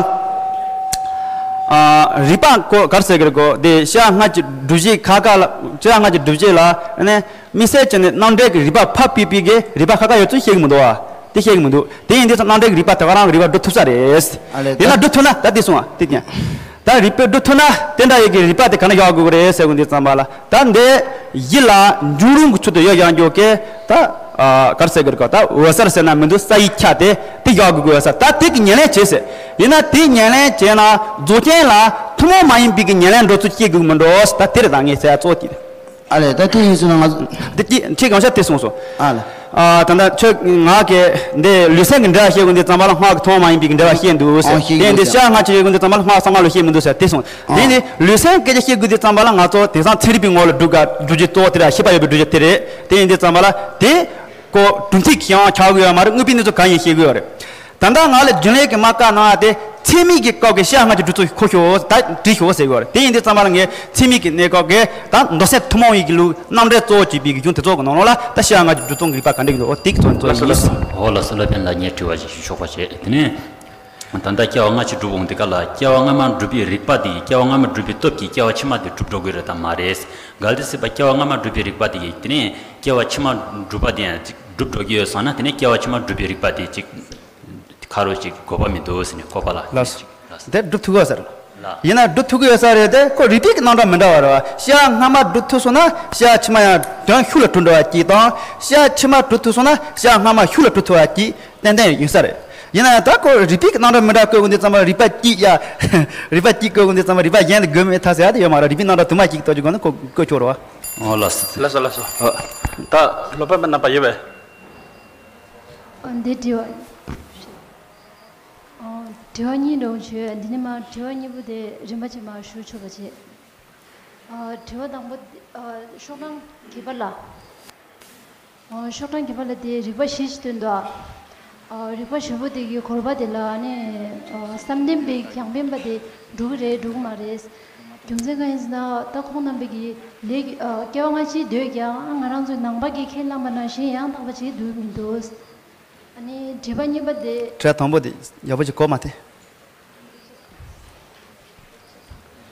ཨ། རིགས་པ་ཁོ་ག་རེ་ཟེར་གི་རེད། ཁོ་དེ་ཤེས་བྱ་སྔ་ཕྱི་སྒྲུབ་བྱེད་ཁ་ཁ་ལ། ཤེས་བྱ་སྔ་ཕྱི་སྒྲུབ་བྱེད་ལ་ཨ་ནི་དམིགས་བསལ་བྱས་ནས་རྣམ་འགྲེལ་གྱི་རིགས་པ་ཕ་པི་པི་གི་རིགས་པ་ཁ་ཁ་ཡོད་ཚུལ་བཤད་གི་མི་འདུག་བ། དེ་བཤད་གི་མི་འདུག་དེ་ཡིན་དུས་ཙམ་རྣམ་འགྲེལ་གྱི་རིགས་པ་དེ་ག་རང་གི་རིགས་པ་སྒྲུབ་ཐུབ་ས་རེད། ཨ་ལས། དེ་ན་ད་སྒྲུབ་ཐུབ་ན་ད་དེ་སོང་བ་དེ་ཀྱང་། ད་རིགས་པས་སྒྲུབ་ཐུབ་ན་དེ་འདྲ་ཡོད་ཀྱི་རིགས་པ་དེ་ག་ན་བཞག་དགོས་ཀྱི་རེད་ཟེར་དགོས་འདི་ཙམ་པ་ལ། ད་འདི་གཞི་ལ་འབྱུང་རུང་གི་ཚུལ་དུ་ཡོད་བཞག་རྒྱུ་གི་ད། ཨ། ག་རེ་ཟེར་གི་རེད་ག་ད་འོད་གསལ་ཟེར་ན་མི་འདུག་ས་ཡི་ཆ་དེ་དེ་བཞག་དགོས་ཀྱི་འོད་གསལ། ད་དེ་གི་ཉེར་ལེན་བྱེད་ཟེར། ཡིན་ན་དེ་ཉེར་ལེན་བྱས་ན་རྫོགས་ཆེན་ལ་ཐུན་མོང་མ་ཡིན་པའི་གི་ཉེར་ལེན་འགྲོ་ཚུལ་སྐྱེ་དགོས་ཀྱི་མི་འགྲོ། ད་དེ་རེད། ད་ངས་ཟེར་ཡ་གཙོ་བོ་དེ་རེད། ཨ་ལས། ད་དེ་ཡིན་ཟེར་ན་ང་ཚོ། འདི་ཅི་ཁྱེད་གང་ཤར་དེ་གསུངས་སོང་། ཨ་ལས། ཨ། ད་ལྟ་ཁྱོད་ང་གི་འདི་ལུས་སེམས་ཀྱི་འབྲེལ་བ་བཤད་དགོས་འདི་ཙམ་པ་ལ་སྔགས་ཀྱི་ཐུན་མོང་མ་ཡིན་པའི་འབྲེལ་བ་བཤད་འདུག་ཟེར། ཨང་། བཤད་དེ་འདི་དགོས་ཤར་ཟེར། སྔགས་ཀྱི་བཤད་དགོས་འདི་ཙམ་པ་ལ་སྔགས་གསང་སྔགས་ལུགས་བཤད་མི་འདུག་ཟེར་དེ་གསུངས། དེ་ཨང་། ནི་ལུས་སེམས་སྐད་ཆ་བཤད་དགོས་འདི་ཙམ་པ་ལ་ང་ཚོ་དེང་སང་ཚན་རིག་པའི་ངོ་ལ་སྒྲུབ་དགོས་སྒྲུབ་བྱེད་གཙོ་བོ་དེ་རེད། ཤེས་པ་ཡོད་པའི་སྒྲུབ་བྱེད་དེ་རེད། དེ་ཡིན་འདི་ཙམ་པ་ལ་དེ་ཀོ་གྲུབ་མཐའི་ཁྱད་ཡང་ཆགས་དགོས་ཡོད་མ་རེད། དངོས་པོའི་གནས་ཚུལ་གང་ཡིན་བཤད་དགོས་ཡོད་རེད། ད་ལྟ་ང་ལ་རྒྱུན་ལས་ཀྱི་མ་བཀའ་གནང་ཡ་དེ་ཚད་མིན་གྱི་སྐབས་ཀྱི་ཤེས་བྱ་སྔ་ཕྱི་སྒྲུབ་ཚུལ་ཁོ་ཤོག་ད་བྲིས་ཤོག་ཟེར་གྱི་ཡོད་རེད། དེ་ཡིན་དུས་ཙམ་པ་ལ་ངས་ཚད་མིན་གྱི་གནས་སྐབས་ཀྱི་ད་མདོ་སེམས་ཐུན་མོང་ཡིན་གྱི་ལུགས་རྣམ་འགྲེལ་གཙོ་བོ་བྱས་པའི་གི་གཞུང་དེ་ཚོ་གི་ནང་ལོགས་ལ་ད་ཤེས་བྱ་སྔ་ཕྱི་སྒྲུབ་ཚུལ་གྱི་རིགས་པ་ག་འདྲ་གི་འདུག་འོ་དེ་གི་ཚོ་ཚོ་ཡིན། འོ་ལགས་སོ། སློབ་དཔོན་ལགས་ངས་དྲི་བ་ཞིག་ཞུ་ཆོག་པ་བྱེད། དེ་ནས་ད་ལྟ་སྐྱེ་བ་སྔ་ཕྱི་སྒྲུབ་འོང་དེ་ག་ལ་སྐྱེ་བ་སྔ་མ་སྒྲུབ་པའི་རིགས་པ་དེ་ཡིས་སྐྱེ་བ་སྔ་མ་སྒྲུབ་པའི་སྟོབས་ཀྱིས་སྐྱེ་བ་ཕྱི་མ་དེ་སྒྲུབ་འགྲོ་གི་རེད་དམ་མ་རེད། གལ་ཏེ་སྲིད་པ་སྐྱེ་བ་སྔ་མ་སྒྲུབ་པའི་རིགས་པ་དེ་ཡིས་དེ་ནས་སྐྱེ་བ་ཕྱི་མ་སྒྲུབ་པ་དེ་ཡང་ཅིག་སྒྲུབ་འགྲོ་གི་ཡོད་བསམ་ན་དེ་ནས་སྐྱེ་བ་ཕྱི་མ་སྒྲུབ་པའི་རིགས་པ་དེ་ཅིག་ཁ་རོ་ཅིག་དགོས་པ་མི་འདུག་ཟེར་ནས་ཁོ་པ་ལ་ལགས་སོ། ཅིག་ལགས་སོ། དེ་སྒྲུབ་ཐུབ་ཀྱི་ཡོད་ས་རེད། ལགས། ཡིན་ན་སྒྲུབ་ཐུབ་ཀྱི་ཡོད་ས་རེད་དེ་ཁོ་རིགས་པའི་གི་རྣམ་གྲངས་མི་འདྲ་བ་རེད་བ། ཤེས་བྱ་སྔ་མ་སྒྲུབ་ཐུབ་སོང་ན་ཤེས་བྱ་ཕྱི་མ་ཡང་དོན་ཤུགས་ལ་འགྲོ་འགྲོ་བ་གཅིག་དང་། ཤེས་བྱ་ཕྱི་མ་སྒྲུབ་ཐུབ་སོང་ན་ཤེས་བྱ་སྔ་མ་ཤུགས་ལ་འགྲོ་ཐུབ་པ་གཅིག་ཏན་ཏན་ཡིན་ས་རེད། ཡིན་ན་ཡང་ད་ཁོ་རིགས་པའི་གི་རྣམ་གྲངས་མི་འདྲ་བཀོད་དགོས་འདི་ཙམ་པ་རིགས་པ་གཅིག་ཡ། རིགས་པ་གཅིག་བཀོད་དགོས་འདི་ཙམ་པ་རིགས་པ་གཞན་དེ་དགོས་མེད་ཐག་ཟེར་ཡ་དེ་ཡོད་མ་རེད། རིགས་པའི་རྣམ་གྲངས་དུ་མ་གཅིག་གཏོགས་ཀྱི་སྒོ་ནས་ཁོ་བཀོད་ཆོག་རེད་བ། ཨོ་ལགས་སོ། ལགས་སོ་ལགས་སོ། ཨ། ད་སློབ་དཔོན་པ་རྣམ་པ་ཡོད་པས། ཨ། འདི་དྲི་བ། ཨ། དྲི་བ་གཉིས་འདྲ་བོ་བྱོས། འདི་ནས་མར་དྲི་བ་གཉིས་པོ་དེ་རིམ་པ་བྱས་མར་ཞུ་ཆོག་པ་བྱེད། ཨ། དྲི་བ་དང་པོ་དེ། ཨ། ཤོག་གྲངས་བརྒྱད་པ་ལ། ཨ། ཤོག་གྲངས་བརྒྱད་པ་ལ་དེ་རིགས་པ་བཞི་ཞིག་བཏོན་འདུག་ཨ། རིགས་པ་བཞི་པོ་དེ་གི་གོ་བ་དེ་ལ་ནི། ཨ། བསམ་གཏན་པའི་རྒྱང་འཕེན་པ་དེ་འགྲོ་གི་རེད་འགྲོ་གི་མ་རེད། རྒྱུ་མཚན་གང་ཡིན་ཟེར་ན་ད་ཁོང་རྣམ་པས་ཀྱི་ལས་ཀྱི། ཨ། སྐྱེ་བ་སྔ་ཕྱི་འདོད་ཀྱང་ང་རང་ཚོའི་ནང་པ་གིས་ཁས་བླངས་པ་ནང་བཞིན་ཡང་དག་པ་ཅིག་འདུག་མི་འདུག་ཨ་ནི་དྲི་བ་གཉིས་པ་དེ། དྲི་བ་དང་པོ་དེ་ཡག་པོ་ཅིག་གོ་མ་ཐལ།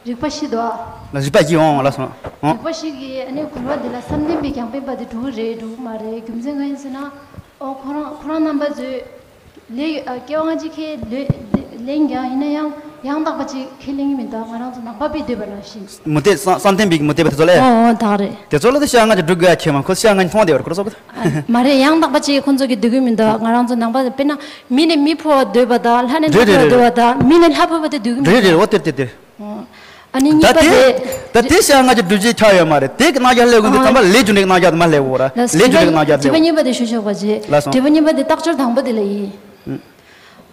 རིགས་པ་བཞི་འདུག་ཨ། ལ་རིགས་པ་བཞི་འོང་ལ་སོང་འོང་། རིགས་པ་བཞི་གིས་ཨ་ནི་གོ་བ་འདི་ལ་བསམ་གཏན་པའི་རྒྱང་འཕེན་པ་དེ་འགྲོ་གི་རེད་འགྲོ་གི་མ་རེད། རྒྱུ་མཚན་གང་ཡིན་ཟེར་ན། ཨོ་ཁོ་རང་ཁོ་རང་རྣམ་པ་ཚོས་ལས། ཨ། སྐྱེ་བ་སྔ་ཕྱི་ཁས་ལེན་ཀྱང་ཡིན་ན་ཡང་ཡང་དག་པ་ཅིག་ཁས་ལེན་གྱི་མི་འདུག་ང་རང་ཚོ་ནང་པ་པས་འདོད་པ་ནང་བཞིན། མུ་སྟེགས་བསམ་བསམ་གཏན་པའི་མུ་སྟེགས་པ་དེ་ཚོ་ལས། ཨོ་ཨོ་ད་རེད། དེ་ཚོ་ལ་དེ་ཤ་ང་ཅིག་འགྲིག་དགོས་ཡ་ཁྱེད་མ་ཁོ་ཤ་ང་ཅིག་མཐོང་བསྡད་པར་ཁོ་ཚོ། མ་རེད། ཡང་དག་པ་ཅིག་ཁོང་ཚོ་གི་འདོད་ཀྱི་མི་འདུག་ང་རང་ཚོ་ནང་པ་དཔེར་ན་མི་ནི་མི་ཕོ་བ་འདོད་པ་དང་ལྷ་ནི་ལྷ་རེད་ཕོ་བ་རེད་འདོད་རེད། པ་དང་མི་ནི་ལྷ་ཕོ་བ་དེ་འདོད་ཀྱི་མི་རེད་རེད། འདུག་འོ་དེ་དེ་དེ། ཨོ། ཨ་ནི་ད་གཉིས་པ་དེ། དེ། ད་དེ་ཤ་ང་ཅིག་འགྲུབ་བྱེད་ཆགས་ཡོད་མ་རེད། དེ་གི་རྣམ་གཞག་སླེབས་དགོས་འདུག་ཙམ་པ་ལས་རྒྱུ་འབྲས་ཀྱི་རྣམ་གཞག་དེ་མ་སླེབས་འོ་ར། ལས་རྒྱུ་འབྲས་ཀྱི་རྣམ་གཞག་དེ་སླེབས། དྲི་བ་གཉིས་པ་དེ་ཞུ་ཆོག་པ་བྱེད། ལགས་སོ། དྲི་བ་གཉིས་པ་དེ་རྟགས་སྦྱོར་དང་པོ་དེ་ལ་ཡིན།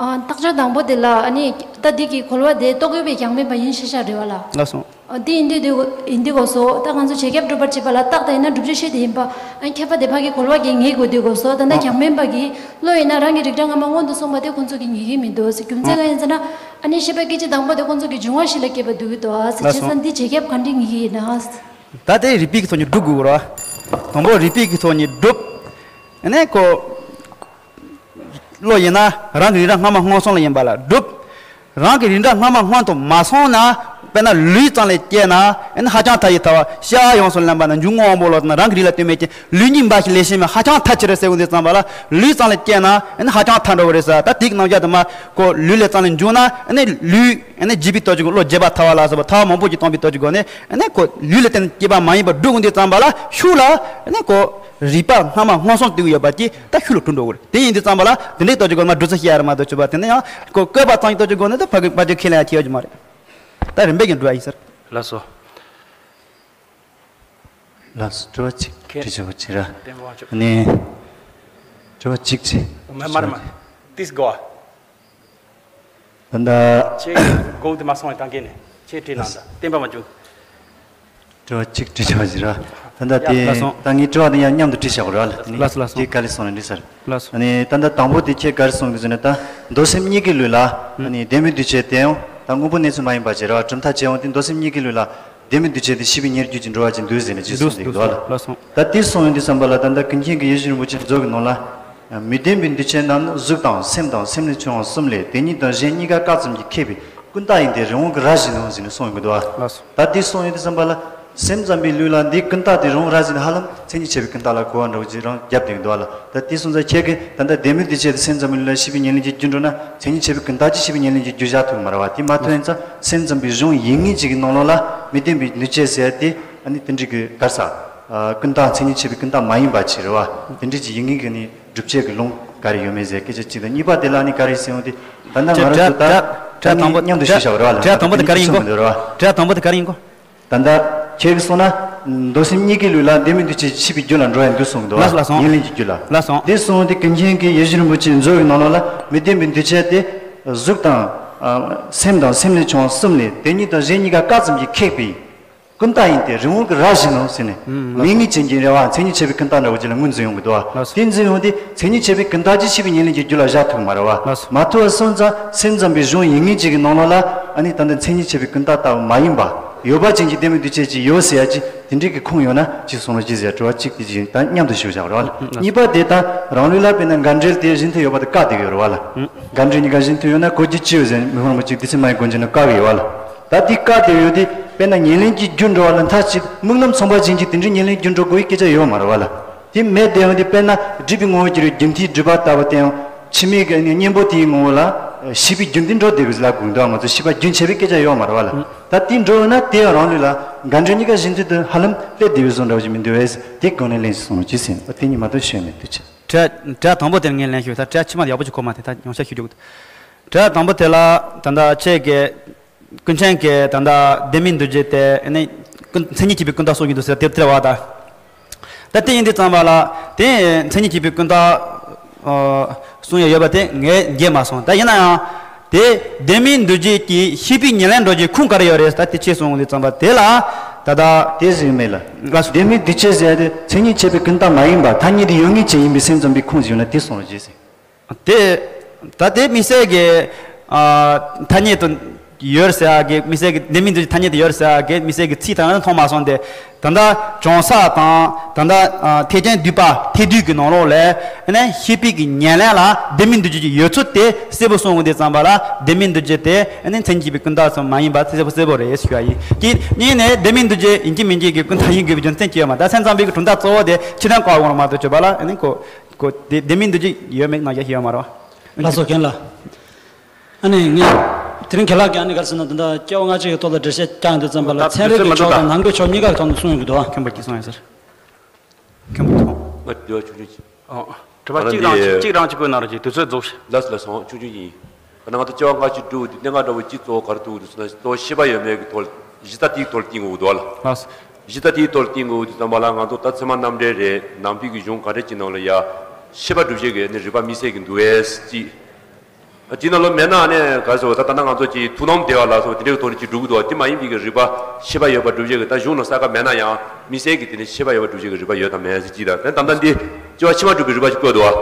ཨ། རྟགས་སྦྱོར་དང་པོ་དེ་ལ་ཨ་ནི་ད་འདི་གི་གོ་བ་དེ་རྟོག་གེ་པའི་རྒྱང་འཕེན་པ་ཡིན་ཤེས་བྱ་རེད་བ་ལ། ལགས་སོ། ཨ། འདི་ཡིན་དུས་དུས་ཡིན་དུས་གོ་སོ། ད་ང་ཚོ་བྱེད་ཁྱབ་སྒྲུབ་པར་བྱེད་པ་ལ་རྟགས་དང་ཡིན་ན་བསྒྲུབ་བྱ་ཤེས་དེ་ཡིན་པ། ཨ། མཁས་པ་དེ་ཕ་གི་གོ་བ་གི་ངེས་དགོས་དུས་གོ་སོ། ད་ལྟ་ཨ། རྒྱང་འཕེན་པ་གི་བློ་ཡིན་ན་རང་གི་རིགས་འདྲ་སྔ་མ་སྔོན་དུ་སོང་བ་དེ་ཁོང་ཚོ་གི་ངེས་ཀྱི་མི་འདུག་རྒྱུ་མཚན་གང་ཡིན་ཟེར་ན། ཨ་ནི་ཤེས་པ་སྐད་ཅིག་དང་པོ་དེ་ཁོང་ཚོ་གི་འབྱུང་བ་བཞི་ལ་སྐྱེས་པ་འདུག་གི་འདུག་ཨ། ལགས་སོ། བྱས་ཙང་འདི་བྱེད་ཁྱབ་ག་འདྲ་ངེས་ཀྱི་ཡིན་ན། ད་དེ་རིགས་པའི་གི་ཐོག་ནས་སྒྲུབ་དགོས་ར། དང་པོ་རིགས་པའི་གི་ཐོག་ནས་སྒྲུབ། ཨ་ནི་ཁོ། བློ་ཡིན་ན་རང་གི་རིགས་འདྲ་སྔ་མ་སྔོན་སོང་ལ་ཡིན་པ་ལ་སྒྲུབ། རང་གི་རིགས་འདྲ་སྔ་མ་སྔོན་དུ་མ་སོང་ན། དཔེར་ན་ལུས་ཙམ་ལ་སྐྱེས་ན་ཨ་ནི་ཧ་ཅང་ཐལ་ཡི་ཐལ་བ། ཤེས་ཡོངས་སུ་ལེན་པ་ན་འཇུག་ངོ་བོ་ལོ་ན་རང་གི་རིགས་ལ་ལྟོས་མེད་ཀྱི་ལུས་གཉིས་འབའ་ཞིག་ལས་ཤེས་མེད་ཧ་ཅང་ཐལ་ཆེ་རེད་ཟེར་བ་འདི་ཙམ་པ་ལ་ལུས་ཙམ་ལ་སྐྱེས་ན་ཨ་ནི་ཧ་ཅང་ཐལ་འགྲོ་གི་རེད་ཟེར། ད་དེའི་རྣམ་གཞག་དུ་མ་ཁོ་ལུས་ལས་ཙམ་ལ་འཇུག་ན་ཨ་ནི་ལུས་ཨ་ནི་བརྗེས་པའི་སྟོབས་ཀྱི་སྒོ་བློ་བརྗེ་བ་ཐལ་བ་ལ་སོགས་པ་ཐལ་བ་མང་པོ་ཞིག་སྟོན་པའི་སྟོབས་ཀྱི་སྒོ་ནས་ཨ་ནི་ཁོ་ལུས་ལ་བརྟེན་ནས་སྐྱེས་པ་མ་ཡིན་པར་སྒྲུབ་དགོས་འདི་ཙམ་པ་ལ་ཤུགས་ལ་ཨ་ནི་ཁོ། རིགས་པ་སྔ་མ་སྔོན་སོང་དུ་ཡོད་པ་ཅིག་ད་ཤུགས་ལ་གྲུབ་འགྲོ་གི་རེད། དེ་ཡིན་དུས་ཙམ་པ་ལ་དེ་འདྲའི་སྟོབས་ཀྱི་སྒོ་ནས་སྒྲུབ་ཚུལ་ཤེས་ཡ་རེད་མ་གཏོགས་ཆོས་པ་དེ་ནས་ཡང་ཁོ་བཀོད་པ་ཙམ་གྱི་སྟོབས་ཀྱི་སྒོ་ནས་ད་ཕ་གི་ཕ་ཆོས་ཁས་ལེན་ཡ་ཁྱེད་ཡོད་ཀྱི་མ་རེད། ད་རིམ་པས་ཀྱང་འགྲོ་ཡ་ཡིན་ཟེར། ལགས་སོ། ལགས་སོ། དྲི་བ་གཅིག་ཁྱེད་དྲི་ཆོག་པ་ཅིག་ར། བསྟན་པ་དབང་ཕྱུག་ཨ་ནི། དྲི་བ་གཅིག་ཅིག་མ་མ་རེད་མ། ཏིས་གོ། ད་ལྟ། ཁྱེད་གོ་དེ་མ་སོང་བའི་ཐང་གེ་ནས་ཁྱེད་བྲིས་གནང་དང་བསྟན་པ་མ་བྱུང་། དྲི་བ་གཅིག་དྲི་བྱ་བ་ཞིག་ར། ད་ལྟ་དེ་ལགས་སོ། ད་ངའི་དྲི་བ་དེ་ཡང་མཉམ་དུ་དྲི་བྱ་དགོས་ར་ལ་དེ་ནི་ལགས་སོ་ལགས་སོ། དེ་ག་ལེ་སོང་ནས་འདྲི་ས་རེད། ལགས་སོ། ཨ་ནི་ད་ལྟ་དང་པོ་དེ་ཁྱེད་ག་རེ་གསུངས་འདུག་ཟེར་ན་ད་མདོ་སེམས་གཉིས་ཀྱི་ལུགས་ལ་ཨ་ནི་བདེན་པའི་འདུས་བྱས་དེ་ཡང་ད་དངོས་པོ་གནས་ཚུལ་མ་ཡིན་པ་ཅིག་ར་གྲུབ་མཐའ་བྱས་འོང་དེ་མདོ་སེམས་གཉིས་ཀྱི་ལུགས་ལ། ལྡན་མིན་འདུ་བྱེད་དེ་ཤེས་པའི་ཉེར་བརྒྱད་ཀྱིས་འགྲོ་བ་ཅན་འདུག་ཟེར་ནས་ཅིག་གསུངས་འདུག་འདུག་འདུག་ལ། ལགས་སོ། ད་དེ་གསུངས་ཡོང་དུས་ཙམ་པ་ལ་ད་ལྟ་ཀུན་མཁྱེན་གྱི་ཡིད་བཞིན་རིན་པོ་ཆེ་མཛོད་ཀྱི་ནང་ལ། མི་ལྡན་པའི་འདུ་བྱེད་རྣམས་ནི་གཟུགས་དང་སེམས་དང་སེམས་ལས་བྱུང་བ་གསུམ་ལས། དེ་ཉིད་དང་གཞན་གཉིས་ཀ་ཀ་ཙམ་གྱིས་ཁེགས་པའི་ཀུན་བརྟགས་ཡིན་ཏེ། རི་བོང་གི་རྭ་བཞིན་ནོ་ཟེར་ནས་གསུངས་ཡོང་གི་འདུག་ཨ། ལགས་སོ། ད་དེ་གསུངས་ཡོང་དུས་ཙམ་པ་ལ། སེམས་ཙམ་པའི་ལུགས་ལ་འདི་ཀུན་བརྟགས་དེ་རི་བོང་རྭ་བཞིན་ཧ་ལམ་མཚན་ཉིད་བྱས་པའི་ཀུན་བརྟགས་ལ་གོ་བ་འདྲ་བོ་ཅིག་རང་རྒྱབ་བསྡད་ཀྱི་འདུག་ཨ་ལ། ད་དེ་སོང་ཙང་ཁྱེད་ཀྱིས་ད་ལྟ་ལྡན་མིན་འདུ་བྱེད་དེ་སེམས་ཙམ་པའི་ལུགས་ལ་ཤེས་པའི་ཉེར་ལེན་གྱི་རྒྱུར་འགྲོ་ན། མཚན་ཉིད་བྱས་པའི་ཀུན་བརྟགས་ཀྱིས་ཤེས་པའི་ཉེར་ལེན་གྱི་རྒྱུ་བཞག་ཐུབ་ཀྱི་མ་རེད་བ། དེ་མ་ཐུབ་ཡིན་ཙང་སེམས་ཙམ་པའི་གཞུང་ཡིན་ངེས་ཅིག་གི་ནང་ལོགས་ལ་མི་ལྡན་པའི་འདུ་བྱེད་ཟེར་ཏེ། ཨ་ནི་དེ་འདྲའི་གི་ག་རེ་ཟེར། ཀུན་བརྟགས་མཚན་ཉིད་བྱས་པའི་ཀུན་བརྟགས་མ་ཡིན་པ་ཅིག་རེད་བ། དེ་འདྲའི་ཅིག་ཡིན་ངེས་ཀྱི་ནི་སྒྲུབ་བྱེད་ཀྱི་ལུང་ག་རེ་ཡོད་མེད་ཟེར་སྐད་ཆ་གཅིག་དང་། གཉིས་པ་དེ་ལ་ནི་ག་རེ་ཟེར་འོང་དེ། ད་ལྟ་ང་རང་ཚོ་ད་ད་ནི་མཉམ་དུ་ཞུས་བཞག་པ་རེད་བ་ལ། གྲས་དང་པོ་དེ་ག་རེ་ཡིན་གོ། གྲས་དང་པོ་དེ་ག་རེ་ཡིན་གོ། ད་ལྟ་ཁྱེད་ཀྱིས་གསུངས་ན། མདོ་སེམས་གཉིས་ཀའི་ལུགས་ལ་ལྡན་མིན་འདུ་བྱེད་ཤེས་པའི་རྒྱུ་ལ་འགྲོ་ཡང་འདུག་གསུངས་འདུག་བ། ལགས་སོ། ལགས་སོ། ཉེར་ལེན་གྱི་རྒྱུ་ལ། ལགས་སོ། དེ་གསུངས་དེ་ཀུན་མཁྱེན་གྱི་ཡིད་བཞིན་རིན་པོ་ཆེའི་མཛོད་ཀྱི་ནང་ལོགས་ལ་མི་ལྡན་པའི་འདུ་བྱེད་དེ། གཟུགས་དང་། ཨ། སེམས་དང་སེམས་ལས་བྱུང་བ་གསུམ་ལས། དེ་ཉིད་དང་གཞན་གཉིས་ཀ་ཀ་ཙམ་གྱིས་ཁེགས་པའི་ཀུན་བརྟགས་ཡིན་ཏེ། རི་བོང་གི་རྭ་བཞིན་ནོ་ཟེར་ནས། ཨུམ། མིང་ངེས་ཅན་གྱི་རེད་བ། མཚན་ཉིད་བྱས་པའི་ཀུན་བརྟགས་འདྲ་བོ་ཅིག་ལ་ངོས་འཛིན་ཡོང་གི་འདུག་བ། ལགས་སོ། དེ་འཛིན་ཡོང་དེ་མཚན་ཉིད་བྱས་པའི་ཀུན་བརྟགས་ཀྱིས་ཤེས་པའི་ཉེར་ལེན་གྱི་རྒྱུ་ལ་བཞག་ཐུབ་ཀྱི་མ་རེད་བ། ལགས་སོ། མ་ཐུབ་པ་སོང་ཙང་སེམས་ཙམ་པའི་གཞུང་ཡིན་ངེས་ཅིག་གི་ནང་ལོགས་ལ། ཨ་ནི་ད་ལྟ་མཚན་ཉིད་བྱས་པའི་ཀུན་བརྟགས་ལྟ་བུ་མ་ཡིན་པ། ཡོད་པ་ཅན་གྱི་ལྡན་མིན་འདུ་བྱེད་ཅིག་ཡོད་ཟེར་ཡ་ཅིག་དེ་འདྲའི་གི་ཁུངས་ཡོད་ན་ཅིག་གསུང་རོགས་གྱིས་ཟེར་དྲི་བ་གཅིག་དེ་ཅིག་ཡིན། ད་མཉམ་དུ་ཞུ་བཞག་རོགས་ལ། ཨུམ། གཉིས་པ་དེ་ད་རང་ལུགས་ལ་དཔེར་ན་འགལ་འབྲེལ་དེ་བཞིན་དུ་ཡོད་པ་དེ་བཀག་བསྡད་ཡོད་རེད་བ་ལ། ཨུམ། འགལ་འབྲེལ་གཉིས་ཀ་བཞིན་དུ་ཡོད་ན་གོ་རྒྱུ་ཅི་ཡོད་ཟེར་མི་ཕམ་པ་ཅིག་དུས་ཚོད་མ་ཡིན་དགོངས་བྱས་ན་བཀག་གི་ཡོད་བ་ལ། ད་དེ་བཀག་བསྡད་ཡོད་དེ་དཔེར་ན་ཉེར་ལེན་གྱི་རྒྱུར་འགྲོ་བ་ལ་མཐའ་གཅིག་དམིགས་རྣམ་མཚུངས་པ་ཅན་གྱི་དེ་འདྲའི་ཉེར་ལེན་གྱི་རྒྱུར་འགྲོ་དགོས་པའི་སྐད་ཆ་ཡོད་མ་རེད་བ་ལ། དེ་མེད་དེ་ཡང་དེ་དཔེར་ན་སྒྲིབ་པའི་ངོ་བོ་གྱུར་པའི་རྒྱུ་མཐའི་སྒྲིབ་པ་ལྟ་བུ་དེ་ཡང་ཕྱི་མའི་གི་གཉེན་པོ་དེའི་ངོ་བོ་ལ་ཤེས་པའི་རྒྱུ་འདི་འགྲོ་བསྡད་པའི་ལ་དགོངས་འདུག་ང་ཚོ་ཤེས་པ་རྒྱུན་ཆད་པའི་སྐད་ཆ་ཡོད་མ་རེད་བ་ལ། ད་དེ་འགྲོ་ཡོང་ན་དེ་ཡང་རང་ལུགས་ལ་འགལ་འབྲེལ་གཉིས་ཀ་གཞི་མཐུན་དུ་ཧ་ལམ་སླེབས་བསྡད་པའི་བཟོ་འདྲ་བོ་ཞིག་མི་འདུག་བས། དེ་གོང་ནས་ལན་ཞིག་གསུང་རོགས་གྱིས་ཟེར། དེ་གཉིས་མ་གཏོགས་ཤོད་མེད། དུ་ཆེ། གྲས་གྲས་དང་པོ་དེར་ངས་ལན་ཞུ། ད་གྲས་ཕྱི་མ་ཡག་པོ་ཅིག་གོ་མ་ཐལ། ད་ཡོང་ཤ་ཞུ་རྒྱུ། གྲས་དང་པོ་དེ་ལ་ད་ལྟ་ཁྱེད་ཀྱིས། ཀུན་མཁྱེན་གྱིས་ད་ལྟ་ལྡན་མིན་འདུ་བྱེད་དེ་ནི་ཀུན་མཚན་ཉིད་བྱས་པའི་ཀུན་བརྟགས་གསུངས་ཀྱི་འདུག་ཟེར་དེ་དེ་རེད་བ་ད། ད་དེ་ཡིན་དུས་ཙམ་པ་ལ་དེ་མཚན་ཉིད་བྱས་པའི་ཀུན་བརྟགས་ཨ་གསུངས་ཡ་ཡོད་པ་དེ་ངས་འགལ་མ་སོང་། ད་ཡིན་ན་ཡང་དེ་ལྡན་མིན་འདུ་བྱེད་ཀྱི་ཤེས་པའི་ཉེར་ལེན་འགྲོ་རྒྱུའི་ཁུངས་ག་རེ་ཡོད་རེད། ད་དེ་ཅིག་གསུངས་དུས་ཙམ་པ་དེ་ལ་ད་ལྟ་དེ་ཟེར་མེད་ལ། ལགས་སོ། ལྡན་མིན་འདུ་བྱེད་ཟེར་ཡ་དེ་མཚན་ཉིད་བྱས་པའི་ཀུན་བརྟགས་མ་ཡིན་པ་ཐ་སྙད་དེ་ཡོད་ངེས་ཅན་ཡིན་པའི་སེམས་ཙམ་པའི་ཁུངས་ཡོད་ན་དེ་གསུངས་རོགས་གྱིས་ཟེར། དེ། ད་དེ་དམིགས་བསལ་གྱི་ཨ་ཐ་སྙད་དུ་ཡོད་ཟེར་ཡ་གི་དམིགས་བསལ་གྱི་ལྡན་མིན་འདུ་བྱེད་ཐ་སྙད་དུ་ཡོད་ཟེར་ཡ་གི་དམིགས་བསལ་གྱི་ཚིག་དང་མཐོང་མ་སོང་སྟེ། ད་ལྟ་བྱང་ས་དང་ད་ལྟ་ཨ་ཐེག་ཆེན་བསྡུས་པ་ཐེག་བསྡུས་ཀྱི་ནང་ལོགས་ལ་ནས་ཤེས་པའི་གི་ཉེར་ལེན་ལ་ལྡན་མིན་འདུ་བྱེད་ཀྱི་ཡོད་ཚུལ་དེ་གསལ་པོ་གསུངས་ཡོང་དུས་ཙམ་པ་ལ་ལྡན་མིན་འདུ་བྱེད་དེ་ནི་མཚན་ཉིད་བྱས་པའི་ཀུན་བརྟགས་སུ་མ་ཡིན་པ་གསལ་པོ་གསལ་པོ་རེད་ཞུ་བ་ཡིན། གཅིག་གཉིས་ནས་ལྡན་མིན་འདུ་བྱེད་ཡིན་གཅིག་མིན་གཅིག་གི་ཀུན་བརྟགས་ཡིན་དགོས་པའི་རྒྱུ་མཚན་ཅི་ཡོད་མ། ད་སེམས་ཙམ་པའི་གི་གྲུབ་མཐའ་གཙོ་བོ་དེ་ཕྱི་དོན་བཀག་ཡོང་རུང་མ་གཏོགས་བརྗོད་པ་ལ་ནི་གོ། ཁོ་དེ་ལྡན་མིན་འདུ་བྱེད་ཡོད་མེད་ན་ཡ་ཤེས་ཡོད་མ་རེད་བ། ལགས་སོ་རྒན་ལགས། ཨ་ནི་ངས་དེ་རིང་རྒན་ལགས་ཀྱིས་ཨ་ནི་ག་རེ་ཟེར་ན་ད་ལྟ་སྐྱེ་བ་སྔ་ཕྱི་གི་ཐོག་ལ་འགྲེལ་བཤད་བསྐྱངས་དུས་ཙམ་པ་ལ་ཚན་རིག་གི་ཕྱོགས་དང་ནང་པའི་ཕྱོགས་གཉིས་ཀ་གི་ཐོག་ནས་གསུངས་ཡོང་གི་འདུག་ཨ། མཁན་པོ་སྐྱིད་སོང་ཡ་ཟེར། མཁན་པོ་ཐོང་། ང་དེ་བ་ཆུང་ཆུང་ཅིག་ཨོ། དྲི་བ་གཅིག་རང་ཅིག་གཅིག་རང་ཅིག་བཀོད་གནང་རོགས་གྱིས། དུས་ཚོད་རྫོགས་ཤག་ལགས་ལགས་སོང་། ཆུང་ཆུང་ཅིག་ཡིན། ད་ནང་ང་ཚོ་སྐྱེ་བ་སྔ་ཕྱི་སྒྲུབ་དུས་གནད་འགག་འདྲ་བོ་གཅིག་གཙོ་བོ་ག་རེ་ཐུག་འདུག་ཟེར་ན་གཙོ་བོ་ཤེས་པ་ཡོད་མེད་ཀྱི་ཐོག་གཞི་རྩ་དེའི་ཐོག་ལ་བསྟན་དགོས་འདུག་ལ། ལགས་སོ། གཞི་རྩ་དེའི་ཐོག་ལ་བསྟན་དགོས་འདུག་ཙམ་པ་ལ་ང་ཚོ་ད་ཚད་མ་རྣམ་འགྲེལ་རེད། ནང་པའི་གི་གཞུང་ག་འདྲ་ཅིག་ནང་ལ་ཡ། ཤེས་པ་སྒྲུབ་བྱེད་ཀྱི་ནི་རིགས་པ་དམིགས་བསལ་གྱི་འདུག་བས་ཅིག་དེ་ནང་ལོ་མེད་ན་ནི་ག་རེ་ཟེར་བ། ད་ད་ལྟ་ང་ཚོ་ཅིག་ཐུགས་དམ་བདེ་བ་ལ་སོགས་དེ་འདྲའི་ཐོག་ནས་ཅིག་སྒྲུབ་ཀྱི་འདུག་བ། དེ་མ་ཡིན་པའི་གི་རིགས་པ་ཤེས་པ་ཡོད་པ་སྒྲུབ་བྱེད་ཀྱི་ད་གཞུང་ནང་གསལ་ཁ་མེད་ན་ཡང་དམིགས་བསལ་གྱི་དེ་ནི་ཤེས་པ་ཡོད་པ་སྒྲུབ་བྱེད་ཀྱི་རིགས་པ་ཡོད་དམ་མེད་ཟེར་ཅིག་དང་། དེ་ད་ལྟ་འདི་སྐྱེ་བ་ཕྱི་མ་སྒྲུབ་པའི་རིགས་པ་ཅིག་བཀོད་འདུག་བ།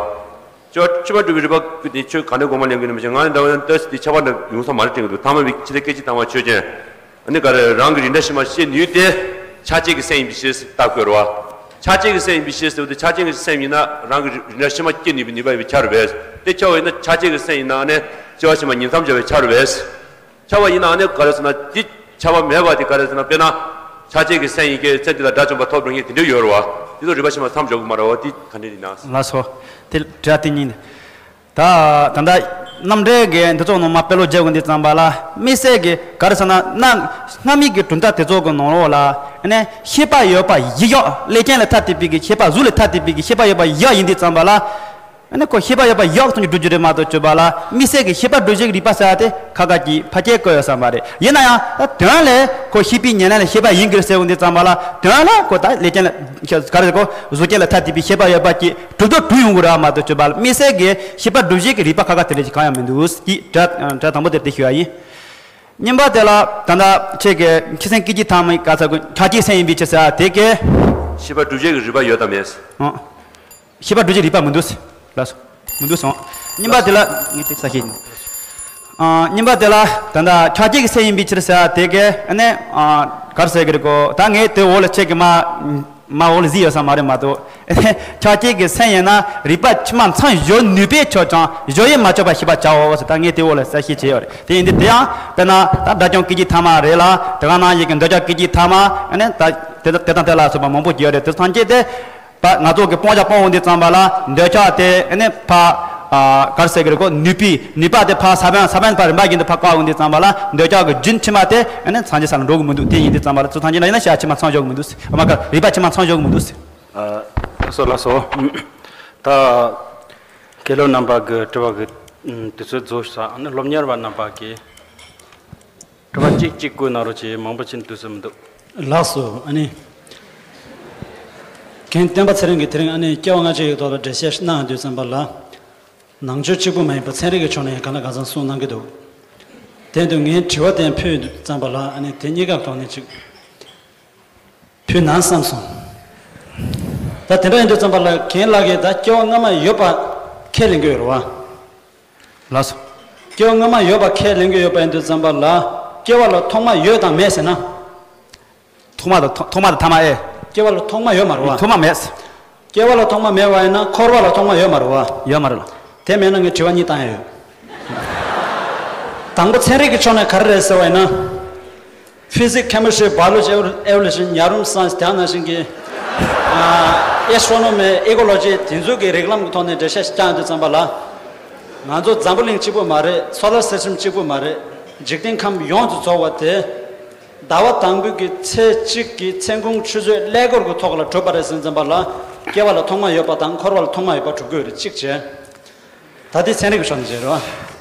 སྐྱེ་བ་ཕྱི་མ་སྒྲུབ་པའི་རིགས་པ་ཀུན་དེ་ཁྱོད་ག་ནས་དགོངས་པ་ལེན་གྱི་ནི་མ་ཤེས། ང་ནི་ད་བར་ལྟ་དེ་ཁྱད་པར་འདྲ་ཡོང་ས་མ་རེད་དྲན་གྱི་འདུག་ཐ་མ་བའི་ཕྱི་དེ་སྐད་ཅིག་དང་བ་ཆོས་ཅན། ཨ་ནི་ག་རེ་རང་གི་རིགས་འདྲ་ཕྱི་མ་ཤེས་ནུས་ཏེ་ཆགས་བཅས་ཀྱི་སེམས་ཡིན་པའི་ཕྱིར་ཟེར་བཀོད་རོ། ཆགས་བཅས་ཀྱི་སེམས་ཡིན་པའི་ཕྱིར་ཟེར་བ་དེ་ཆགས་བཅས་ཀྱི་སེམས་ཡིན་ན་རང་གི་རིགས་འདྲ་ཕྱི་མ་སྐྱེ་ནུས་པའི་ནུས་པ་ཡོད་པའི་ཆ་རུ་བས། དེ་ཁྱབ་པ་ཡིན་ན་ཆགས་བཅས་ཀྱི་སེམས་ཡིན་ན་ཨ་ནི་སྐྱེ་བ་ཕྱི་མ་ཉིང་མཚམས་སྦྱར་བའི་ཆ་རུ་བས། ཁྱབ་པ་ཡིན་ན་ཨ་ནི་ག་རེ་ཟེར་ན་དེ་ཁྱབ་པ་མེད་པ་དེ་ག་རེ་ཟེར་ན་དཔེར་ན་ཆགས་བཅས་ཀྱི་སེམས་ཡིན་གྱི་སེམས་དེ་ལ་དགྲ་བཅོམ་པ་ཐོབ་འགྲོ་མཁན་དེ་འདྲ་ཡོད་རེད་བ། དེ་ཚོ་རིགས་པ་ཕྱི་མ་མཚམས་སྦྱོར་གྱི་མ་རེད་བ། དེ་ག་འདྲ་ཡིན་ན། ལགས་སོ། དེ་སྒྲ་དེ་ཉིད། ད་ད་ལྟ་རྣམ་འགྲེལ་གྱི་འདི་ཚོ་ནང་མ་དཔེ་ཀློག་རྒྱག་དགོས་འདི་ཙམ་པ་ལ་དམིགས་བསལ་གྱི་ག་རེ་ཟེར་ན་སྔ་མའི་གི་གྲུབ་མཐའ་དེ་ཚོ་གི་ནང་ལོགས་ལ་ནས་ཤེས་པ་ཡོད་པ་བཞི་ཡོད། ལས་ཅན་ལ་ཐ་དད་པའི་གི་ཤེས་པ། གཟུགས་ལ་ཐ་དད་པའི་གི་ཤེས་པ་ཡོད་པ་བཞི་ཡིན་འདི་ཙམ་པ་ལ། ཨ་ནི་ཁོ་ཤེས་པ་ཡོད་པ་ཡོད་ཙམ་གྱི་སྒྲུབ་རྒྱུ་རེད་མ་གཏོགས་བརྗོད་པ་ལ་དམིགས་བསལ་གྱི་ཤེས་པ་སྒྲུབ་བྱེད་ཀྱི་རིགས་པ་ཟེར་བ་དེ་ཁ་ཁ་གྱིས་ཕལ་ཆེར་བཀོད་ཡོད་ས་མ་རེད། ཡིན་ན་ཡང་ད་དོན་ལས་ཁོ་ཤེས་པའི་ཉེར་ལེན་ལ་ཤེས་པ་ཡིན་གྱི་རེད་ཟེར་འོང་དུས་ཙམ་པ་ལ་དོན་ལ་ཁོ་ད་ལས་ཅན་ལ་ག་རེ་ཟེར་གོ་གཟུགས་ཅན་ལ་ཐ་དད་པའི་ཤེས་པ་ཡོད་པ་ཀྱི་གྲུབ་མཐའ་གྲུབ་ཡོང་གི་རེད་མ་གཏོགས་བརྗོད་པ་ལ་དམིགས་བསལ་གྱི་ཤེས་པ་སྒྲུབ་བྱེད་ཀྱི་རིགས་པ་ཁ་ཁ་དེ་འདྲ་ཞིག་གང་ཡང་མི་འདུག་ཅེས་སྒྲ་སྒྲ་དང་པོ་དེར་དེ་ཞུ་བ་ཡིན། གཉིས་པ་དེ་ལ་ད་ལྟ་ཁྱེད་ཀྱི་ཁྱི་སེང་སྐད་ཅིག་ཐང་མི་ག་ས་གོ་ཆ་ཅིག་སེང་ཡིན་པའི་ཕྱིར་ཟེར་དེ་ཀའི་ཤེས་པ་སྒྲུབ་བྱེད་ཀྱི་རིགས་པ་ཡོད་དམ་མེད། ཨང་། ཤེས་པ་སྒྲུབ་བྱེད་རིགས་པ་མི་འདུག་ལགས་སོ། མི་འདུག་སོང་། གཉིས་པ་དེ་ལ་ངས་དེ་ས་ཤེས་ཡིན། ཨ། གཉིས་པ་དེ་ལ་ད་ལྟ་ཆ་ཅིག་སེང་ཡིན་པའི་ཕྱིར་ཟེར་དེ་ཀའི་ཨ་ནི་ཨ། ག་རེ་ཟེར་གི་རེད་གོ། ད་ངས་དེ་འོག་ལ་ཁྱེད་ཀྱི་མ་མ་འོག་ལ་གཟིགས་ཡོད་ས་མ་རེད་མ་གཏོགས། ཁྱོད་ཀྱི་སེམས་ཡིན་ན་རིག་པ་ཕྱི་མ་མཚམས་སྦྱོར་ནུས་པས་ཆོག་ཀྱང་སྦྱོར་ཡས་མ་ཆོག་པ་ཤེས་པར་བྱའོ་ཟེར། ད་ངས་དེ་འོག་ལ་གསལ་བཤད་བྱས་ཡོད་རེད། དེ་ཡིན་དུས་དེ་ཡང་དཔེར་ན་ད་སྒྲ་སྐྱོང་སྐད་ཅིག་ཐ་མ་རེད་ལ། དེ་ག་ནང་བཞིན་གྱི་འདོད་ཆགས་སྐད་ཅིག་ཐ་མ། ཨ་ནི་ད་དེ་དང་དེ་དང་དེ་ལ་སོགས་པ་མང་པོ་ཅིག་ཡོད་རེད། དེ་ཐམས་ཅད་དེ། པ་ང་ཚོ་གི་སྤང་བྱ་སྤོང་འོང་དུས་ཙམ་པ་ལ་འདོད་ཆགས་དེ་ཨ་ནི་ཕ། ཨ། ག་རེ་ཟེར་གི་རེད་གོ། ནུས་པའི་ནུས་པ་དེ་ཕ་ས་བོན། ས་བོན་ཕ་རིམ་པ་བཞིན་དུ་ཕ་བཀག་འོང་དུས་ཙམ་པ་ལ་འདོད་ཆགས་ཀྱི་རྒྱུན་ཕྱི་མ་དེ་ཨ་ནི་སངས་རྒྱས་ས་ལ་འགྲོ་གི་མི་འདུག་དེ་ཡིན་དུས་ཙམ་པ་ལ་ཚུལ་ཐམས་ཅད་ན་ཡིན་ན་ཤ་ཕྱི་མ་མཚམས་འཇོག་གི་མི་འདུག་ཟེར། ཨ་མ་ག་རིག་པ་ཕྱི་མ་མཚམས་འཇོག་གི་མི་འདུག་ཟེར། ཨ། ལགས་སོ་ལགས་སོ། ད་དགེ་སློབ་རྣམ་པ་གི་དྲི་བ་གི་དུས་ཚོད་རྫོགས་ཤག་ཨ་ནི་སློབ་གཉེར་བ་རྣམ་པ་གི། དྲི་བ་གཅིག་གཅིག་བཀོད་གནང་རོགས་གྱིས། མང་པོ་ཕྱིན་དུས་སུ་མི་འདུག་ལགས་སོ། ཨ་ནི། རྒན་བསྟན་པ་ཚེ་རིང་གིས་དེ་རིང་ཨ་ནི་སྐྱེ་བ་སྔ་ཕྱི་ཡི་ཐོག་ལ་འགྲེལ་བཤད་གནང་དུས་ཙམ་པ་ལ། ནང་ཆོས་གཅིག་པུ་མ་ཡིན་པར་ཚན་རིག་གི་ཕྱོགས་ནས་གང་ལ་གང་འཚམ་གསུངས་གནང་གི་འདུག་དེ་དུས་ངས་དྲི་བ་དེ་ཕུལ་དུས་ཙམ་པ་ལ་ཨ་ནི་དེ་གཉིས་ཀ་ཐོག་ནས་ཅིག་ཕུལ་ན་བསམ་སོང་། ད་དེ་འདྲ་ཡིན་དུས་ཙམ་པ་ལ་རྒན་ལགས་ཀྱིས་ད་སྐྱེ་བ་སྔ་མ་ཡོད་པ་ཁས་ལེན་གྱི་ཡོད་རེད་བ། ལགས་སོ། སྐྱེ་བ་སྔ་མ་ཡོད་པ་ཁས་ལེན་གྱི་ཡོད་པ་ཡིན་དུས་ཙམ་པ་ལ། སྐྱེ་བ་ལ་ཐོག་མ་ཡོད་དང་མེད་ཟེར་ན། ཐོག་མ་དང་ཐོག་ཐོག་མ་དང་ཐ་མ་ཨེ། སྐྱེ་བ་ལ་ཐོག་མ་ཡོད་མ་རེད་བ། ཐོག་མ་མེད། སྐྱེ་བ་ལ་ཐོག་མ་མེད་པ་ཡིན་ན་འཁོར་བ་ལ་ཐོག་མ་ཡོད་མ་རེད་བ། ཡོད་མ་རེད་ལ། དེ་མེད་ན་ངས་དྲི་བ་གཉིས་བཏང་ཡ་ཡོད། དང་པོ་ཚན་རིག་གི་ཕྱོགས་ནས་ག་རེ་རེད་ཟེར་བ་ཡིན་ན། Physics, Chemistry, Biology, Evolution, ཉ་རོམ་སའེན་སི་དེ་ནང་བཞིན་གྱི། ཨ། Astronomy, Ecology དེ་ཚོ་གི་རིགས་ལམ་གྱི་ཐོག་ནས་འགྲེལ་བཤད་བསྐྱངས་དུས་ཙམ་པ་ལ། ང་ཚོ་འཛམ་བུ་གླིང་གཅིག་པུ་མ་རེད། Solar System གཅིག་པུ་མ་རེད། འཇིག་རྟེན་ཁམས་ཡོངས་སུ་རྫོགས་པ་དེ། ཟླ་བ་དང་པོའི་གི་ཚེས་གཅིག་གི་མཚན་གུང་ཆུ་ཚོད་ཀླད་ཀོར་གྱི་ཐོག་ལ་གྲུབ་པ་རེད་ཟེར་ཙམ་པ་ལ། སྐྱེ་བ་ལ་ཐོག་མ་ཡོད་པ་དང་འཁོར་བ་ལ་ཐོག་མ་ཡོད་པ་གྲུབ་ཀྱི་ཡོད་རེད། གཅིག་བྱས། ད་དེ་ཚན་རིག་གི་ཕྱོགས་ནས་བྱས་རེད་བ།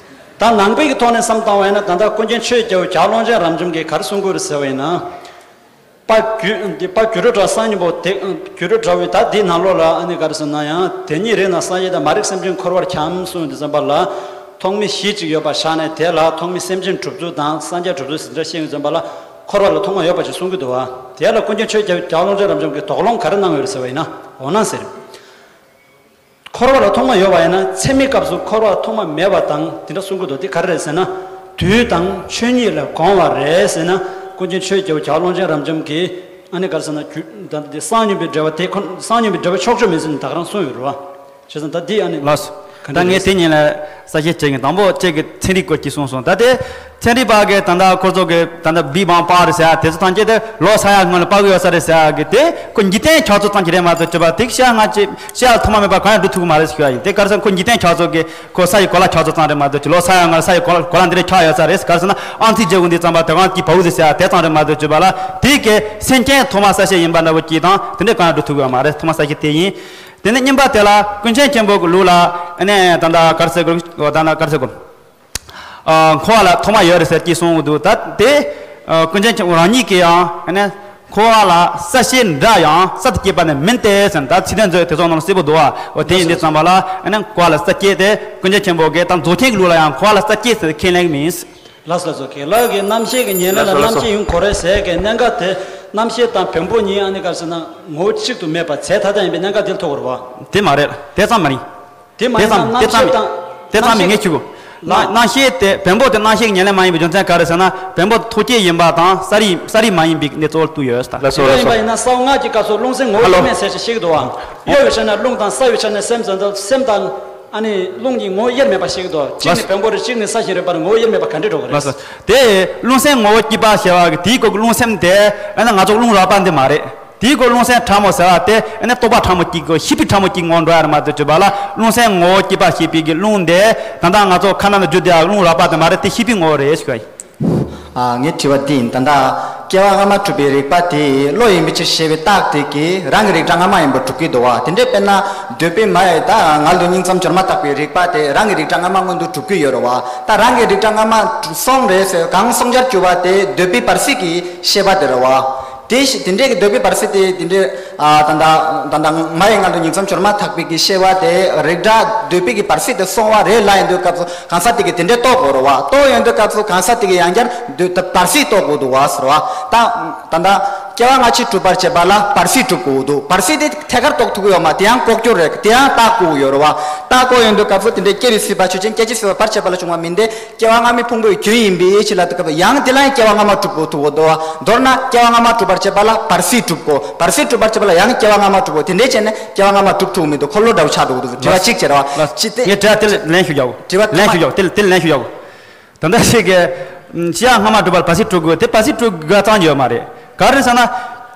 ད་ནང་པའི་གི་ཐོག་ནས་བསམ་བཏང་བ་ཡིན་ན། ད་ལྟ་ཀུན་མཁྱེན་ཆོས་རྒྱལ་པོ་བྱ་ཀློང་ཆེན་རབ་འབྱམས་ཀྱིས་ག་རེ་གསུང་གི་ཡོད་རེད་ཟེར་བ་ཡིན་ན། དཔལ་རྒྱུད་འདི་དཔལ་རྒྱུད་གྲོལ་དྲག་སང་སྙིང་པོ་དེ། རྒྱུད་གྲོལ་དྲག་པོའི་ད་འདི་ནང་ལོགས་ལ་ཨ་ནི་ག་རེ་ཟེར་ན་ཡང་། དེ་ཉིད་རེ་ན་སངས་རྒྱས་དང་། མ་རིག་སེམས་ཅན་འཁོར་བར་འཁྱམས་གསུངས་དུས་ཙམ་པ་ལ། ཐོག་མེད་བཞི་ཅིག་ཡོད་པ་བཞག་ནས། དེ་ལ་ཐོག་མེད་སེམས་ཅན་གྲུབ་ཚུལ་དང་སངས་རྒྱས་གྲུབ་ཚུལ་ཟེར་འདྲ་བཤད་ཡོང་ཙམ་པ་ལ། འཁོར་བ་ལ་ཐོག་མ་ཡོད་པ་ཅིག་གསུང་གི་འདུག་བ། དེ་ལ་ཀུན་མཁྱེན་ཆོས་རྒྱལ་པོ་བྱ་ཀློང་ཆེན་རབ་འབྱམས་ཀྱིས་དོགས་སློང་ག་རེ་གནང་ཡོད་རེད་ཟེར་བ་ཡིན་ན། འོ་ན་ཟེར། འཁོར་བ་ལ་ཐོག་མ་ཡོད་པ་ཡིན་ན། ཚད་མའི་སྐབས་སུ་འཁོར་བ་ལ་ཐོག་མ་མེད་པ་དང་དེ་འདྲ་གསུང་གི་འདུག་དེ་ག་རེ་རེད་ཟེར་ན། དུས་དང་ཆོས་ཉིད་ལ་དགོངས་པ་རེད་ཟེར་ན། ཀུན་མཁྱེན་ཆོས་རྒྱལ་པོ་བྱ་ཀློང་ཆེན་རབ་འབྱམས་ཀྱིས་ཨ་ནི་ག་རེ་ཟེར་ན། རྒྱུ་ད་འདི་གསང་སྙོམས་པའི་འབྲེལ་བ་དེ་ཁོ། གསང་སྙོམས་པའི་འབྲེལ་བ་ཕྱོགས་ཆོས་མིན་ཟེར་ནས་ད་ག་རང་གསུངས་ཡོད་རེད་བ། བྱས་ཙང་ད་འདི་ཨ་ནི། ལགས་སོ། ད་ངས་དེ་ཉིད་ལ་གསལ་བཤད་བྱེད་ཀྱི། དང་པོ་ཁྱེད་ཀྱིས་ཚན་རིག་སྐོར་གྱི་གསུངས་སོང་། ད་དེ་ཚན་རིག་པ་གིས་ད་ལྟ་ཁོ་ཚོ་གིས་ད་ལྟ་བིག་བང་པར་ཟེར་ཡ་དེ་ཚོ་ཐམས་ཅད་དེ་ལོ་ས་ཡ་སྔོན་ལ་པར་གི་ཡོད་ས་རེད་ཟེར་ཡ་གི་དེ་ཁོ་འཇིག་རྟེན་ཆགས་ཚུལ་ཙམ་ཞིག་རེད་མ་གཏོགས། དྲི་བ་དེ་ཤ་ང་ཅི་ཤ་ལ་ཐོག་མ་མེད་པ་གང་ཡང་སྒྲུབ་ཐུབ་ཀྱི་མ་རེད་ཟེར་ཞུ་ཡ་ཡིན། དེ་ག་རེ་ཟེར་ན་ཁོ་འཇིག་རྟེན་ཆགས་ཚུལ་གི་ཁོ་ས་ཡི་གོ་ལ་ཆགས་ཚུལ་ཙམ་རེད་མ་གཏོགས། ལོ་ས་ཡ་སྔོན་ལ་ས་ཡི་གོ་ལ་གོ་ལ་འདི་འདྲ་ཆགས་ཡོད་ས་རེད། ག་རེ་ཟེར་ན་ཨང་རྩིས་བརྗེ་དགོས་དུས་ཙམ་པ་དེ་གང་གི་བ་འུ་ཟེར་ཟེར་ཡ་དེ་ཙམ་རེད་མ་གཏོགས། དྲི་བ་ལ་དེ་གི་སེམས་ཅན་ཐོག་མ་གསལ་བཤད་ཡིན་པ་འདྲ་བོ་ཅིག་དང་དེ་འདྲ་གང་ཡང་སྒྲུབ་ཐུབ་ཀྱི་ཡོད་མ་རེད། ཐོག་མ་གསལ་བཤད་དེ་ཡིན། དེ་ནས་གཉིས་པ་དེ་ལ་ཀུན་མཁྱེན་ཆེན་པོ་གི་ལུགས་ལ་ཨ་ནི་ད་ལྟ་ག་རེ་ཟེར་དགོས། ད་ལྟ་ག་རེ་ཟེར་དགོས། ཨ། འཁོར་བ་ལ་ཐོག་མ་ཡོད་རེད་ཟེར་གྱི་གསུངས་འདུག་ད་དེ་ཨ་ཀུན་མཁྱེན་ཆེན་པོ་རང་ཉིད་ཀྱིས་ཡང་ཨ་ནི་འཁོར་བ་ལ་གསལ་བཤད་འདྲ་ཡང་གསར་དུ་སྐྱེས་པ་ནི་མིན་ཏེ་ཟེར། ད་ཚིག་དོན་མཛོད་དེ་ཚོ་ནང་གསལ་པོ་འདུག་བ། འོ་དེ་ཡིན་དུས་ཙམ་པ་ལ་ཨ་ནི་འཁོར་བ་ལ་གསལ་བཤད་དེ་ཀུན་མཁྱེན་ཆེན་པོ་གིས་ད་རྫོགས་ཆེན་གྱི་ལུགས་ལ་ཡང་འཁོར་བ་ལ་གསལ་བཤད་ཟེར་ཁས་ལེན་གྱི་མིན། ལགས་སོ་ལགས་སོ། རྒན་ལགས་ཀྱིས་རྣམ་ཤེས་ཀྱི་ཉེར་ལེན་ལ། ལགས་སོ་རྣམ་ཤེས་ཡུན་འགོར་རེད་ཟེར་གི་གནད་འགག་དེ། རྣམ་ཤེས་དང་བེམ་པོ་གཉིས་ཨ་ནི་ག་རེ་ཟེར་ན་ངོ་བོ་གཅིག་ཏུ་མེད་པ་ཚད་མཐའ་དག་ཡིན་པའི་གནད་འགག་དེ་ལ་ཐུག་གི་རེད་བ། དེ་མ་རེད། དེ་ཙམ་མ་རེད། དེ་མ་ཡིན་ན། དེ་ཙམ་རྣམ་ཤེས་དང་། དེ་ཙམ་མིན། ངས་ཁྱོད་ལ། རྣམ་ཤེས་དེ་བེམ་པོ་དེ་རྣམ་ཤེས་ཀྱི་ཉེར་ལེན་མ་ཡིན་པའི་རྒྱུ་མཚན་ག་རེ་ཟེར་ན། བེམ་པོ་དེ་ཐུག་བསྐྱེད་ཡིན་པ་དང་གསལ་རིག་གསལ་རིག་མ་ཡིན་པའི་གནས་གཙོ་བོར་བཏུས་ཡོད་ཟེར། ལགས་སོ་ལགས་སོ། དེ་ཡིན་པ་ཡིན་ན་ས་བོན་ལྔ་གི་སྐབས་སུ་རླུང་སེམས་ངོ་བོ་སྐྱེ་མེད་ཟེར་ཞིག་བཤད་ཀྱི་འདུག་བ། གཡོ་བའི་ཆ་ནས་རླུང་དང་། གསལ་བའི་ཆ་ནས་སེམས་ཟེར་འདུག་སེམས་དང་ཨ་ནི་རླུང་གི་ངོ་བོ་དབྱེར་མེད་པ་ཞིག་འདུག་གཅིག་ནི་བེམ་པོ་རེད། གཅིག་ནི་ས་ཞིང་རེད་པར་ངོ་བོ་དབྱེར་མེད་པ་ག་འདྲས་འགྲོ་གི་རེད། ལགས་སོ། དེ་རླུང་སེམས་ངོ་བོ་སྐྱེས་པ་ཞེས་པ་གི་དེའི་སྐབས་ཀྱི་རླུང་སེམས་དེ་ཨ་ནི་ང་ཚོ་རླུང་རགས་པ་འདི་མ་རེད། དེའི་སྐབས་རླུང་སེམས་ཕྲ་མོ་ཟེར་བ་དེ་ཨ་ནི་རྟོག་པ་ཕྲ་མོ་གཅིག་གི་ཤེས་པའི་ཕྲ་མོ་གཅིག་ངོ་འགྲོ་ཡ་རེད་མ་གཏོགས། བྱས་པ་ལ་རླུང་སེམས་ངོ་བོ་སྐྱེས་པ་ཞེས་པའི་གི་རླུང་དེ་ད་ལྟ་ང་ཚོ་ཁ་ནང་དུ་རྒྱུ་དེ་རླུང་རགས་པ་དེ་མ་རེད། དེ་ཤེས་པའི་ངོ་བོ་རེད་ཞུ་བ་ཡིན། ཨ། ངའི་དྲི་བ་འདི་ཡིན། ད་ལྟ་སྐྱེ་བ་སྔ་མ་གྲུབ་པའི་རིག་པ་དེ་བློ་ཡིན་པའི་ཕྱིར་ཞེས་པའི་རྟགས་དེ་གིས་རང་གི་རིགས་འདྲ་སྔ་མ་ཡིན་པར་གྲུབ་ཀྱི་འདུག་བ། དེ་འདྲའི་དཔེར་ན་འདོད་པའི་མ་ཡིས་ད་ང་ལུས་ཉིང་མཚམས་སྦྱོར་མ་ཐག་པའི་རིག་པ་དེ་རང་གི་རིགས་འདྲ་སྔ་མ་མངོན་དུ་གྲུབ་ཀྱི་ཡོད་རེད་བ། ད་རང་གི་རིགས་འདྲ་སྔ་མ་སོང་རེད་ཟེར། གང་སོང་བྱར་གྱུར་པ་དེ་འདོད་པའི་བར་སྲིད་ཀྱི་ཤེས་པ་དེ་རེད་བ། དེ་ཞིག་དེ་འདྲའི་གི་འདོད་པའི་བར་སྲིད་དེ་དེ་འདྲའི། ཨ། ད་ལྟ་ད་ལྟ་མ་ཡི་ང་ལུས་ཉིང་མཚམས་སྦྱོར་མ་ཐག་པའི་གི་ཤེས་པ་དེ་རིགས་འདྲ་འདོད་པའི་གི་བར་སྲིད་དེ་སོང་བ་རེད་ལབ་ཡིན་དུས་སྐབས་སུ་གང་ཟག་དེ་གིས་དེ་འདྲའི་རྟོགས་དགོས་རེད་བ། རྟོགས་ཡོང་དུས་སྐབས་སུ་གང་ཟག་དེ་གིས་ཡང་བསྐྱར་འདོད་བར་སྲིད་རྟོགས་དགོས་འདུག་བ་ཟེར་བ། ད་ད་ལྟ་ སྐྱེ་བ་སྔ་ཕྱི་སྒྲུབ་པར་བྱེད་པ་ལ་བར་སྲིད་སྒྲུབ་དགོས་འདུག་བར་སྲིད་དེ་ཐད་ཀར་རྟོགས་ཐུབ་ཀྱི་ཡོད་མ་རེད། དེ་ཡང་ལྐོག་གྱུར་རེད། དེ་ཡང་བརྟག་དགོས་ཀྱི་ཡོད་རེད་བ། བརྟག་དགོས་ཡོང་དུས་སྐབས་སུ་དེ་འདྲའི་སྐྱེ་བའི་སྲིད་པ་ཆོས་ཅན། སྐྱེ་འཆིའི་སྲིད་པ་བར་ཆད་པ་ལ་བྱུང་བ་མིན་ཏེ། སྐྱེ་བ་སྔ་མའི་ཕུང་པོའི་རྒྱུན་ཡིན་པའི་ཕྱིར་ལ། དེ་སྐབས་ཡང་དེ་ལ་ཡང་སྐྱེ་བ་སྔ་མ་སྒྲུབ་དགོས་ཐུག་གོ་འདུག་བ། མདོར་ན་སྐྱེ་བ་སྔ་མ་སྒྲུབ་པར་བྱེད་པ་ལ་བར་སྲིད་སྒྲུབ་དགོས། བར་སྲིད་སྒྲུབ་པར་བྱེད་པ་ལ་ཡང་སྐྱེ་བ་སྔ་མ་སྒྲུབ་དགོས། དེ་འདྲའི་བྱས་ནས་སྐྱེ་བ་སྔ་མ་སྒྲུབ་ཐུབ་མི་འདུག་འཁོར་ལོ་འདྲ་བོ་ཆགས་འགྲོ་གི་འདུག་དྲི་བ་གཅིག་བྱས་རེད་བ། ཅི་སྟེ། ངས་དྲི་བ་དེ་ལ་ལན་ཞུ་རྒྱག་གོ། དྲི་བ་ལན་ཞུ་རྒྱག་གོ། དེ་ལ་དེ་ལ་ལན་ཞུ་རྒྱག་གོ། ད་ལྟ་ཞིག་གིས་སྐྱེ་བ་སྔ་མ་སྒྲུབ་པར་བར་སྲིད་སྒྲུབ་དགོས། དེ་བར་སྲིད་སྒྲུབ་དགོས་ཙང་ཡོད་མ་རེད། ག་རེ་ཟེར་ན།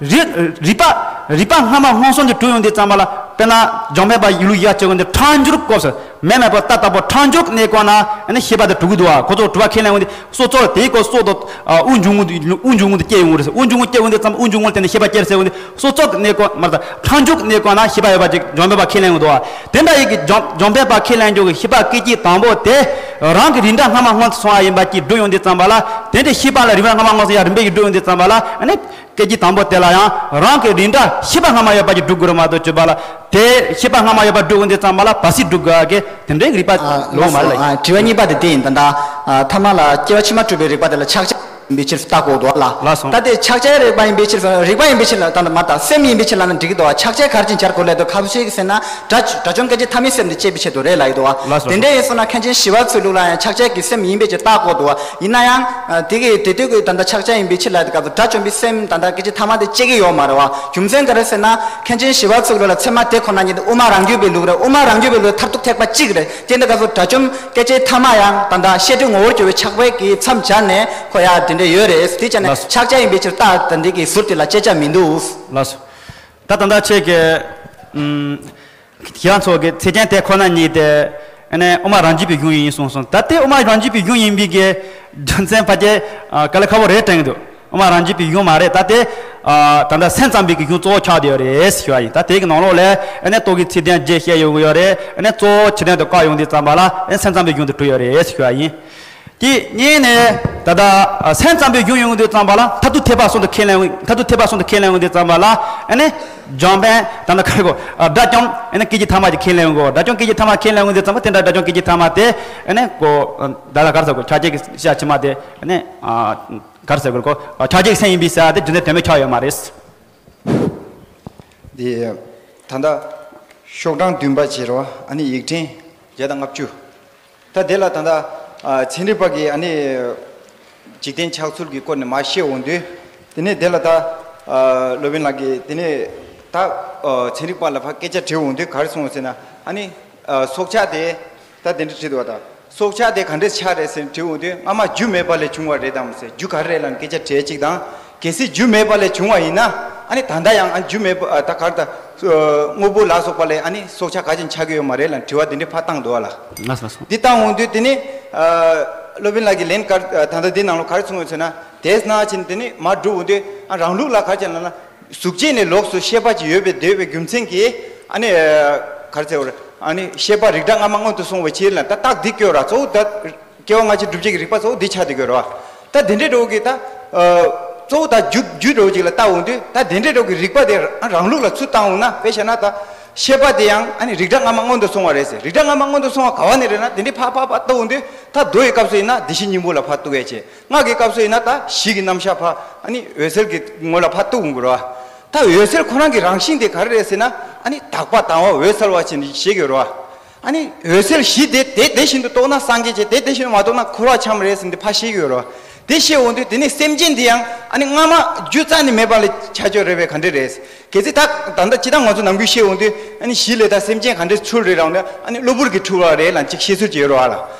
རིག་རིག་པ་རིག་པ་སྔ་མ་སྔོན་སོང་གི་གྲུབ་ཡོང་དུས་ཙམ་པ་ལ། དཔེར་ན་འཇམ་དཔལ་དཔའ་ཡུལ་ཡ་བྱེད་ཀུན་ཏུ་ཕྲང་འགྱུར་སྐབས་སུ། མེ་མེད་པར་རྟ་ལྟ་བུ་ཕྲང་འགྱུར་གནས་སྐབས་ན་ཨ་ནི་ཤེས་པ་དེ་གྲུབ་ཀྱི་འདུག་བ། ཁོ་ཚོ་གྲུབ་པ་ཁས་ལེན་འོང་དུས་སྲོག་རྩོལ་དེའི་སྐོར་སྲོག་དང་། དབུགས་འབྱུང་ངོ་དབུགས་འབྱུང་ངོ་དེ་སྐྱེ་ཡོང་གི་རེད། དབུགས་འབྱུང་ངོ་སྐྱེ་འོང་དུས་ཙམ་དབུགས་འབྱུང་ངོ་དེ་ནས་ཤེས་པ་སྐྱེ་ཟེར་འོང་དུས་སྲོག་རྩོལ་གནས་སྐབས་མ་རེད། ད་ཕྲང་འགྱུར་གནས་སྐབས་ན་ཤེས་པ་ཡོད་པ་ཅིག་འཇམ་དཔལ་དཔའ་ཁས་ལེན་འོང་འདུག་བ། དེ་འདྲ་ཡིན་གྱི་འཇམ་འཇམ་དཔལ་དཔའ་ཁས་ལེན་རྒྱུ་གི་ཤེས་པ་སྐད་ཅིག་དང་པོ་དེ། རང་གི་རིགས་འདྲ་སྔ་མ་སྔོན་དུ་སོང་བ་ཡིན་པ་ཅིག་གྲུབ་ཡོང་དུས་ཙམ་པ་ལ། དེ་འདྲའི་ཤེས་པ་ལ་རིགས་འདྲ་སྔ་མ་སྔོན་དུ་སོང་ཡ་རིམ་པས་ཀྱིས་གྲུབ་ཡོང་དུས་ཙམ་པ་ལ། ཨ་ནི་སྐད་ཅིག་དང་པོ་དེ་ལ་ཡང་རང་གི་རིགས་འདྲ་ཤེས་པ་སྔ་མ་ཡོད་པ་ཅིག་སྒྲུབ་དགོས་རེད་མ་གཏོགས་བྱེད་པ་ལ། དེ་ཤེས་པ་སྔ་མ་ཡོད་པ་སྒྲུབ་ཡོང་དུས་ཙམ་པ་ལ་བར་སྲིད་སྒྲུབ་དགོས་ཀྱི་དེ་འདྲའི་རིགས་པ་ལོག་མ་རེད་ལ། ལགས་སོ། ཨ། དྲི་བ་གཉིས་པ་དེ་དེ་ཡིན། ད་ལྟ་ཨ་ཐ་མ་ལ་སྐྱེ་བ་ཕྱི་མ་གྲུབ་པའི་རིགས་པ་དེ་ལ་ཕྱག་རྒྱ་ཡིན་པའི་ཕྱིར་བལྟ་དགོས་འདུག་ལ། ལགས་སོ། ད་དེ་ཕྱག་རྒྱའི་རིགས་པ་ཡིན་པའི་ཕྱིར། རིགས་པ་ཡིན་པའི་ཕྱིར་ལ་ད་ལྟ་མ་བལྟ། སེམས་ཡིན་པའི་ཕྱིར་ལ་ན་འགྲིག་གི་འདུག་བ། ཕྱག་རྒྱ་ག་རེ་བྱས་ནས་སྦྱར་དགོས་ལབ་དུས་ག་ཚོད་ཅིག་ཟེར་ན། དགྲ་དགྲ་བཅོམ་སྐད་ཅིག་ཐ་མའི་སེམས་དེ་བསྐྱེད་པའི་ཆེད་དུ་རེད་ལབ་ཡོད་འདུག་བ། ལགས་སོ། དེ་འདྲ་ཡིན་སོང་ན་མཁན་ཆེན་ཞི་བ་འཚོའི་ལུགས་ལ་ཡང་ཕྱག་རྒྱའི་སེམས་ཡིན་པའི་ཕྱིར་བལྟ་དགོས་འདུག་བ། ཡིན་ན་ཡང་དེ་གི་དེ་དུས་ཀྱི་ད་ལྟ་ཕྱག་རྒྱ་ཡིན་པའི་ཕྱིར་ལབ་དུས་སྐབས་སུ་དགྲ་བཅོམ་པའི་སེམས་ད་ལྟ་སྐད་ཅིག་ཐ་མ་དེ་བསྐྱེད་ཀྱི་ཡོད་མ་རེད་བ། རྒྱུ་མཚན་ག་རེ་ཟེར་ན། མཁན་ཆེན་ཞི་བ་འཚོའི་ལུགས་ལ་ཚད་མ་དེ་ཁོ་ན་ཉིད་དེ་དབུ་མ་རང་རྒྱུད་པའི་ལུགས་རེད། དབུ་མ་རང་རྒྱུད་པའི་ལུགས་མཐར་ཐུག་ཐེག་པ་གཅིག་རེད། དེ་འདྲ་སྐབས་སུ་དགྲ་བཅོམ་སྐད་ཅིག་ཐ་མ་ཡང་ད་ལྟ་བཤད་སྒྲུབ་ངོ་བོར་གྱུར་པའི་ཕྱག་དཔེ་གི་མཚམས་སྦྱར་ནས་ཁོ་ཡ་དེ་འདྲ་ཡོད་རེད། དེ་བྱས་ནས་ལགས་སོ། ཕྱག་རྒྱ་ཡིན་པའི་ཕྱིར་བལྟ་ད་འདི་གི་ཟུར་དེ་ལ་བཅད་རྒྱ་མི་འདུག་ལགས་སོ། ད་ད་ལྟ་ཁྱེད་ཀྱིས་ཨུམ། ཁྱེད་རང་ཚོ་གི་ཚིག་རྒྱན་དེ་ཁོ་ན་ཉིད་དེ་ཨ་ནི་དབུ་མ་རང་རྒྱུད་པའི་གཞུང་ཡིན་གསུངས་སོང་། ད་དེ་དབུ་མ་རང་རྒྱུད་པའི་གཞུང་ཡིན་པའི་གི་རྒྱུ་མཚན་ཕལ་ཆེར་ཨ་དཀའ་ལས་ཁག་པོ་རེད་དྲན་གྱི་འདུག་དབུ་མ་རང་རྒྱུད་པའི་གཞུང་མ་རེད། ད་དེ་ཨ་ད་ལྟ་སེམས་ཙམ་པའི་གི་གཞུང་གཙོ་བོ་ཆགས་བསྡད་ཡོད་རེད་ཞུ་བ་ཡིན། ད་དེ་གི་ནང་ལོགས་ལ་ཨ་ནི་རྟོག་གེའི་ཚིག་དོན་བརྒྱད་བཤད་ཡོང་གི་ཡོད་རེད། ཨ་ནི་གཙོ་བོ་ཕྱི་དོན་དུ་བཀག་ཡོང་དུས་ཙམ་པ་ལ་ཨ་ནི་སེམས་ཙམ་པའི་གཞུང་དུ་གྲུབ་ཡོད་རེད་ཞུ་བ་ཡིན། དེ་གཉིས་ནས་ད་ལྟ་ཨ་སེམས་ཙམ་པའི་གཞུང་ཡོང་དུས་ཙམ་པ་ལ་མཐར་ཐུག་ཐེག་པ་གསུམ་དུ་ཁས་ལེན། མཐར་ཐུག་ཐེག་པ་གསུམ་དུ་ཁས་ལེན་ཡོང་དུས་ཙམ་པ་ལ་ཨ་ནི་འཇམ་དཔལ་ད་ལྟ་ག་རེ་གོ་ཨ་དགྲ་བཅོམ་ཨ་ནི་སྐད་ཅིག་ཐ་མ་ཅིག་ཁས་ལེན་དགོས། དགྲ་བཅོམ་སྐད་ཅིག་ཐ་མ་ཁས་ལེན་ཡོང་དུས་ཙམ་པ་དེ་འདྲ་དགྲ་བཅོམ་སྐད་ཅིག་ཐ་མ་དེ་ཨ་ནི་གོ་ད་ལྟ་ག་རེ་ཟེར་གོ་ཕྱག་རྒྱའི་གི་ཤ་ཕྱི་མ་དེ་ཨ་ནི་ཨ་ག་རེ་ཟེར་གོ་ཕྱག་རྒྱའི་སེམས་ཡིན་པའི་ས་དེ་རྒྱུ་མཚན་དོན་མེད་ཆགས་ཡོད་མ་རེད། དེ་ད་ལྟ་ཤོག་གྲངས་བདུན་པ་བྱེད་རོགས། ཨ་ནི་ཡིག་ཕྲེང་བརྒྱ་དང་ལྔ་བཅུ། ད་དེ་ལ་ད་ལྟ་ཨ་ཚན་རིག་པ་གིས་ཨ་ནི་འཇིག་རྟེན་ཆགས་ཚུལ་གྱི་སྐོར་ནས་མར་བཤད་འོང་དུས། དེ་ནས་དེ་ལ་ད་ཨ་སློབ་དཔོན་ལགས་ཀྱིས་དེ་ནས་ད་ཨ་ཚན་རིག་པ་ལ་ཕར་སྐད་ཆ་དྲིས་འོང་དུས་ག་རེ་གསུངས་ཟེར་ན། ཨ་ནི་ཨ་སྲོག་ཆགས་དེ་ད་དེ་འདྲ་དྲིས་འདུག་བ། ད་སྲོག་ཆགས་དེ་ག་འདྲས་ཆགས་རེད་ཟེར་དྲིས་འོང་དུས། སྔ་མ་རྒྱུ་མེད་པ་ལས་བྱུང་བ་རེད་དམ་ཟེར། རྒྱུ་ག་རེ་རེད་ལབ་ནས་སྐད་ཆ་དྲིས་གཅིག་དང་། གལ་སྲིད་རྒྱུ་མེད་པ་ལས་བྱུང་བ་ཡིན་ན། ཨ་ནི་ད་ལྟ་ཡང་ཨ་རྒྱུ་མེད་པ་ཨ་ད་ག་རེ་ད་དངོས་པོ་ལ་སོགས་པ་ལས་ཨ་ནི་སྲོག་ཆགས་ག་ཅིག་ཆགས་ཀྱི་ཡོད་མ་རེད་ལབ་དྲི་བ་དེ་འདྲས་ཕར་བཏང་འདུག་བ་ལ། ལགས་སོ། འདི་བཏང་འོང་དུས་དེ་ནི་ཨ་སློབ་དཔོན་ལགས་ཀྱིས་ལན་ག་རེ་ད་ལྟ་འདི་ནང་ལོགས་ག་རེ་གསུངས་ཡོད་ཟེར་ན། དེས་ན་ཕྱིན་དེ་ནི་མར་བསྒྲུབས་འོང་དུས་ཨ་རང་ལུགས་ལ་ག་རེ་བྱས་ན་ལབ་ན། གཟུགས་ཅན་ནི་ལོགས་སུ་ཤེས་པ་ཅིག་ཡོད་པའི་འདོད་པའི་རྒྱུ་མཚན་གྱིས་ཨ་ནི་ཨ་ག་རེ་ཟེར་བ་རེད། ཨ་ནི་ཤེས་པ་རིགས་འདྲ་སྔ་མ་སྔོན་དུ་སོང་བའི་ཕྱིར་ལ་ད་རྟགས་འདི་སྐྱོར་ར་གཙོ་བོ་ད། སྐྱེ་བ་སྔ་ཕྱི་སྒྲུབ་བྱེད་ཀྱི་རིགས་པ་གཙོ་བོ་འདི་ཆགས་བསྡད་ཀྱི་ཡོད་རེད་བ། ད་དེ་འདྲའི་འགྲོ་གི་ད། ཨ་གཙོ་བོ་ད་རྒྱུ་རྒྱུ་འགྲོ་གཅིག་ལ་ལྟ་འོང་དུས། ད་དེ་འདྲའི་འགྲོ་གི་རིགས་པ་དེ་རང་ལུགས་ལ་ཚུར་བཏང་འོང་ན། དཔེ་བཞག་ན་ད་ཤེས་པ་དེ་ཡང་ཨ་ནི་རིགས་འདྲ་སྔ་མ་སྔོན་དུ་སོང་བ་རེད་ཟེར། རིགས་འདྲ་སྔ་མ་སྔོན་དུ་སོང་བ་ག་བ་ནས་རེད་ན། དེ་འདྲའི་ཕར་ཕར་ཕར་ལྟ་འོང་དུས། ད་མདོ་ཡི་སྐབས་སུ་ཡིན་ན་བདེ་གཤེགས་སྙིང་པོ་ལ་ཕར་གཏུགས་ཡས་བྱས། སྔགས་ཀྱི་སྐབས་སུ་ཡིན་ན་ད་གཞི་གི་རྣམ་གཞག་ཕར་ཨ་ནི་འོད་གསལ་གྱི་ངོ་ལ་ཕར་གཏུགས་འོང་གི་རེད་བ། ད་འོད་གསལ་ཁོ་རང་གི་རང་བཞིན་དེ་ག་རེ་རེད་ཟེར་ན། ཨ་ནི་དག་པ་དང་བ་འོད་གསལ་བ་ཅན་ཞེས་ཀྱི་རེད་བ། ཨ་ནི་འོད་གསལ་བཞི་དེ་དེ་དེ་བཞིན་དུ་རྟོགས་ན་སངས་རྒྱས་བྱེད། དེ་དེ་བཞིན་དུ་མ་རྟོགས་ན་འཁོར་བ་འཁྱམས་རེད་ཟེར་ནས་ཕར་བཤད་ཀྱི་ཡོད་རེད་བ། དེ་བཤད་འོང་དུས་དེ་ནི་སེམས་ཅན་དེ་ཡང་ཨ་ནི་སྔ་མ་རྒྱུ་རྩ་ནས་མེད་པ་ལ་ཆ་འཇོག་རེད་པས། ག་འདྲ་རེད། གལ་སྲིད་ད་ད་ལྟ་སྤྱིར་བཏང་ང་ཚོ་ནམ་རྒྱུན་བཤད་འོང་དུས། ཨ་ནི་གཞི་ལས་ད་སེམས་ཅན་ག་འདྲ་འཁྲུལ་རེད་ལབ་ན། ཨ་ནི་གློ་བུར་གྱིས་འཁྲུལ་བ་རེད་ལབ་ཅིག་བཤད་ཚུལ་ཅིག་ཡོད་རེད་བ་ལ།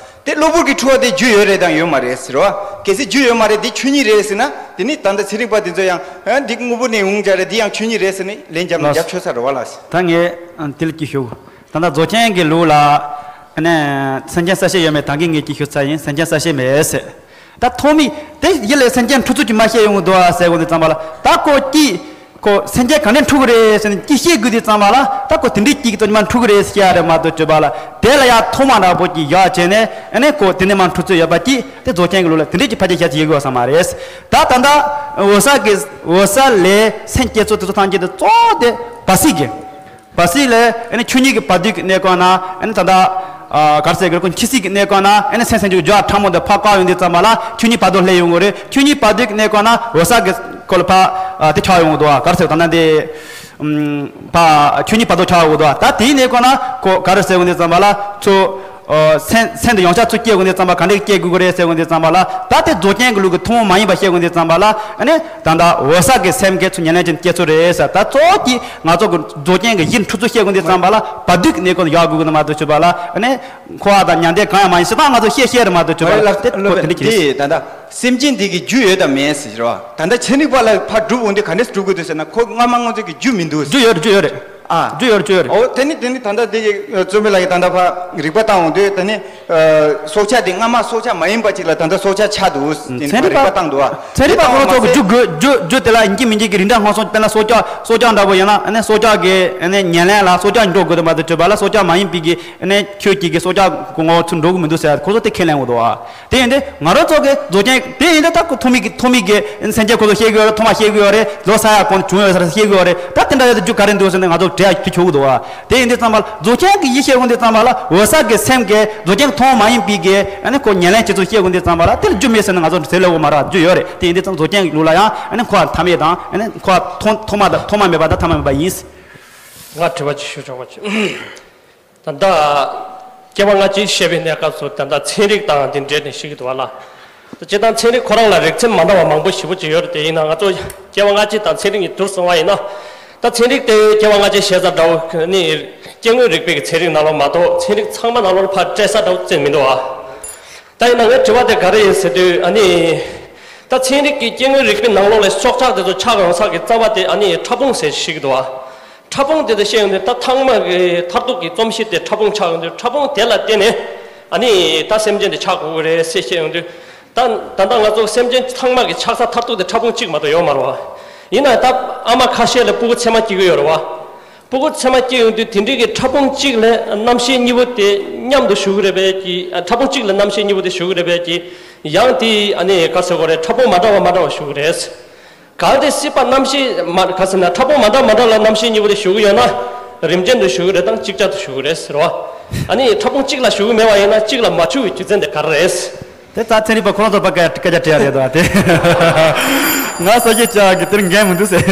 དེ་གློ་བུར་གྱིས་འཁྲུལ་བ་དེ་རྒྱུ་ཡོད་རེད་དམ་ཡོད་མ་རེད་ཟེར་བ། གལ་སྲིད་རྒྱུ་ཡོད་མ་རེད། འདི་ཆོས་ཉིད་རེད་ཟེར་ན། དེ་ནི་ད་ལྟ་ཚན་རིག་པ་དེ་ཚོ་ཡང་ཨ་འདི་དངོས་པོ་ནས་འོང་བྱས་རེད། འདི་ཡང་ཆོས་ཉིད་རེད་ཟེར་ནས་ལན་བརྒྱབ་ནས་ལགས། རྒྱབ་ཆོད་ས་རེད་བ་ལ། ད་ངས་ཨ་དེ་ལ་ཅིག་ཞུ། ད་ལྟ་རྫོགས་ཆེན་གྱི་ལུགས་ལ་ཨ་ནི་སེམས་ཅན་གསལ་བྱེད་ཡོད་མེད་ད་གིན་ངས་ཅིག་ཞུ་ཚར་ཡིན། སེམས་ཅན་གསལ་བྱེད་མེད་ཟེར། ད་ཐོག་མའི་དེ་ཡིད་ལས་སེམས་ཅན་འཁྲུལ་ཚུལ་གྱིས་མ་བཤད་ཡོང་གི་འདུག་ཨ་ཟེར་གོ་དུས་ཙམ་པ་ལ། ད་ཁོ་ཅིག་ཁོ་སེམས་ཅན་ག་ནས་འཁྲུལ་གི་རེད་ཟེར་ནས་ཅིག་བཤད་དགོས་དུས་ཙམ་པ་ལ། ད་ཁོ་དེ་འདྲའི་ཅིག་ཏུ་མ་འཁྲུལ་གི་རེད་ཟེར་ཡ་རེད་མ་གཏོགས་བྱས་པ་ལ། དེ་ལ་ཡ་ཐོག་མ་འདྲ་པོ་ཅིག་ཡོད་བྱས་ནས་ཨ་ནི་ཁོ་དེ་ནས་མ་འཁྲུལ་ཚུལ་ཡོད་པ་ཅིག་དེ་རྫོགས་ཆེན་གྱི་ལུགས་ལ་དེ་འདྲའི་ཅིག་ཕལ་ཆེར་བཤད་ཚུལ་ཡོད་གི་ཡོད་ས་མ་རེད། ད་ད་ལྟ་འོད་གསལ་གྱི་འོད་གསལ་ལས་སེམས་སྐྱེ་ཚུལ་དེ་ཚོ་ཐམས་ཅད་དུ་གཙོ་བོ་དེ་བར་སྲིད་ཀྱི། བར་སྲིད་ལས་ཨ་ནི་ཆོས་ཉིད་ཀྱི་བར་དོའི་གནས་སྐབས་ན་ཨ་ནི་ད་ལྟ་ཨ་ག་རེ་ཟེར་དགོས་རེད། ཁོ་འཆི་སྲིད་ཀྱི་གནས་སྐབས་ན་ཨ་ནི་སེམས་སེམས་བྱུང་སྦྱོར་བ་ཕྲ་མོ་དེ་ཕར་བཀག་ཡོང་དུས་ཙམ་པ་ལ་ཆོས་ཉིད་བར་དོར་སླེབས་ཡོང་གི་རེད། ཆོས་ཉིད་བར་དོའི་གནས་སྐབས་ན་འོད་གསལ་གྱི་སྐོར་ལ་ཕར་ ཨ་དེ་ཆགས་ཡོང་གི་འདུག་ཨ། ག་རེ་ཟེར་ད་ནི་དེ། ཨམ། ཕ་ཆོས་ཉིད་བར་དོ་ཆགས་ཡོང་གི་འདུག་ཨ། ད་དེའི་གནས་སྐབས་ན་ཁོ་ག་རེ་ཟེར་དགོས་འདི་ཙམ་པ་ལ་ཚུར། ཨ། སེམས་སེམས་དེ་ཡང་བསྐྱར་ཚུར་སྐྱེ་དགོས་འདི་ཙམ་པ་ག་འདྲས་སྐྱེ་དགོས་རེད་ཟེར་དགོས་འདི་ཙམ་པ་ལ། ད་དེ་རྫོགས་ཆེན་གྱི་ལུགས་ཀྱི་ཐུན་མོང་མ་ཡིན་པ་བཤད་དགོས་འདི་ཙམ་པ་ལ། ཨ་ནི་ད་ལྟ་འོད་གསལ་གྱི་སེམས་ཀྱི་ཚུར་ཉམས་ལེན་བྱེད་སྐྱེ་ཚུལ་རེད་ཟེར། ད་གཙོ་བོ་དེ་ང་ཚོ་གི་རྫོགས་ཆེན་གྱི་གཞི་འཁྲུལ་ཚུལ་བཤད་དགོས་འདི་ཙམ་པ་ལ་བར་དོའི་གནས་སྐབས་ཡག་དགོས་ཀྱི་འདུག་མ་གཏོགས་བྱས་པ་ལ། ཨ་ནི་འཁོར་བ་དང་མྱང་འདས་གང་ཡང་མ་ཡིན་ཟེར་ད་ང་ཚོ་བཤད་བཤད་རེད་མ་གཏོགས་བྱས་པ་ལ་དེ་ཁོ་དེ་འདྲ་ཅིག་རེད། དེ་ད་ལྟ། སེམས་ཅན་དེ་གི་རྒྱུ་ཡོད་དམ་མེད་ཟེར་བ། ད་ལྟ་ཚན་རིག་པ་ལ་ཕར་སྒྲུབ་འོང་དུས་ག་འདྲས་སྒྲུབ་དགོས་འདུག་ཟེར་ན། ཁོ་སྔ་མ་སྔོན་ཚོད་ཀྱི་རྒྱུ་མི་འདུག་ཟེར། རྒྱུ་ཡོད་རེད། རྒྱུ་ཡོད་རེད། ཨ། རྒྱུ་ཡོད་རེད། རྒྱུ་ཡོད་རེད། ཨོ་དེ་ནི་དེ་ནི་ད་ལྟ་དེ་གི་རྩོམ་པ་ལགས་ཀྱིས་ད་ལྟ་ཕར་རིག་པ་བཏང་འོང་དུས་དེ་ནི། ཨ། སྲོག་ཆགས་དེ་སྔ་མ་སྲོག་ཆགས་མ་ཡིན་པ་ཅིག་ལ་ད་ལྟ་སྲོག་ཆགས་ཆགས་འདུག་ཟེར་དེ་ཚན་རིག་རིག་པ་པ་བཏང་འདུག་ཨ། ཚན་རིག་པ་ཁོ་རང་ཚོ་གི་རྒྱུ་དགོས་རྒྱུ་རྒྱུ་དེ་ལ་ཡིན་གཅིག་མིན་གཅིག་གི་རིན་ཐང་ཧང་སང་། དཔེར་ན་སྲོག་ཆགས་སྲོག་ཆགས་འདྲ་པོ་ཡིན་ན། ཨ་ནི་སྲོག་ཆགས་ཀྱི་ཨ་ནི་ཉེར་ལེན་ལ་སྲོག་ཆགས་འགྲོ་དགོས་འདུག་མ་གཏོགས་བྱས་པ་ལ་སྲོག་ཆགས་མ་ཡིན་པའི་གི་ཨ་ནི་ཁྱོད་ཀྱི་གི་སྲོག་ཆགས་གི་ངོ་བོ་ཚུར་འགྲོ་གི་མི་འདུག་ཟེར་ཁོ་ཚོ་དེ་ཁས་ལེན་འོང་འདུག་ཨ། དེ་ཡིན་དུས་ང་རང་ཚོ་གི་རྫོགས་ཆེན་དེ་ཡིན་དུས་ད་ཁོ་ཐོག་མའི་གི་ཐོག་མའི་གི་སེམས་ཅན་ཁོ་ཚོ་བཤད་གི་ཡོད་རེད། ཐོག་མ་བཤད་གི་ཡོད་རེད། ལོ་ས་ཡ་གོང་བྱུང་ཡོད་ས་རེད་བཤད་གི་ཡོད་རེད། ད་དེ་འདྲ་ཡོད་དུས་རྒྱུ་ག་རེ་འདུག་ཟེར་ནས་ང་ཚོ་འགྲེལ་ཡ་དེ་ཆོག་གི་འདུག་བ། དེ་ཡིན་དུས་ཙམ་པ་ལ་རྫོགས་ཆེན་གི་ཡེ་ཤེས་འོང་དུས་ཙམ་པ་ལ་འོད་གསལ་གི་སེམས་ཀྱི་རྫོགས་ཆེན་ཐུན་མོང་མ་ཡིན་པའི་གི་ཨ་ནི་ཁོ་ཉམས་ལེན་བྱེད་ཚུལ་བཤད་འོང་དུས་ཙམ་པ་ལ་དེ་ལ་རྒྱུ་མེད་ཟེར་ནས་ང་ཚོ་ཟེར་ལོ་གོ་མ་ར་རྒྱུ་ཡོད་རེད། དེ་ཡིན་དུས་ཙམ་རྫོགས་ཆེན་གི་ལུགས་ལ་ཡང་ཨ་ནི་ཁོ་ཐ་མ་དང་ཨ་ནི་ཁོ་ཐོག་མ་དང་ཐོག་མ་མེད་པ་དང་ཐ་མ་མེད་པ་ཡིན། ང་དྲི་བ་ཅིག་ཞུ་ཆོག་པ་ཅིག་ད་ལྟ་སྐྱེ་བ་སྔ་ཕྱི་བཤད་པའི་གནས་སྐབས་སུ་ད་ལྟ་ཚན་རིག་དང་འདི་འབྲེལ་ནས་བཤད་ཀྱི་འདུག་བ་ལ། སྤྱིར་བཏང་ཚན་རིག་ཁོ་རང་ལ་རིག་ཚན་མ་འདྲ་བ་མང་པོ་ཞེ་པོ་ཅིག་ཡོད་རེད། དེ་ཡིན་ན་ང་ཚོ་སྐྱེ་བ་སྔ་ཕྱི་དང་ཚན་རིག་གཉིས་བསྡུར་སོང་བ་ཡིན་ན། ད་ཚན་རིག་དེ་སྐྱེ་བ་སྔ་ཕྱི་བཤད་ས་འདྲ་བོ་ནི་སྐྱེ་དངོས་རིག་པའི་ཚན་རིག་ནང་ལོགས་མ་གཏོགས་ཚན་རིག་ཚང་མ་ནང་ལོགས་ཕར་སྤྲད་ས་འདྲ་བོ་བཙལ་མི་འདུག་བ། ད་ཡིན་ན་ངའི་དྲི་བ་དེ་ག་རེ་ཡིན་ཟེར་དུས། ཨ་ནི་ད་ཚན་རིག་གི་སྐྱེ་དངོས་རིག་པའི་ནང་ལོགས་ལ་སྲོག་ཆགས་དེ་ཚོ་ཆགས་ཡོང་ས་གི་རྩ་བ་དེ་ཨ་ནི་ཕྲ་ཕུང་ཟེར་ཞིག་འདུག་བ། ཕྲ་ཕུང་དེ་ཚོ་བཤད་ཡོང་དུས་ད་ཐང་མ་གི་མཐར་ཐུག་གི་རྩོམ་གཞི་དེ་ཕྲ་ཕུང་ཆགས་ཡོང་དུས་ཕྲ་ཕུང་དེ་ལ་བརྟེན་ནས་ཨ་ནི་ད་སེམས་ཅན་དེ་ཆགས་དགོས་ཀྱི་རེད་ཟེར་བཤད་ཡོང་དུས། ད་ད་ལྟ་ང་ཚོ་སེམས་ཅན་ཚང་མ་གི་ཆགས་ས་མཐར་ཐུག་དེ་ཕྲ་ཕུང་གཅིག་མ་གཏོགས་ཡོད་མ་རེད་བ། ཡིན་ན་ད་ཨ་མ་ཁ་ཤས་ལ་སྤུ་གུ་མཚེ་མ་སྐྱེ་གི་ཡོད་རེད་བ། སྤུ་གུ་མཚེ་མ་སྐྱེ་ཡོང་དུས་དེ་འདྲའི་གི་ཕྲ་ཕུང་གཅིག་ལ་རྣམ་ཤེས་གཉིས་པོ་དེ་མཉམ་དུ་ཞུགས་ཀྱི་རེད་པས་ཀྱི། ཕྲ་ཕུང་གཅིག་ལ་རྣམ་ཤེས་གཉིས་པོ་དེ་ཞུགས་ཀྱི་རེད་པས་ཀྱི། ཡང་དེ་ཨ་ནི་ག་ཟེར་དགོས་རེད། ཕྲ་ཕུང་མ་འདྲ་བ་མ་འདྲ་བ་ཞུགས་ཀྱི་རེད། གལ་ཏེ་སྲིད་པ་རྣམ་ཤེས་མ་ག་ཟེར་ན་ཕྲ་ཕུང་མ་འདྲ་མ་འདྲ་ལ་རྣམ་ཤེས་གཉིས་པོ་དེ་ཞུགས་ཀྱི་ཡོད་ན། རིམ་ཅན་དུ་ཞུགས་ཀྱི་རེད་དང་གཅིག་ཅར་དུ་ཞུགས་ཀྱི་རེད་ཟེར་བ། ཨ་ནི་ཕྲ་ཕུང་གཅིག་ལ་ཞུགས་ཀྱི་མེད་པ་ཡིན་ན་གཅིག་ལ་མ་ཞུགས་པའི་རྒྱུ་མཚན་དེ་ག་རེ་རེད། དེ་ད་ཚན་རིག་པ་ཁོ་རང་ཚོ་ཕར་སྐད་སྐད་ཆ་དྲི་ཡ་རེད་དོ། དེ་ང་ས་སྐྱེས་ཅག་གི་དེར་འགན་མི་འདུག་ཟེར།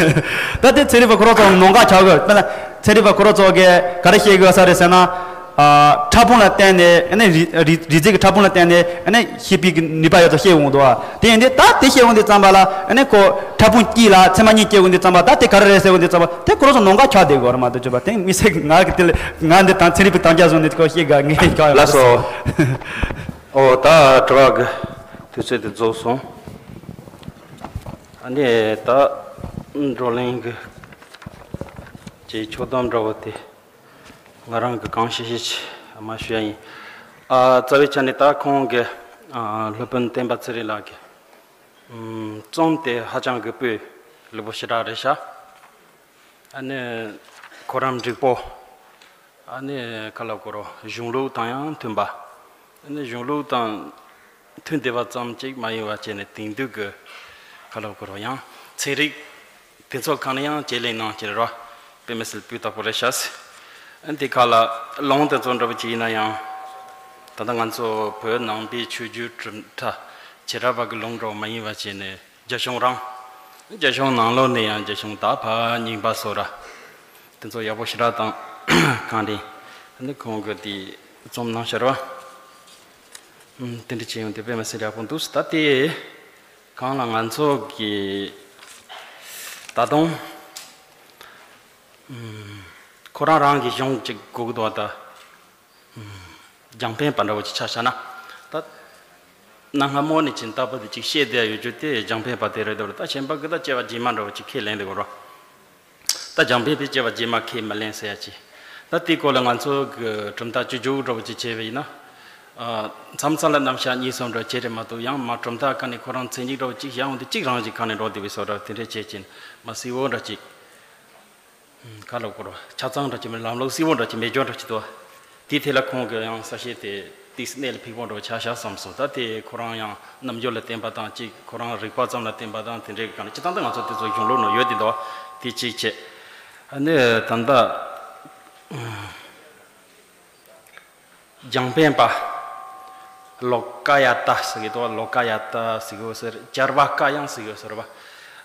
ད་དེ་ཚན་རིག་པ་ཁོ་རང་ཚོ་ནོངས་ཀ་ཆགས་དགོས། དཔེར་ན་ཚན་རིག་པ་ཁོ་རང་ཚོ་གིས་ག་རེ་བཤད་དགོས་ས་རེད་ཟེར་ན། ཨ། ཕྲ་ཕུང་ལ་བརྟེན་ནས་ཨ་ནི་རི་རི་རི་རྩེ་གི་ཕྲ་ཕུང་ལ་བརྟེན་ནས་ཨ་ནི་ཤེས་པའི་གི་ནུས་པ་ཡོད་ཚོ་བཤད་འོང་འདུག་བ། དེ་ཡིན་དུས་ད་དེ་བཤད་འོང་དུས་ཙམ་པ་ལ་ཨ་ནི་ཁོ་ཕྲ་ཕུང་གཅིག་ལ་མཚེ་མ་གཉིས་སྐྱེ་འོང་དུས་ཙམ་པ་ད་དེ་ག་རེ་རེད་ཟེར་འོང་དུས་ཙམ་པ་དེ་ཁོ་རང་ཚོ་ནོངས་ཀ་ཆགས་བསྡད་དགོས་རེད་མ་གཏོགས་བྱས་པ། དེ་དམིགས་བསལ་གི་ང་གི་དེ་ལ་ང་འདི་དང་ཚན་རིག་པའི་དམ་བཅའ་བཟུང་ནས་ཁོ་བཤད་དགོས་ངས་ཁྱོད་ཡོད་ལགས་སོ། ཨོ་ད་དྲི་བ་གི་དུས་ཚོད་དེ་རྫོགས་སོང་། ཨ་ནི་ད་བགྲོ་གླེང་གི་ཅིག་ཕྱོགས་བསྡོམས་འདྲ་བོ་དེ་ང་རང་གི་གང་ཤེས་ཤེས་ཅིག་མར་ཞུ་ཡ་ཡིན། ཨ། རྩ་བའི་ཆ་ནས་ད་ཁོང་གི་ཨ་སློབ་དཔོན་བསྟན་པ་ཚེ་རིང་ལགས་ཀྱི་ཨམ་རྩོམ་དེ་ཧ་ཅང་གི་དཔེ་ལེགས་པོ་ཞེ་དྲག་རེད་ཤག་ཨ་ནི་ཁོ་རང་འགྲིག་པོ། ཨ་ནི་ག་ལབ་དགོས་རེད། གཞུང་ལུགས་དང་ཡང་མཐུན་པ། ཨ་ནི་གཞུང་ལུགས་དང་མཐུན་བསྡད་པ་ཙམ་གཅིག་མ་ཡིན་པ་བྱས་ནས་དེང་དུས་ཀྱི་ག་ལབ་དགོས་རེད། ཡང་ཚན་རིག་དེ་ཚོ་གང་ནས་ཡང་བརྗེ་ལེན་གནང་གི་རེད། དཔེ་མི་སྲིད་སྤུས་དག་པོ་རེད་ཤག་འདི་ག་ལ་ལུང་དེ་ཚོ་འདྲ་པོ་ཅིག་ཡིན་ན་ཡང་། ད་ལྟ་ང་ཚོ་བོད་ནང་པའི་ཆོས་བརྒྱུད་གྲུབ་མཐའ་བྱེ་བྲག་པ་གི་ལུང་འདྲ་པོ་མ་ཡིན་པ་བྱས་ནས། རྒྱ་གཞུང་རང་། རྒྱ་གཞུང་ནང་ལོགས་ནས་ཡང་རྒྱ་གཞུང་ད་ཕར་རྙིང་པ་སོགས་ར། དེ་ཚོ་ཡག་པོ་ཞེ་དྲག་དང་གང་རེད། ཨ་ནི་ཁོང་གིས་དེ་རྩོམ་གནང་ཤར་བ། ཨམ། དེ་འདྲ་བྱས་ཡོང་དུས་དཔེ་མི་སྲིད་ཡག་པོ་འདུག་ད་དེ་གང་ལ་ང་ཚོ་གི་ད་དུང་ཨམ། ཁོ་རང་རང་གི་གཞུང་གཅིག་དགོས་ཀྱི་འདུག་ད། རྒྱང་འཕེན་པ་འདྲ་བོ་ཅིག་ཆ་བཞག་ན། ད་གནའ་སྔ་མོ་ནས་ཅིག་ལྟ་བུ་དེ་ཅིག་བཤད་བསྡད་ཡོད་རྒྱུ་དེ་རྒྱང་འཕེན་པ་དེ་རེད་འདུག་ད་གཞན་པ་གི་ད་སྐྱེ་བ་རྗེས་མ་འདྲ་བོ་ཅིག་ཁས་ལེན་བསྡད་ཡོད་རེད། ད་རྒྱང་འཕེན་པའི་སྐྱེ་བ་རྗེས་མ་ཁས་མི་ལེན་ཟེར་ཡ་ཅིག་ད་དེའི་སྐོར་ལ་ང་ཚོ་གི་གྲུབ་མཐའ་བཅུ་དྲུག་འདྲ་བོ་ཅིག་བྱས་པ་ཡིན་ན། ཨ། མཚམས་མཚམས་ལ་རྣམ་གཞག་གཉིས་གསུམ་འདྲ་བོ་བྱས་རེད་མ་གཏོགས། ཡང་མ་གྲུབ་མཐའ་ག་ནས་ཁོ་རང་མཚན་ཉིད་འདྲ་བོ་ཅིག་བཞག་འོང་དུས་གཅིག་རང་བཞིན་ག་ནས་འགྲོ་བསྡད་པའི་བཟོ་འདྲ་དེ་འདྲས་བྱས་ཀྱིན་མ་གསལ་བོ་འདྲ་ཅིག་ག་ལབ་དགོས་རེད། ཆ་ཚང་འདྲ་ཅིག་མེད། ལམ་ལུགས་གསལ་བོ་འདྲ་ཅིག་མེད་འཇོག་འདྲ་ཅིག་འདུག་དེའི་ཐད་ལ་ཁོང་གི་ཡང་གསལ་བཤད་དེ་ཏིས་གནད་ལ་ཕིགས་པོ་འདྲ་ཆགས་ཤག་བསམ་སོང་། ད་དེ་ཁོ་རང་ཡང་རྣམ་འགྱུར་ལ་བརྟེན་པ་དང་གཅིག་ཁོ་རང་རིག་པ་ཙམ་ལ་བརྟེན་པ་དང་དེ་འདྲའི་གི་ག་ནས་སྤྱིར་བཏང་ད་ང་ཚོ་དེ་ཚོ་གཞུང་ལུགས་ནང་ཡོད་དེ་འདུག་དེ་གཅིག་བྱས། ཨ་ནི་ད་ལྟ་རྒྱང་འཕེན་པ། ལོ་ཀ་ཡ་ཏ་ཟེར་གི་འདུག་ལོ་ཀ་ཡ་ཏ་ཟེར་གི་ཡོད་ཟེར། ཅར་བ་ཀ་ཡང་ཟེར་གི་ཡོད་ཟེར་བ།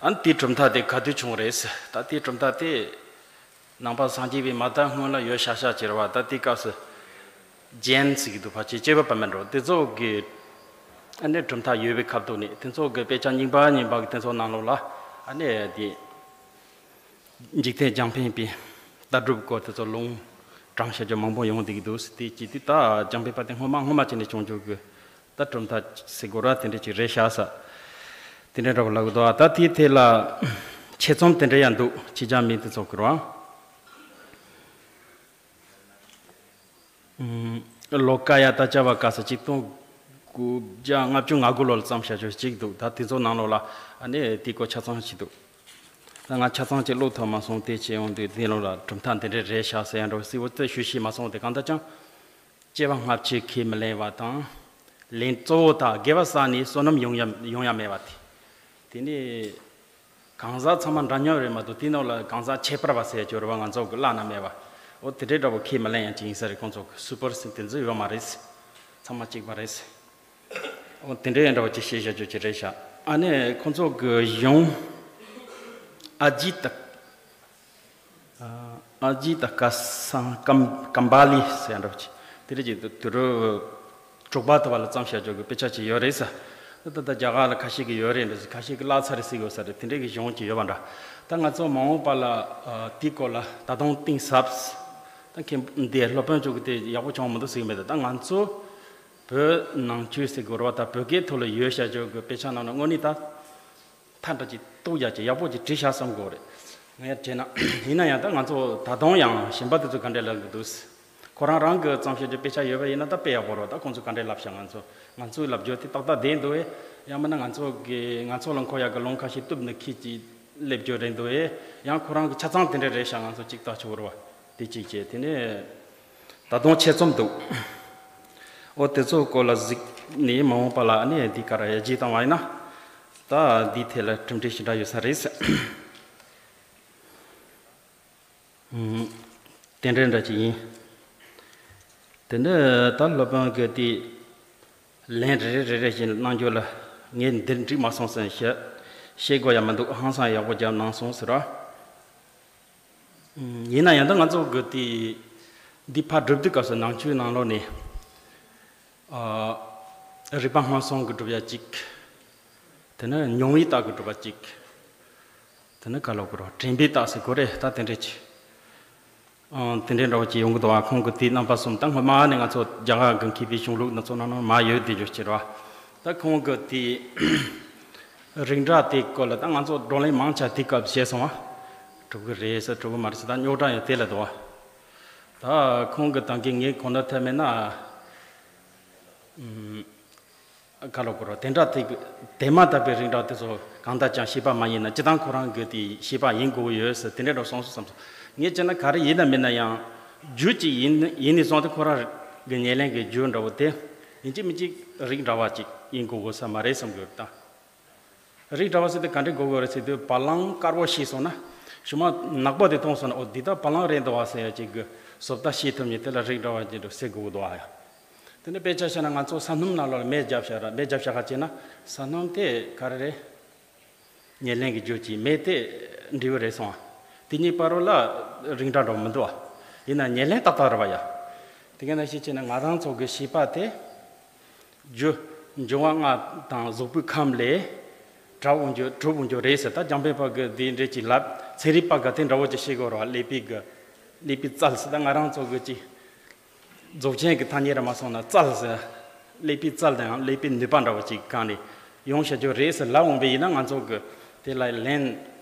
ཨ་ནི་དེའི་གྲུབ་མཐའ་དེ་ག་དུས་བྱུང་རེད། ད་དེའི་གྲུབ་མཐའ་དེ་ནང་པ་སངས་རྒྱས་པའི་མ་དར་སྔོན་ལ་ཡོད་ཤག་ཤག་ཅེས་པ། ད་དེའི་སྐབས་སུ་རྒྱན་ཟེར་གྱི་འདུག་ཕལ་ཆེར་སྐྱེས་བུ་པད་མ་འགྲོ་དེ་ཚོ་གི་ཨ་ནི་གྲུབ་མཐའ་ཡོད་པའི་ཁ་ཐུག་ནས། དེ་ཚོ་གི་དཔེ་ཆ་རྙིང་པ་རྙིང་པ་གི་དེ་ཚོ་ནང་ལོགས་ལ་ཨ་ནི་དེ། འཇིག་རྟེན་རྒྱང་འཕེན་པའི་ལྟ་གྲུབ་སྐོར་དེ་ཚོ་ལུང་དྲངས་བྱ་རྒྱུ་མང་པོ་ཡོང་བསྡད་ཀྱི་འདུག་དེ་ཅི་སྟེ་ད་རྒྱང་འཕེན་པ་དེ་སྔོན་མ་སྔོན་མ་ཅིག་ནས་བྱུང་རྒྱུ་གི་ད་གྲུབ་མཐའ་ཟེར་དགོས་ར་དེ་འདྲ་ཅིག་རེད་ཤག་ས། དེ་འདྲ་འདྲ་པོ་ལབ་གི་འདུག་ཨ་ད་དེའི་ཐད་ལ་ཆེད་རྩོམ་དེ་འདྲ་ཡང་འདུག་ཕྱི་རྒྱལ་མི་དེ་ཚོ་གི་ར། ལོ་ཀ་ཡ་ད་ཅ་བ་ཀ་ས་ཆིག་སྟོང་དགུ་བརྒྱ་ལྔ་བཅུ་ང་དགུ་ལོ་ལ་བརྩམས་བྱ་ཆོས་གཅིག་འདུག་ད་དེ་ཚོ་ནང་ལོགས་ལ་ཨ་ནི་དེའི་སྐོར་ཆ་ཚང་ཞིག་འདུག་ད་ང་ཆ་ཚང་ཅིག་ཀློག་ཐུབ་མ་སོང་། དེ་བྱས་ཡོང་དུས་དེ་ལོ་ལ་གྲུབ་མཐའ་འདི་འདྲ་རེད་ཤག་ཟེར་ཡང་འགྲོ་སྲིད་པོ་ཚོས་ཞུ་ཤེས་མ་སོང་སྟེ། གང་ལྟར་ཀྱང་སྐྱེ་བ་སྔ་ཕྱི་ཁས་མི་ལེན་པ་དང་། ལན་གཙོ་བོ་དག་དགེ་བ་བསགས་ནས་བསོད་ནམས་ཡོང་ཡ་ཡོང་ཡ་མེད་པ་དེ། དེ་ནི། གང་ཟག་ཚང་མ་འདྲ་མཉམ་རེད་མ་གཏོགས་དེའི་ནང་ལ་གང་ཟག་ཁྱད་པར་བ་ཟེར་རྒྱུ་རེད་བ། ང་ཚོ་གི་བླ་ན་མེད་པ། འོ་དེ་འདྲའི་འདྲ་པོ་ཁས་མི་ལེན་ཡང་ཅིག་ཡིན་ས་རེད། ཁོང་ཚོ་གི་སུ་པར་སི་དེ་ཚོ་ཡོད་མ་རེད། ཚང་མ་གཅིག་པ་རེད། འོ་དེ་འདྲའི་འདྲ་པོ་ཅིག་བཤད་བཞག་རྒྱུ་ཅིག་རེད་ཤག་ཨ་ནི་ཁོང་ཚོ་གི་གཞུང་ཨ་ཇི་ཏ། ཨ་ཇི་ཏ་ཀ་སང་ཀམ་ཀམ་པ་ལི་ཟེར་འདྲ་པོ་ཅིག་དེ་འདྲ་ཅིག་དུ་དུ་རུ། དྲུག་པ་དུ་བ་ལ་བརྩམས་བྱ་རྒྱུ་གི་དཔེ་ཆ་ཅིག་ཡོད་རེད་ས། ད་ལྟ་རྒྱ་གར་ལ་ཁ་ཤས་ཀྱི་ཡོད་རེད་འདྲ་ཟེར། ཁ་ཤས་ཀྱི་བརླག་ཚར་རེད་ཟེར་ཡོད་ས་རེད། དེ་འདྲའི་གི་གཞུང་ཅིག་ཡོད་པ་འདྲ། ད་ང་ཚོ་མ་འོངས་པ་ལ་ཨ་དེའི་སྐོར་ལ་ད་དུང་གཏིང་ཟབ། ད་མཁན་འདི་སློབ་དཔོན་ཚོ་གི་དེ་ཡག་པོ་བྱུང་མི་འདུག་ཟེར་གི་མེད། ད་ད་ང་ཚོ་བོད་ནང་ཆོས་ཟེར་དགོས་རེད་བ། ད་བོད་སྐད་ཐོག་ལ་ཡོད་བྱ་རྒྱུ་གི་དཔེ་ཆ་ནང་ལ་དངོས་གནས་ད། མཐའ་འདྲ་ཅིག་གཏུག་རྒྱག་ཅིག་ཡག་པོ་ཅིག་བྲིས་བཞག་བསམ་དགོས་རེད། ངས་བྱས་ན་ཡིན་ན་ཡང་ད་ང་ཚོ་ད་དུང་ཡང་གཞན་པ་དེ་ཚོ་ག་འདྲས་ལབ་གི་འདུག་ཁོ་རང་རང་གི་བརྩམས་བྱ་རྒྱུ་དཔེ་ཆ་ཡོད་པ་ཡིན་ན་ད་དཔེ་ཡག་པོ་རེད། ད་ཁོང་ཚོ་ག་འདྲས་ལབ་བཞག་ང་ཚོ་ང་ཚོའི་ལབ་རྒྱུ་དེ་ཏག་ཏག་བསྡད་འདུག་ཨེ། ཡང་མིན་ན་ང་ཚོ་གི་ང་ཚོ་ལ་མཁོ་ཡག་གི་ལུང་ཁ་ཤས་གཏུབ་ནས་ཁྱེད་ཀྱིས་སླེབས་རྒྱུ་རེད་འདུག་ཨེ། ཡང་ཁོ་རང་གི་ཆ་ཚང་དེ་འདྲས་རེད་ཤག་ང་ཚོ་གཅིག་ལྟ་ཆོག་རེད་བ། དེ་གཅིག་བྱས་དེ་ནས་ད་དུང་ཆེད་རྩོམ་འདུག་འོ་དེ་ཚོ་སྐོར་ལ་གཟིགས་ནས་མ་འོངས་པ་ལ་ཨ་ནི་འདི་ག་ར་ཡར་རྒྱས་བཏང་བ་ཡིན་ན། ད་འདིའི་ཐད་ལ་གྲུབ་འབྲས་ཞེ་དྲག་ཡོད་ས་རེད། ཨུམ། དེ་འདྲ་འདྲ་ཅིག་ཡིན། དེ་འདྲ་ད་སློབ་དཔོན་གྱི་དེ་ལན་རེ་རེ་རེ་རེ་བཞིན་གནང་རྒྱུ་ལ་ངས་འདིར་འགྲིག་མ་སོང་ཟེར་བཤད་བཤད་དགོས་ཡ་མི་འདུག་ཧང་སང་ཡག་པོ་རྒྱབ་གནང་སོང་ཟེར་བ། ཡིན་ན་ཡང་ད་ང་ཚོ་གི་དེ་འདི་ཕར་སྒྲུབ་དུས་སྐབས་སུ་ནང་ཆོས་ནང་ལོགས་ནས་ཨ་རིག་པ་སྔོན་སོང་གི་སྒྲུབ་ཡ་གཅིག་དེ་ནས་མྱོང་བའི་རྟགས་ཀྱི་སྒྲུབ་པ་གཅིག་དེ་ནས་ག་ལ་གོ་ར་དྲན་པའི་རྟགས་སུ་གོ་རེད། ད་དེ་འདྲས་ཅིག་ཨང་། དེ་འདྲས་འདྲ་བོ་ཅིག་ཡོང་གི་འདུག་ཨ། ཁོང་གི་དེའི་རྣམ་པ་གསུམ་ད་སྔོན་མ་ནས་ང་ཚོ་རྒྱ་གར་གི་མཁས་པའི་གཞུང་ལུགས་སྣ་ཚོགས་ནང་ན་མ་ཡོད་དེ་འཇོག་ཕྱིར་བ། ད་ཁོང་གི་དེའི་རིགས་འདྲ་དེ་སྐོར་ལ་ད་ང་ཚོ་བགྲོ་གླེང་མང་ཆེ་དེ་སྐབས་བྱས་སོང་བ། གྲུབ་གི་རེད་ཟེར་གྲུབ་གི་མ་རེད་ཟེར་ད་རྙོག་དྲ་ཡང་དེ་ལ་འདུག་བ། ད་ཁོང་གི་ད་གིན་ངས་གོ་ནོར་ཐེབས་མེད་ན། ཨུམ། ག་ལ་གོ་ར་དེ་འདྲ་དེ་དེ་མ་དག་པའི་རིགས་འདྲ་དེ་ཚོ་གང་ལྟར་ཀྱང་ཤེས་པ་མ་ཡིན་ན་སྤྱི་བཏང་ཁོ་རང་གི་དེ་ཤེས་པ་ཡིན་དགོས་ཀྱི་ཡོད་ཟེར་དེ་འདྲ་འདྲ་སོང་སོང་བསམ་སོང་། ངས་བྱས་ན་ག་རེ་ཡིན་ན་མིན་ན་ཡང་རྒྱུ་ཅིག་ཡིན་ཡིན་ནས་བཟུང་སྟེ་ཁོ་རང་གི་ཉེར་ལེན་གྱི་རྒྱུ་འདྲ་བོ་དེ་ཡིན་གཅིག་མིན་གཅིག་རིགས་འདྲ་བ་ཅིག་ཡིན་དགོས་དགོས་ས་མ་རེད་བསམ་གྱི་ཡོད་ད། རིགས་འདྲ་བ་ཟེར་དུས་ག་འདྲ་དགོས་དགོས་རེད་ཟེར་དུས་བ་ལང་དཀར་པོ་ཤེས་སོང་ན་ཞུ་མ་ནག་པོ་དེ་མཐོང་སོང་ན་འོ་འདི་ད་བ་ལང་རེད་འདུག་བ་ཟེར་ཡ་ཅིག་གི་བཟོ་ལྟ་ཤེས་ཐུབ་མཁན་དེ་ལ་རིགས་འདྲ་བ་ཅིག་འདྲ་ཟེར་དགོས་འདུག་བ་ཡ། དེ་ནས་དཔེ་ཆ་བཤད་ན་ང་ཚོ་ས་སྣུམ་ནང་ལོགས་ལ་མེ་བརྒྱབ་བཞག་ར་མེ་བརྒྱབ་བཞག་ག་བྱས་ན་ས་སྣུམ་དེ་ག་རེ་རེད། ཉེར་ལེན་གྱི་རྒྱུ་གཅིག་མེ་དེ་འབྲས་བུ་རེད་སོང་བ། དེ་གཉིས་བར་རོ་ལ་རིགས་འདྲ་འདྲ་བོ་མི་འདུག་བ། ཡིན་ན་ཉེར་ལེན་ཏག་ཏག་རེད་བ་ཡ། དེ་ག་ནང་བཞིན་བྱས་ན་ང་རང་ཚོ་གི་ཤེས་པ་དེ། རྒྱུ། འབྱུང་བ་ལྔ་དང་གཟུགས་པོའི་ཁམས་ལས། གྲུབ་འོང་རྒྱུ་གྲུབ་འོང་རྒྱུ་རེད་ཟེར་ད་རྒྱང་འཕེན་པ་གི་དེ་འདྲས་ཀྱི་ལབ་ཚན་རིག་པ་ག་དེ་འདྲ་བོ་ཅིག་ཤེས་དགོས་རེད་བ། ཀླད་པའི་གི་ཀླད་པའི་རྩལ་ཟེར་ད་ང་རང་ཚོ་གི་ཅིག་རྫོགས་ཆེན་གྱི་ཐ་སྙད་ར་མ་སོང་ན་རྩལ་ཟེར། ཀླད་པའི་རྩལ་དང་ཀླད་པའི་ནུས་པ་འདྲ་བོ་ཅིག་གང་ནས་ཡོང་བྱ་རྒྱུ་རེད་ཟེར་ལབ་འོང་བས་ཡིན་ན་ང་ཚོ་གི་དེ་ལ་ལན།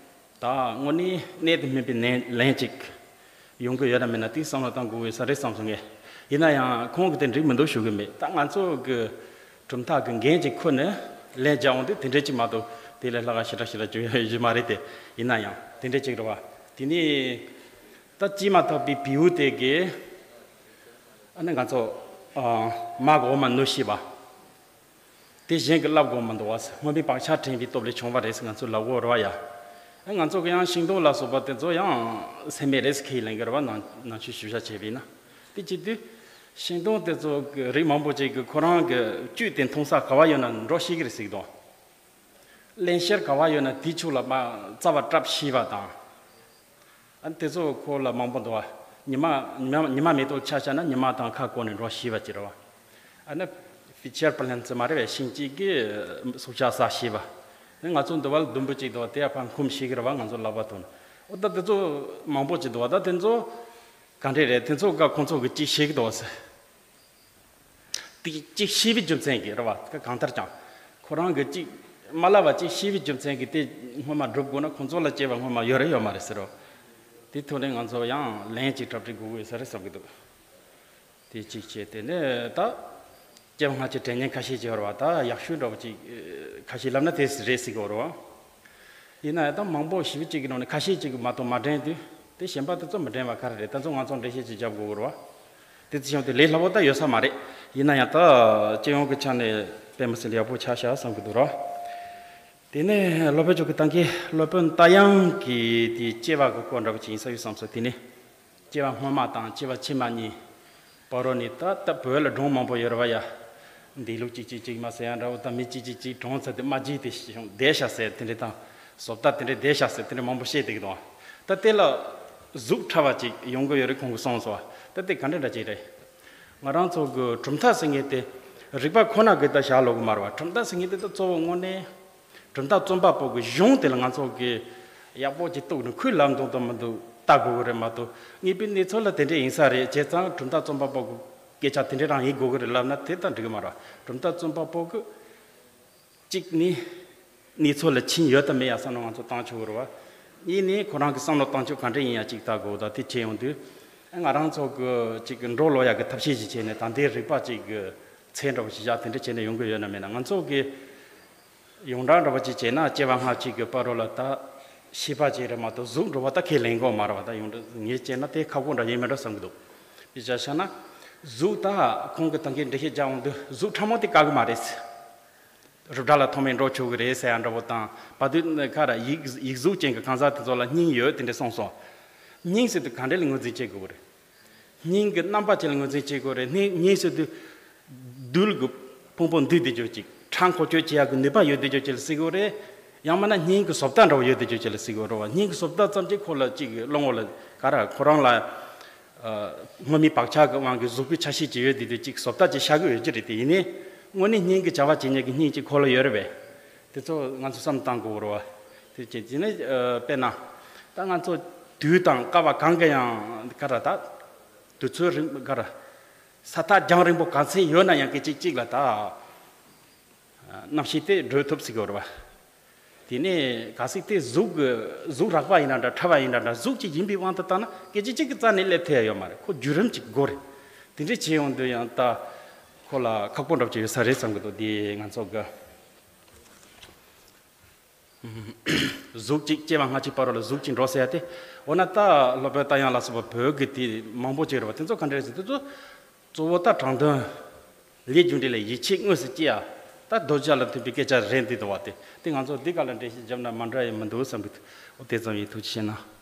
ད་དངོས་གནས་གནད་དུ་སྨིན་པའི་ནན་ལན་ཅིག་ཡོང་གི་ཡོད་ན་མེད་ན་དེ་བསམ་བློ་བཏང་དགོས་ཀྱི་ས་རེད་བསམ་སོང་ངས། ཡིན་ན་ཡང་ཁོང་གིས་དེ་འགྲིག་མི་འདུག་ཞུ་གི་མེད། ད་ང་ཚོ་གི་གྲུབ་མཐའ་གི་འགན་ཅིག་ཁུར་ནས་ལན་རྒྱག་འོང་དུས་དེ་འདྲས་ཅིག་མ་གཏོགས་དེ་ལས་ལྷག་ག་ཞེ་དྲག་ཞེ་དྲག་བྱུང་ཡོད་རྒྱུ་མ་རེད་དེ། ཡིན་ན་ཡང་དེ་འདྲས་ཅིག་རེད་བ། དེ་ནས་ད་སྐྱེས་མ་ཐག་པའི་བེའུ་དེ་གིས་ཨ་ནི་ང་ཚོ་ཨ་མ་གི་འོ་མ་ནུ་ཤེས་པ། དེ་གཞན་གྱིས་ལབ་དགོས་མི་འདུག་བ། སྔོན་མའི་བག་ཆགས་དྲན་པའི་སྟོབས་ལས་བྱུང་བ་རེད་ཟེར་ང་ཚོས་ལབ་དགོས་རེད་བ་ཡ། ཨ་ང་ཚོ་གི་ཡང་ཤིང་སྡོང་ལ་སོགས་པ་དེ་ཚོ་ཡང་སེམས་མེད་རེད་ཟེར་ཁས་ལེན་གྱི་རེད་བ། ནང་ནང་ཆོས་ཞིབ་ཆ་བྱས་པས་ན། དེ་བྱེད་དུས་ཤིང་སྡོང་དེ་ཚོ་གི་རིགས་མང་པོ་ཅིག་གིས་ཁོ་རང་གི་བཅུད་དེ་འཐུང་ས་ག་བ་ཡོད་ན་འགྲོ་ཤེས་ཀྱི་རེད་ཟེར་གྱི་འདུག་བརླན་གཤེར་ག་བ་ཡོད་ན་དེའི་ཕྱོགས་ལ་མར་རྩ་བ་བཀྲབ་ཤེས་པ་དང་། ཨ་ནི་དེ་ཚོ་ཁོ་ལ་མང་པོ་འདུག་བ། ཉི་མ་ཉི་མ་ཉི་མ་མེ་ཏོག་ཆ་བཞག་ན་ཉི་མ་དང་ཁ་བསྐོར་ནས་འགྲོ་ཤེས་པ་ཅིག་རེད་བ། ཨ་ནི་ཕི་ཆེར་པ་ལན་ཙི་མ་རེད་བས། ཤིང་གཅིག་གིས་སྲོག་ཆགས་ཟ་ཤེས་པ། ཨ་ནི་ང་ཚོ་འདི་བ་ལ་ཟླུམ་པོ་གཅིག་འདུག་བ། དེ་ཡང་ཕར་འཁུམ་ཤེས་ཀྱི་རེད་བ། ང་ཚོ་ལག་པ་ཐོག་ནས། འོ་ད་དེ་ཚོ་མང་པོ་ཅིག་འདུག་བ། ད་དེ་ཚོ་ག་འདྲས་རེད། དེ་ཚོ་ག་ཁོང་ཚོ་གིས་ཅིག་ཤེས་ཀྱི་འདུག་བ་ཟེར། དེ་གཅིག་ཤེས་པའི་རྒྱུ་མཚན་གྱིས་རེད་བ། གང་ལྟར་ཀྱང་ཁོ་རང་གི་གཅིག་མ་ལབ་པ་གཅིག་ཤེས་པའི་རྒྱུ་མཚན་གྱིས་དེ་སྔོན་མ་སྒྲུབ་དགོས་ན་ཁོང་ཚོ་ལ་སྐྱེ་བ་སྔོན་མ་ཡོད་རེད་ཡོད་མ་རེད་ཟེར་རོ། དེ་ཐོག་ནས་ང་ཚོ་ཡང་ལན་གཅིག་གྲ་སྒྲིག་དགོས་ཀྱི་ཡོད་ས་རེད་བསམ་གྱི་འདུག་དེ་གཅིག་བྱས། དེ་ནས་ད་སྐྱེ་བ་སྔ་ཕྱི་དྲན་མཁན་ཁ་ཤས་ཀྱིས་རེད་བ། ད་ཡག་ཤོས་འདྲ་བོ་ཅིག་ཁ་ཤས་ལབ་ན་དེ་རེད་ཟེར་གྱི་ཡོད་རེད་བ། ཡིན་ན་ཡང་ད་མང་པོ་ཞེ་པོ་ཅིག་གི་ནང་ནས་ཁ་ཤས་ཅིག་གིས་མ་གཏོགས་མ་དྲན་དུས། དེ་གཞན་པ་དེ་ཚོ་མི་དྲན་པ་ག་རེ་རེད། ད་ཚོ་ང་ཚོ་འགྲེལ་བཤད་ཅིག་རྒྱབ་དགོས་ཀྱི་རེད་བ། དེ་ཚོ་བྱུང་དུས་ལས་སླ་པོ་ད་ཡོད་ས་མ་རེད། ཡིན་ན་ཡང་ད་སྤྱི་ཡོངས་ཀྱི་ཆ་ནས་དཔེ་མི་སྲིད་ཡག་པོ་ཆགས་ཤག་བསམ་གྱི་འདུག་ར། དེ་ནས་སློབ་དཔོན་མཆོག་གིས་ད་གིན་སློབ་དཔོན་རྟ་དབྱངས་ཀྱིས་དེ་སྐྱེ་བ་གི་སྐོར་འདྲ་པོ་ཅིག་ཡིན་ས་ཡོད་བསམ་སོང་། དེ་ནས་སྐྱེ་བ་སྔོན་མ་དང་སྐྱེ་བ་ཕྱི་མ་གཉིས་བར་རོ་ནས། ད་ལྟ་བོད་ལ་སྒྲུང་མང་པོ་ཡོད་རེད་བ་ཡ། འདས་ལོ་གཅིག་གཅིག་གཅིག་མ་ཟེར་ཡ་འདྲ་བོ་དང་། མི་གཅིག་གཅིག་གཅིག་གྲོངས་ཚར་དུས་རྨ་རྗེས་དེ་བྱུང་བསྡད་ཤག་ཟེར་དེ་འདྲ་དང་། བཟོ་ལྟ་དེ་འདྲ་བསྡད་ཤག་ཟེར་དེ་འདྲ་མང་པོ་བཤད་བསྡད་ཀྱི་འདུག་ད་དེ་ལ་གཟུགས་ཕྲ་བ་ཅིག་ཡོང་གི་ཡོད་རེད་ཁོང་གིས་གསུངས་སོང་བ། ད་དེ་ག་འདྲ་འདྲ་ཅིག་རེད། ང་རང་ཚོ་གི་གྲུབ་མཐའ་ཟེར་མཁན་དེ་རིག་པ་ཁོ་ན་གི་ད་བཞག་ལོག་གི་མ་རེད་བ། གྲུབ་མཐའ་ཟེར་མཁན་དེ་ད་གཙོ་བོ་དངོས་གནས་གྲུབ་མཐའ་རྩོམ་པ་པོ་གི་གཞུང་དེ་ལ་ང་ཚོ་གི་ཡག་པོ་ཅིག་གཏུགས་ནས་ཁོས་ལབ་འདུག་དང་མི་འདུག་ལྟ་དགོས་གི་རེད་མ་གཏོགས། དངོས་པོའི་གནས་ཚུལ་ལ་དེ་འདྲ་ཡིན་ས་རེད། བྱས་ཙང་གྲུབ་མཐའ་རྩོམ་པ་པོ་གི་སྐད་ཆ་དེ་འདྲ་རང་ཡིན་དགོས་གི་རེད་ལབ་ན་དེ་ད་འགྲིག་གི་མ་རེད། གྲུབ་མཐའ་རྩོམ་པ་པོ་གི་གཅིག་ནི་གནས་ཚུལ་ལ་ཕྱིན་ཡོད་དམ་མེད་ཡ་བསམ་བློ་ང་ཚོ་བཏང་ཆོག་གི་རེད་བ། གཉིས་ནི་ཁོ་རང་གི་བསམ་བློ་བཏང་ཕྱོགས་ག་འདྲ་ཡིན་ཡ་གཅིག་ལྟ་དགོས། ད་དེ་བྱས་ཡོང་དུས་ང་རང་ཚོ་གི་གཅིག་གི་འགྲོ་ལོ་ཡ་གི་ཐབས་ཤེས་ཤིག་བྱས་ནས་ད་ལྟའི་རིག་པ་གཅིག་གི་ཚད་འདྲ་བོ་ཞིག་བཞག་དེ་འདྲ་བྱས་ནས་ཡོང་གི་ཡོད་ན་མེད་ན། ང་ཚོ་གི་ཡོངས་གྲགས་འདྲ་བ་ཅིག་བྱས་ན་སྐྱེ་བ་སྔ་ཕྱི་གི་བར་རོ་ལ་ད་ཤེས་པ་ཅིག་རེད་མ་གཏོགས་གཟུགས་འགྲོ་བ་ད་ཁས་ལེན་གོ་མ་རེད་བ། ད་ཡོངས་གྲགས་ངས་བྱས་ན་དེ་ཁག་པོ་འདྲ་ཡིན་མེད་འགྲོ་བསམ་གི་འདུག་དཔེ་ཆ་བཞག་ན་གཟུགས་ད་ཁོང་གི་ད་གིན་འགྲེལ་བཤད་རྒྱག་འོང་དུས་གཟུགས་ཕྲ་མོ་དེ་དཀའ་གི་མ་རེད། རུ་དྲ་ལ་ཐོག་མེད་འགྲོ་ཆོག་གི་རེད་ཟེར་ཡ་འདྲ་བོ་དང་། བ་དུས་ཁ་ར་ཡིག་ཡིག་གཟུགས་ཅན་གྱི་གང་ཟག་དེ་ཚོ་ལ་སྙིང་ཡོད་དེ་འདྲ་གསུངས་སོང་། སྙིང་ཟེར་དུས་ག་འདྲ་ལ་ངོས་འཛིན་བྱེད་དགོས་རེད། སྙིང་གི་རྣམ་པ་ཅིག་ལ་ངོས་འཛིན་བྱེད་དགོས་རེད། སྙིང་སྙིང་ཟེར་དུས་རྡུལ་གྱི་ཕུང་པོ་འདུས་བསྡད་རྒྱུ་ཅིག་ཁྲག་འཁོར་སྐྱོད་བྱེད་ཡག་གི་ནུས་པ་ཡོད་བསྡད་རྒྱུ་ཅིག་ལ་ཟེར་དགོས་རེད། ཡང་མིན་ན་སྙིང་གི་བཟོ་ལྟ་འདྲ་བོ་ཡོད་བསྡད་རྒྱུ་ཅིག་ལ་ཟེར་དགོས་རེད་བ། སྙིང་གི་བཟོ་ལྟ་ཙམ་གྱིས་ཁོ་ལ་ཅིག་བློ་ངོ་ལ་ག་ར་ཁོ་རང་ལ་ཨ་སྔོན་མའི་བག་ཆགས་ཀྱི་དབང་གིས་གཟུགས་པོའི་ཆ་ཤས་ཅིག་ཡོད་བསྡད་དུས་ཅིག་བཟོ་ལྟ་ཅིག་ཤར་གི་ཡོད་ཀྱི་རེད། དེ་ཡིན་ནའི་དངོས་གནས་སྙིང་གི་བྱ་བ་བྱེད་མཁན་གྱི་སྙིང་ཅིག་ཁོ་ལ་ཡོད་རེད་པས། དེ་ཚོ་ང་ཚོ་བསམ་བཏང་དགོས་རེད་བ། དེ་བྱས་དེ་ནས་ཨ་དཔེར་ན་ད་ང་ཚོ་དུས་དང་སྐབས་གང་གི་ཡང་ག་ར་ད་དུས་ཚོད་རིང་ག་ར་ས་ཐག་རྒྱང་རིང་པོ་ག་ཚད་ཡོད་ན་ཡང་སྐད་ཅིག་གཅིག་ལ་ད་རྣམ་ཤེས་དེ་བགྲོད་ཐུབ་ཟེར་གི་ཡོད་རེད་བ། དེ་ནས་གལ་སྲིད་དེ་གཟུགས་ཀྱི་གཟུགས་རགས་པ་ཡིན་ན་འདྲ་ཕྲ་བ་ཡིན་ན་འདྲ་གཟུགས་གཅིག་ཡིན་པའི་དབང་དུ་བཏང་ན་སྐད་ཅིག་གཅིག་གི་རྩ་ནས་སླེབས་ཐུབ་ཡ་ཡོད་མ་རེད། ཁོ་བརྒྱུད་རིམ་གཅིག་དགོས་རེད། དེ་འདྲ་བྱས་ཡོང་དུས་ཡང་ད་ཁོ་ལ་ཁག་པོ་འདྲ་པོ་ཅིག་ཡོད་ས་རེད་བསམ་གི་འདུག་དེ་ང་ཚོ་གི་གཟུགས་གཅིག་སྐྱེ་བ་སྔ་ཕྱི་བར་ལ་གཟུགས་གཅིག་འགྲོ་ཟེར་ཡ་དེ། འོ་ན་ད་སློབ་དཔོན་རྟ་དབྱངས་ལ་སོགས་པ་བོད་ཀྱི་དེ་མང་པོ་ཅིག་རེད་བ། དེ་ཚོ་ག་འདྲ་རེད་ཟེར་དུས་ཚོ། གཙོ་བོ་ད་དྲང་དོན། ལས་རྒྱུ་འབྲས་ལ་ཡིད་ཆེས་དངོས་སུ་སྐྱེ་ཡ། ད་རྡོ་རྗེ་ལ་མཐུན་པའི་སྐད་ཆ་རེད་འདི་འདུག་བ། དེ་དེ་ང་ཚོ་འདི་ག་ལ་འགྲེལ་བཤད་བརྒྱབ་ན་མ་འདྲ་ཡི་མི་འདུག་བསམ་གི་འདུག་འོ་དེ་ཙམ་ཡིན། ཐུགས་རྗེ་ཆེ་གནང་།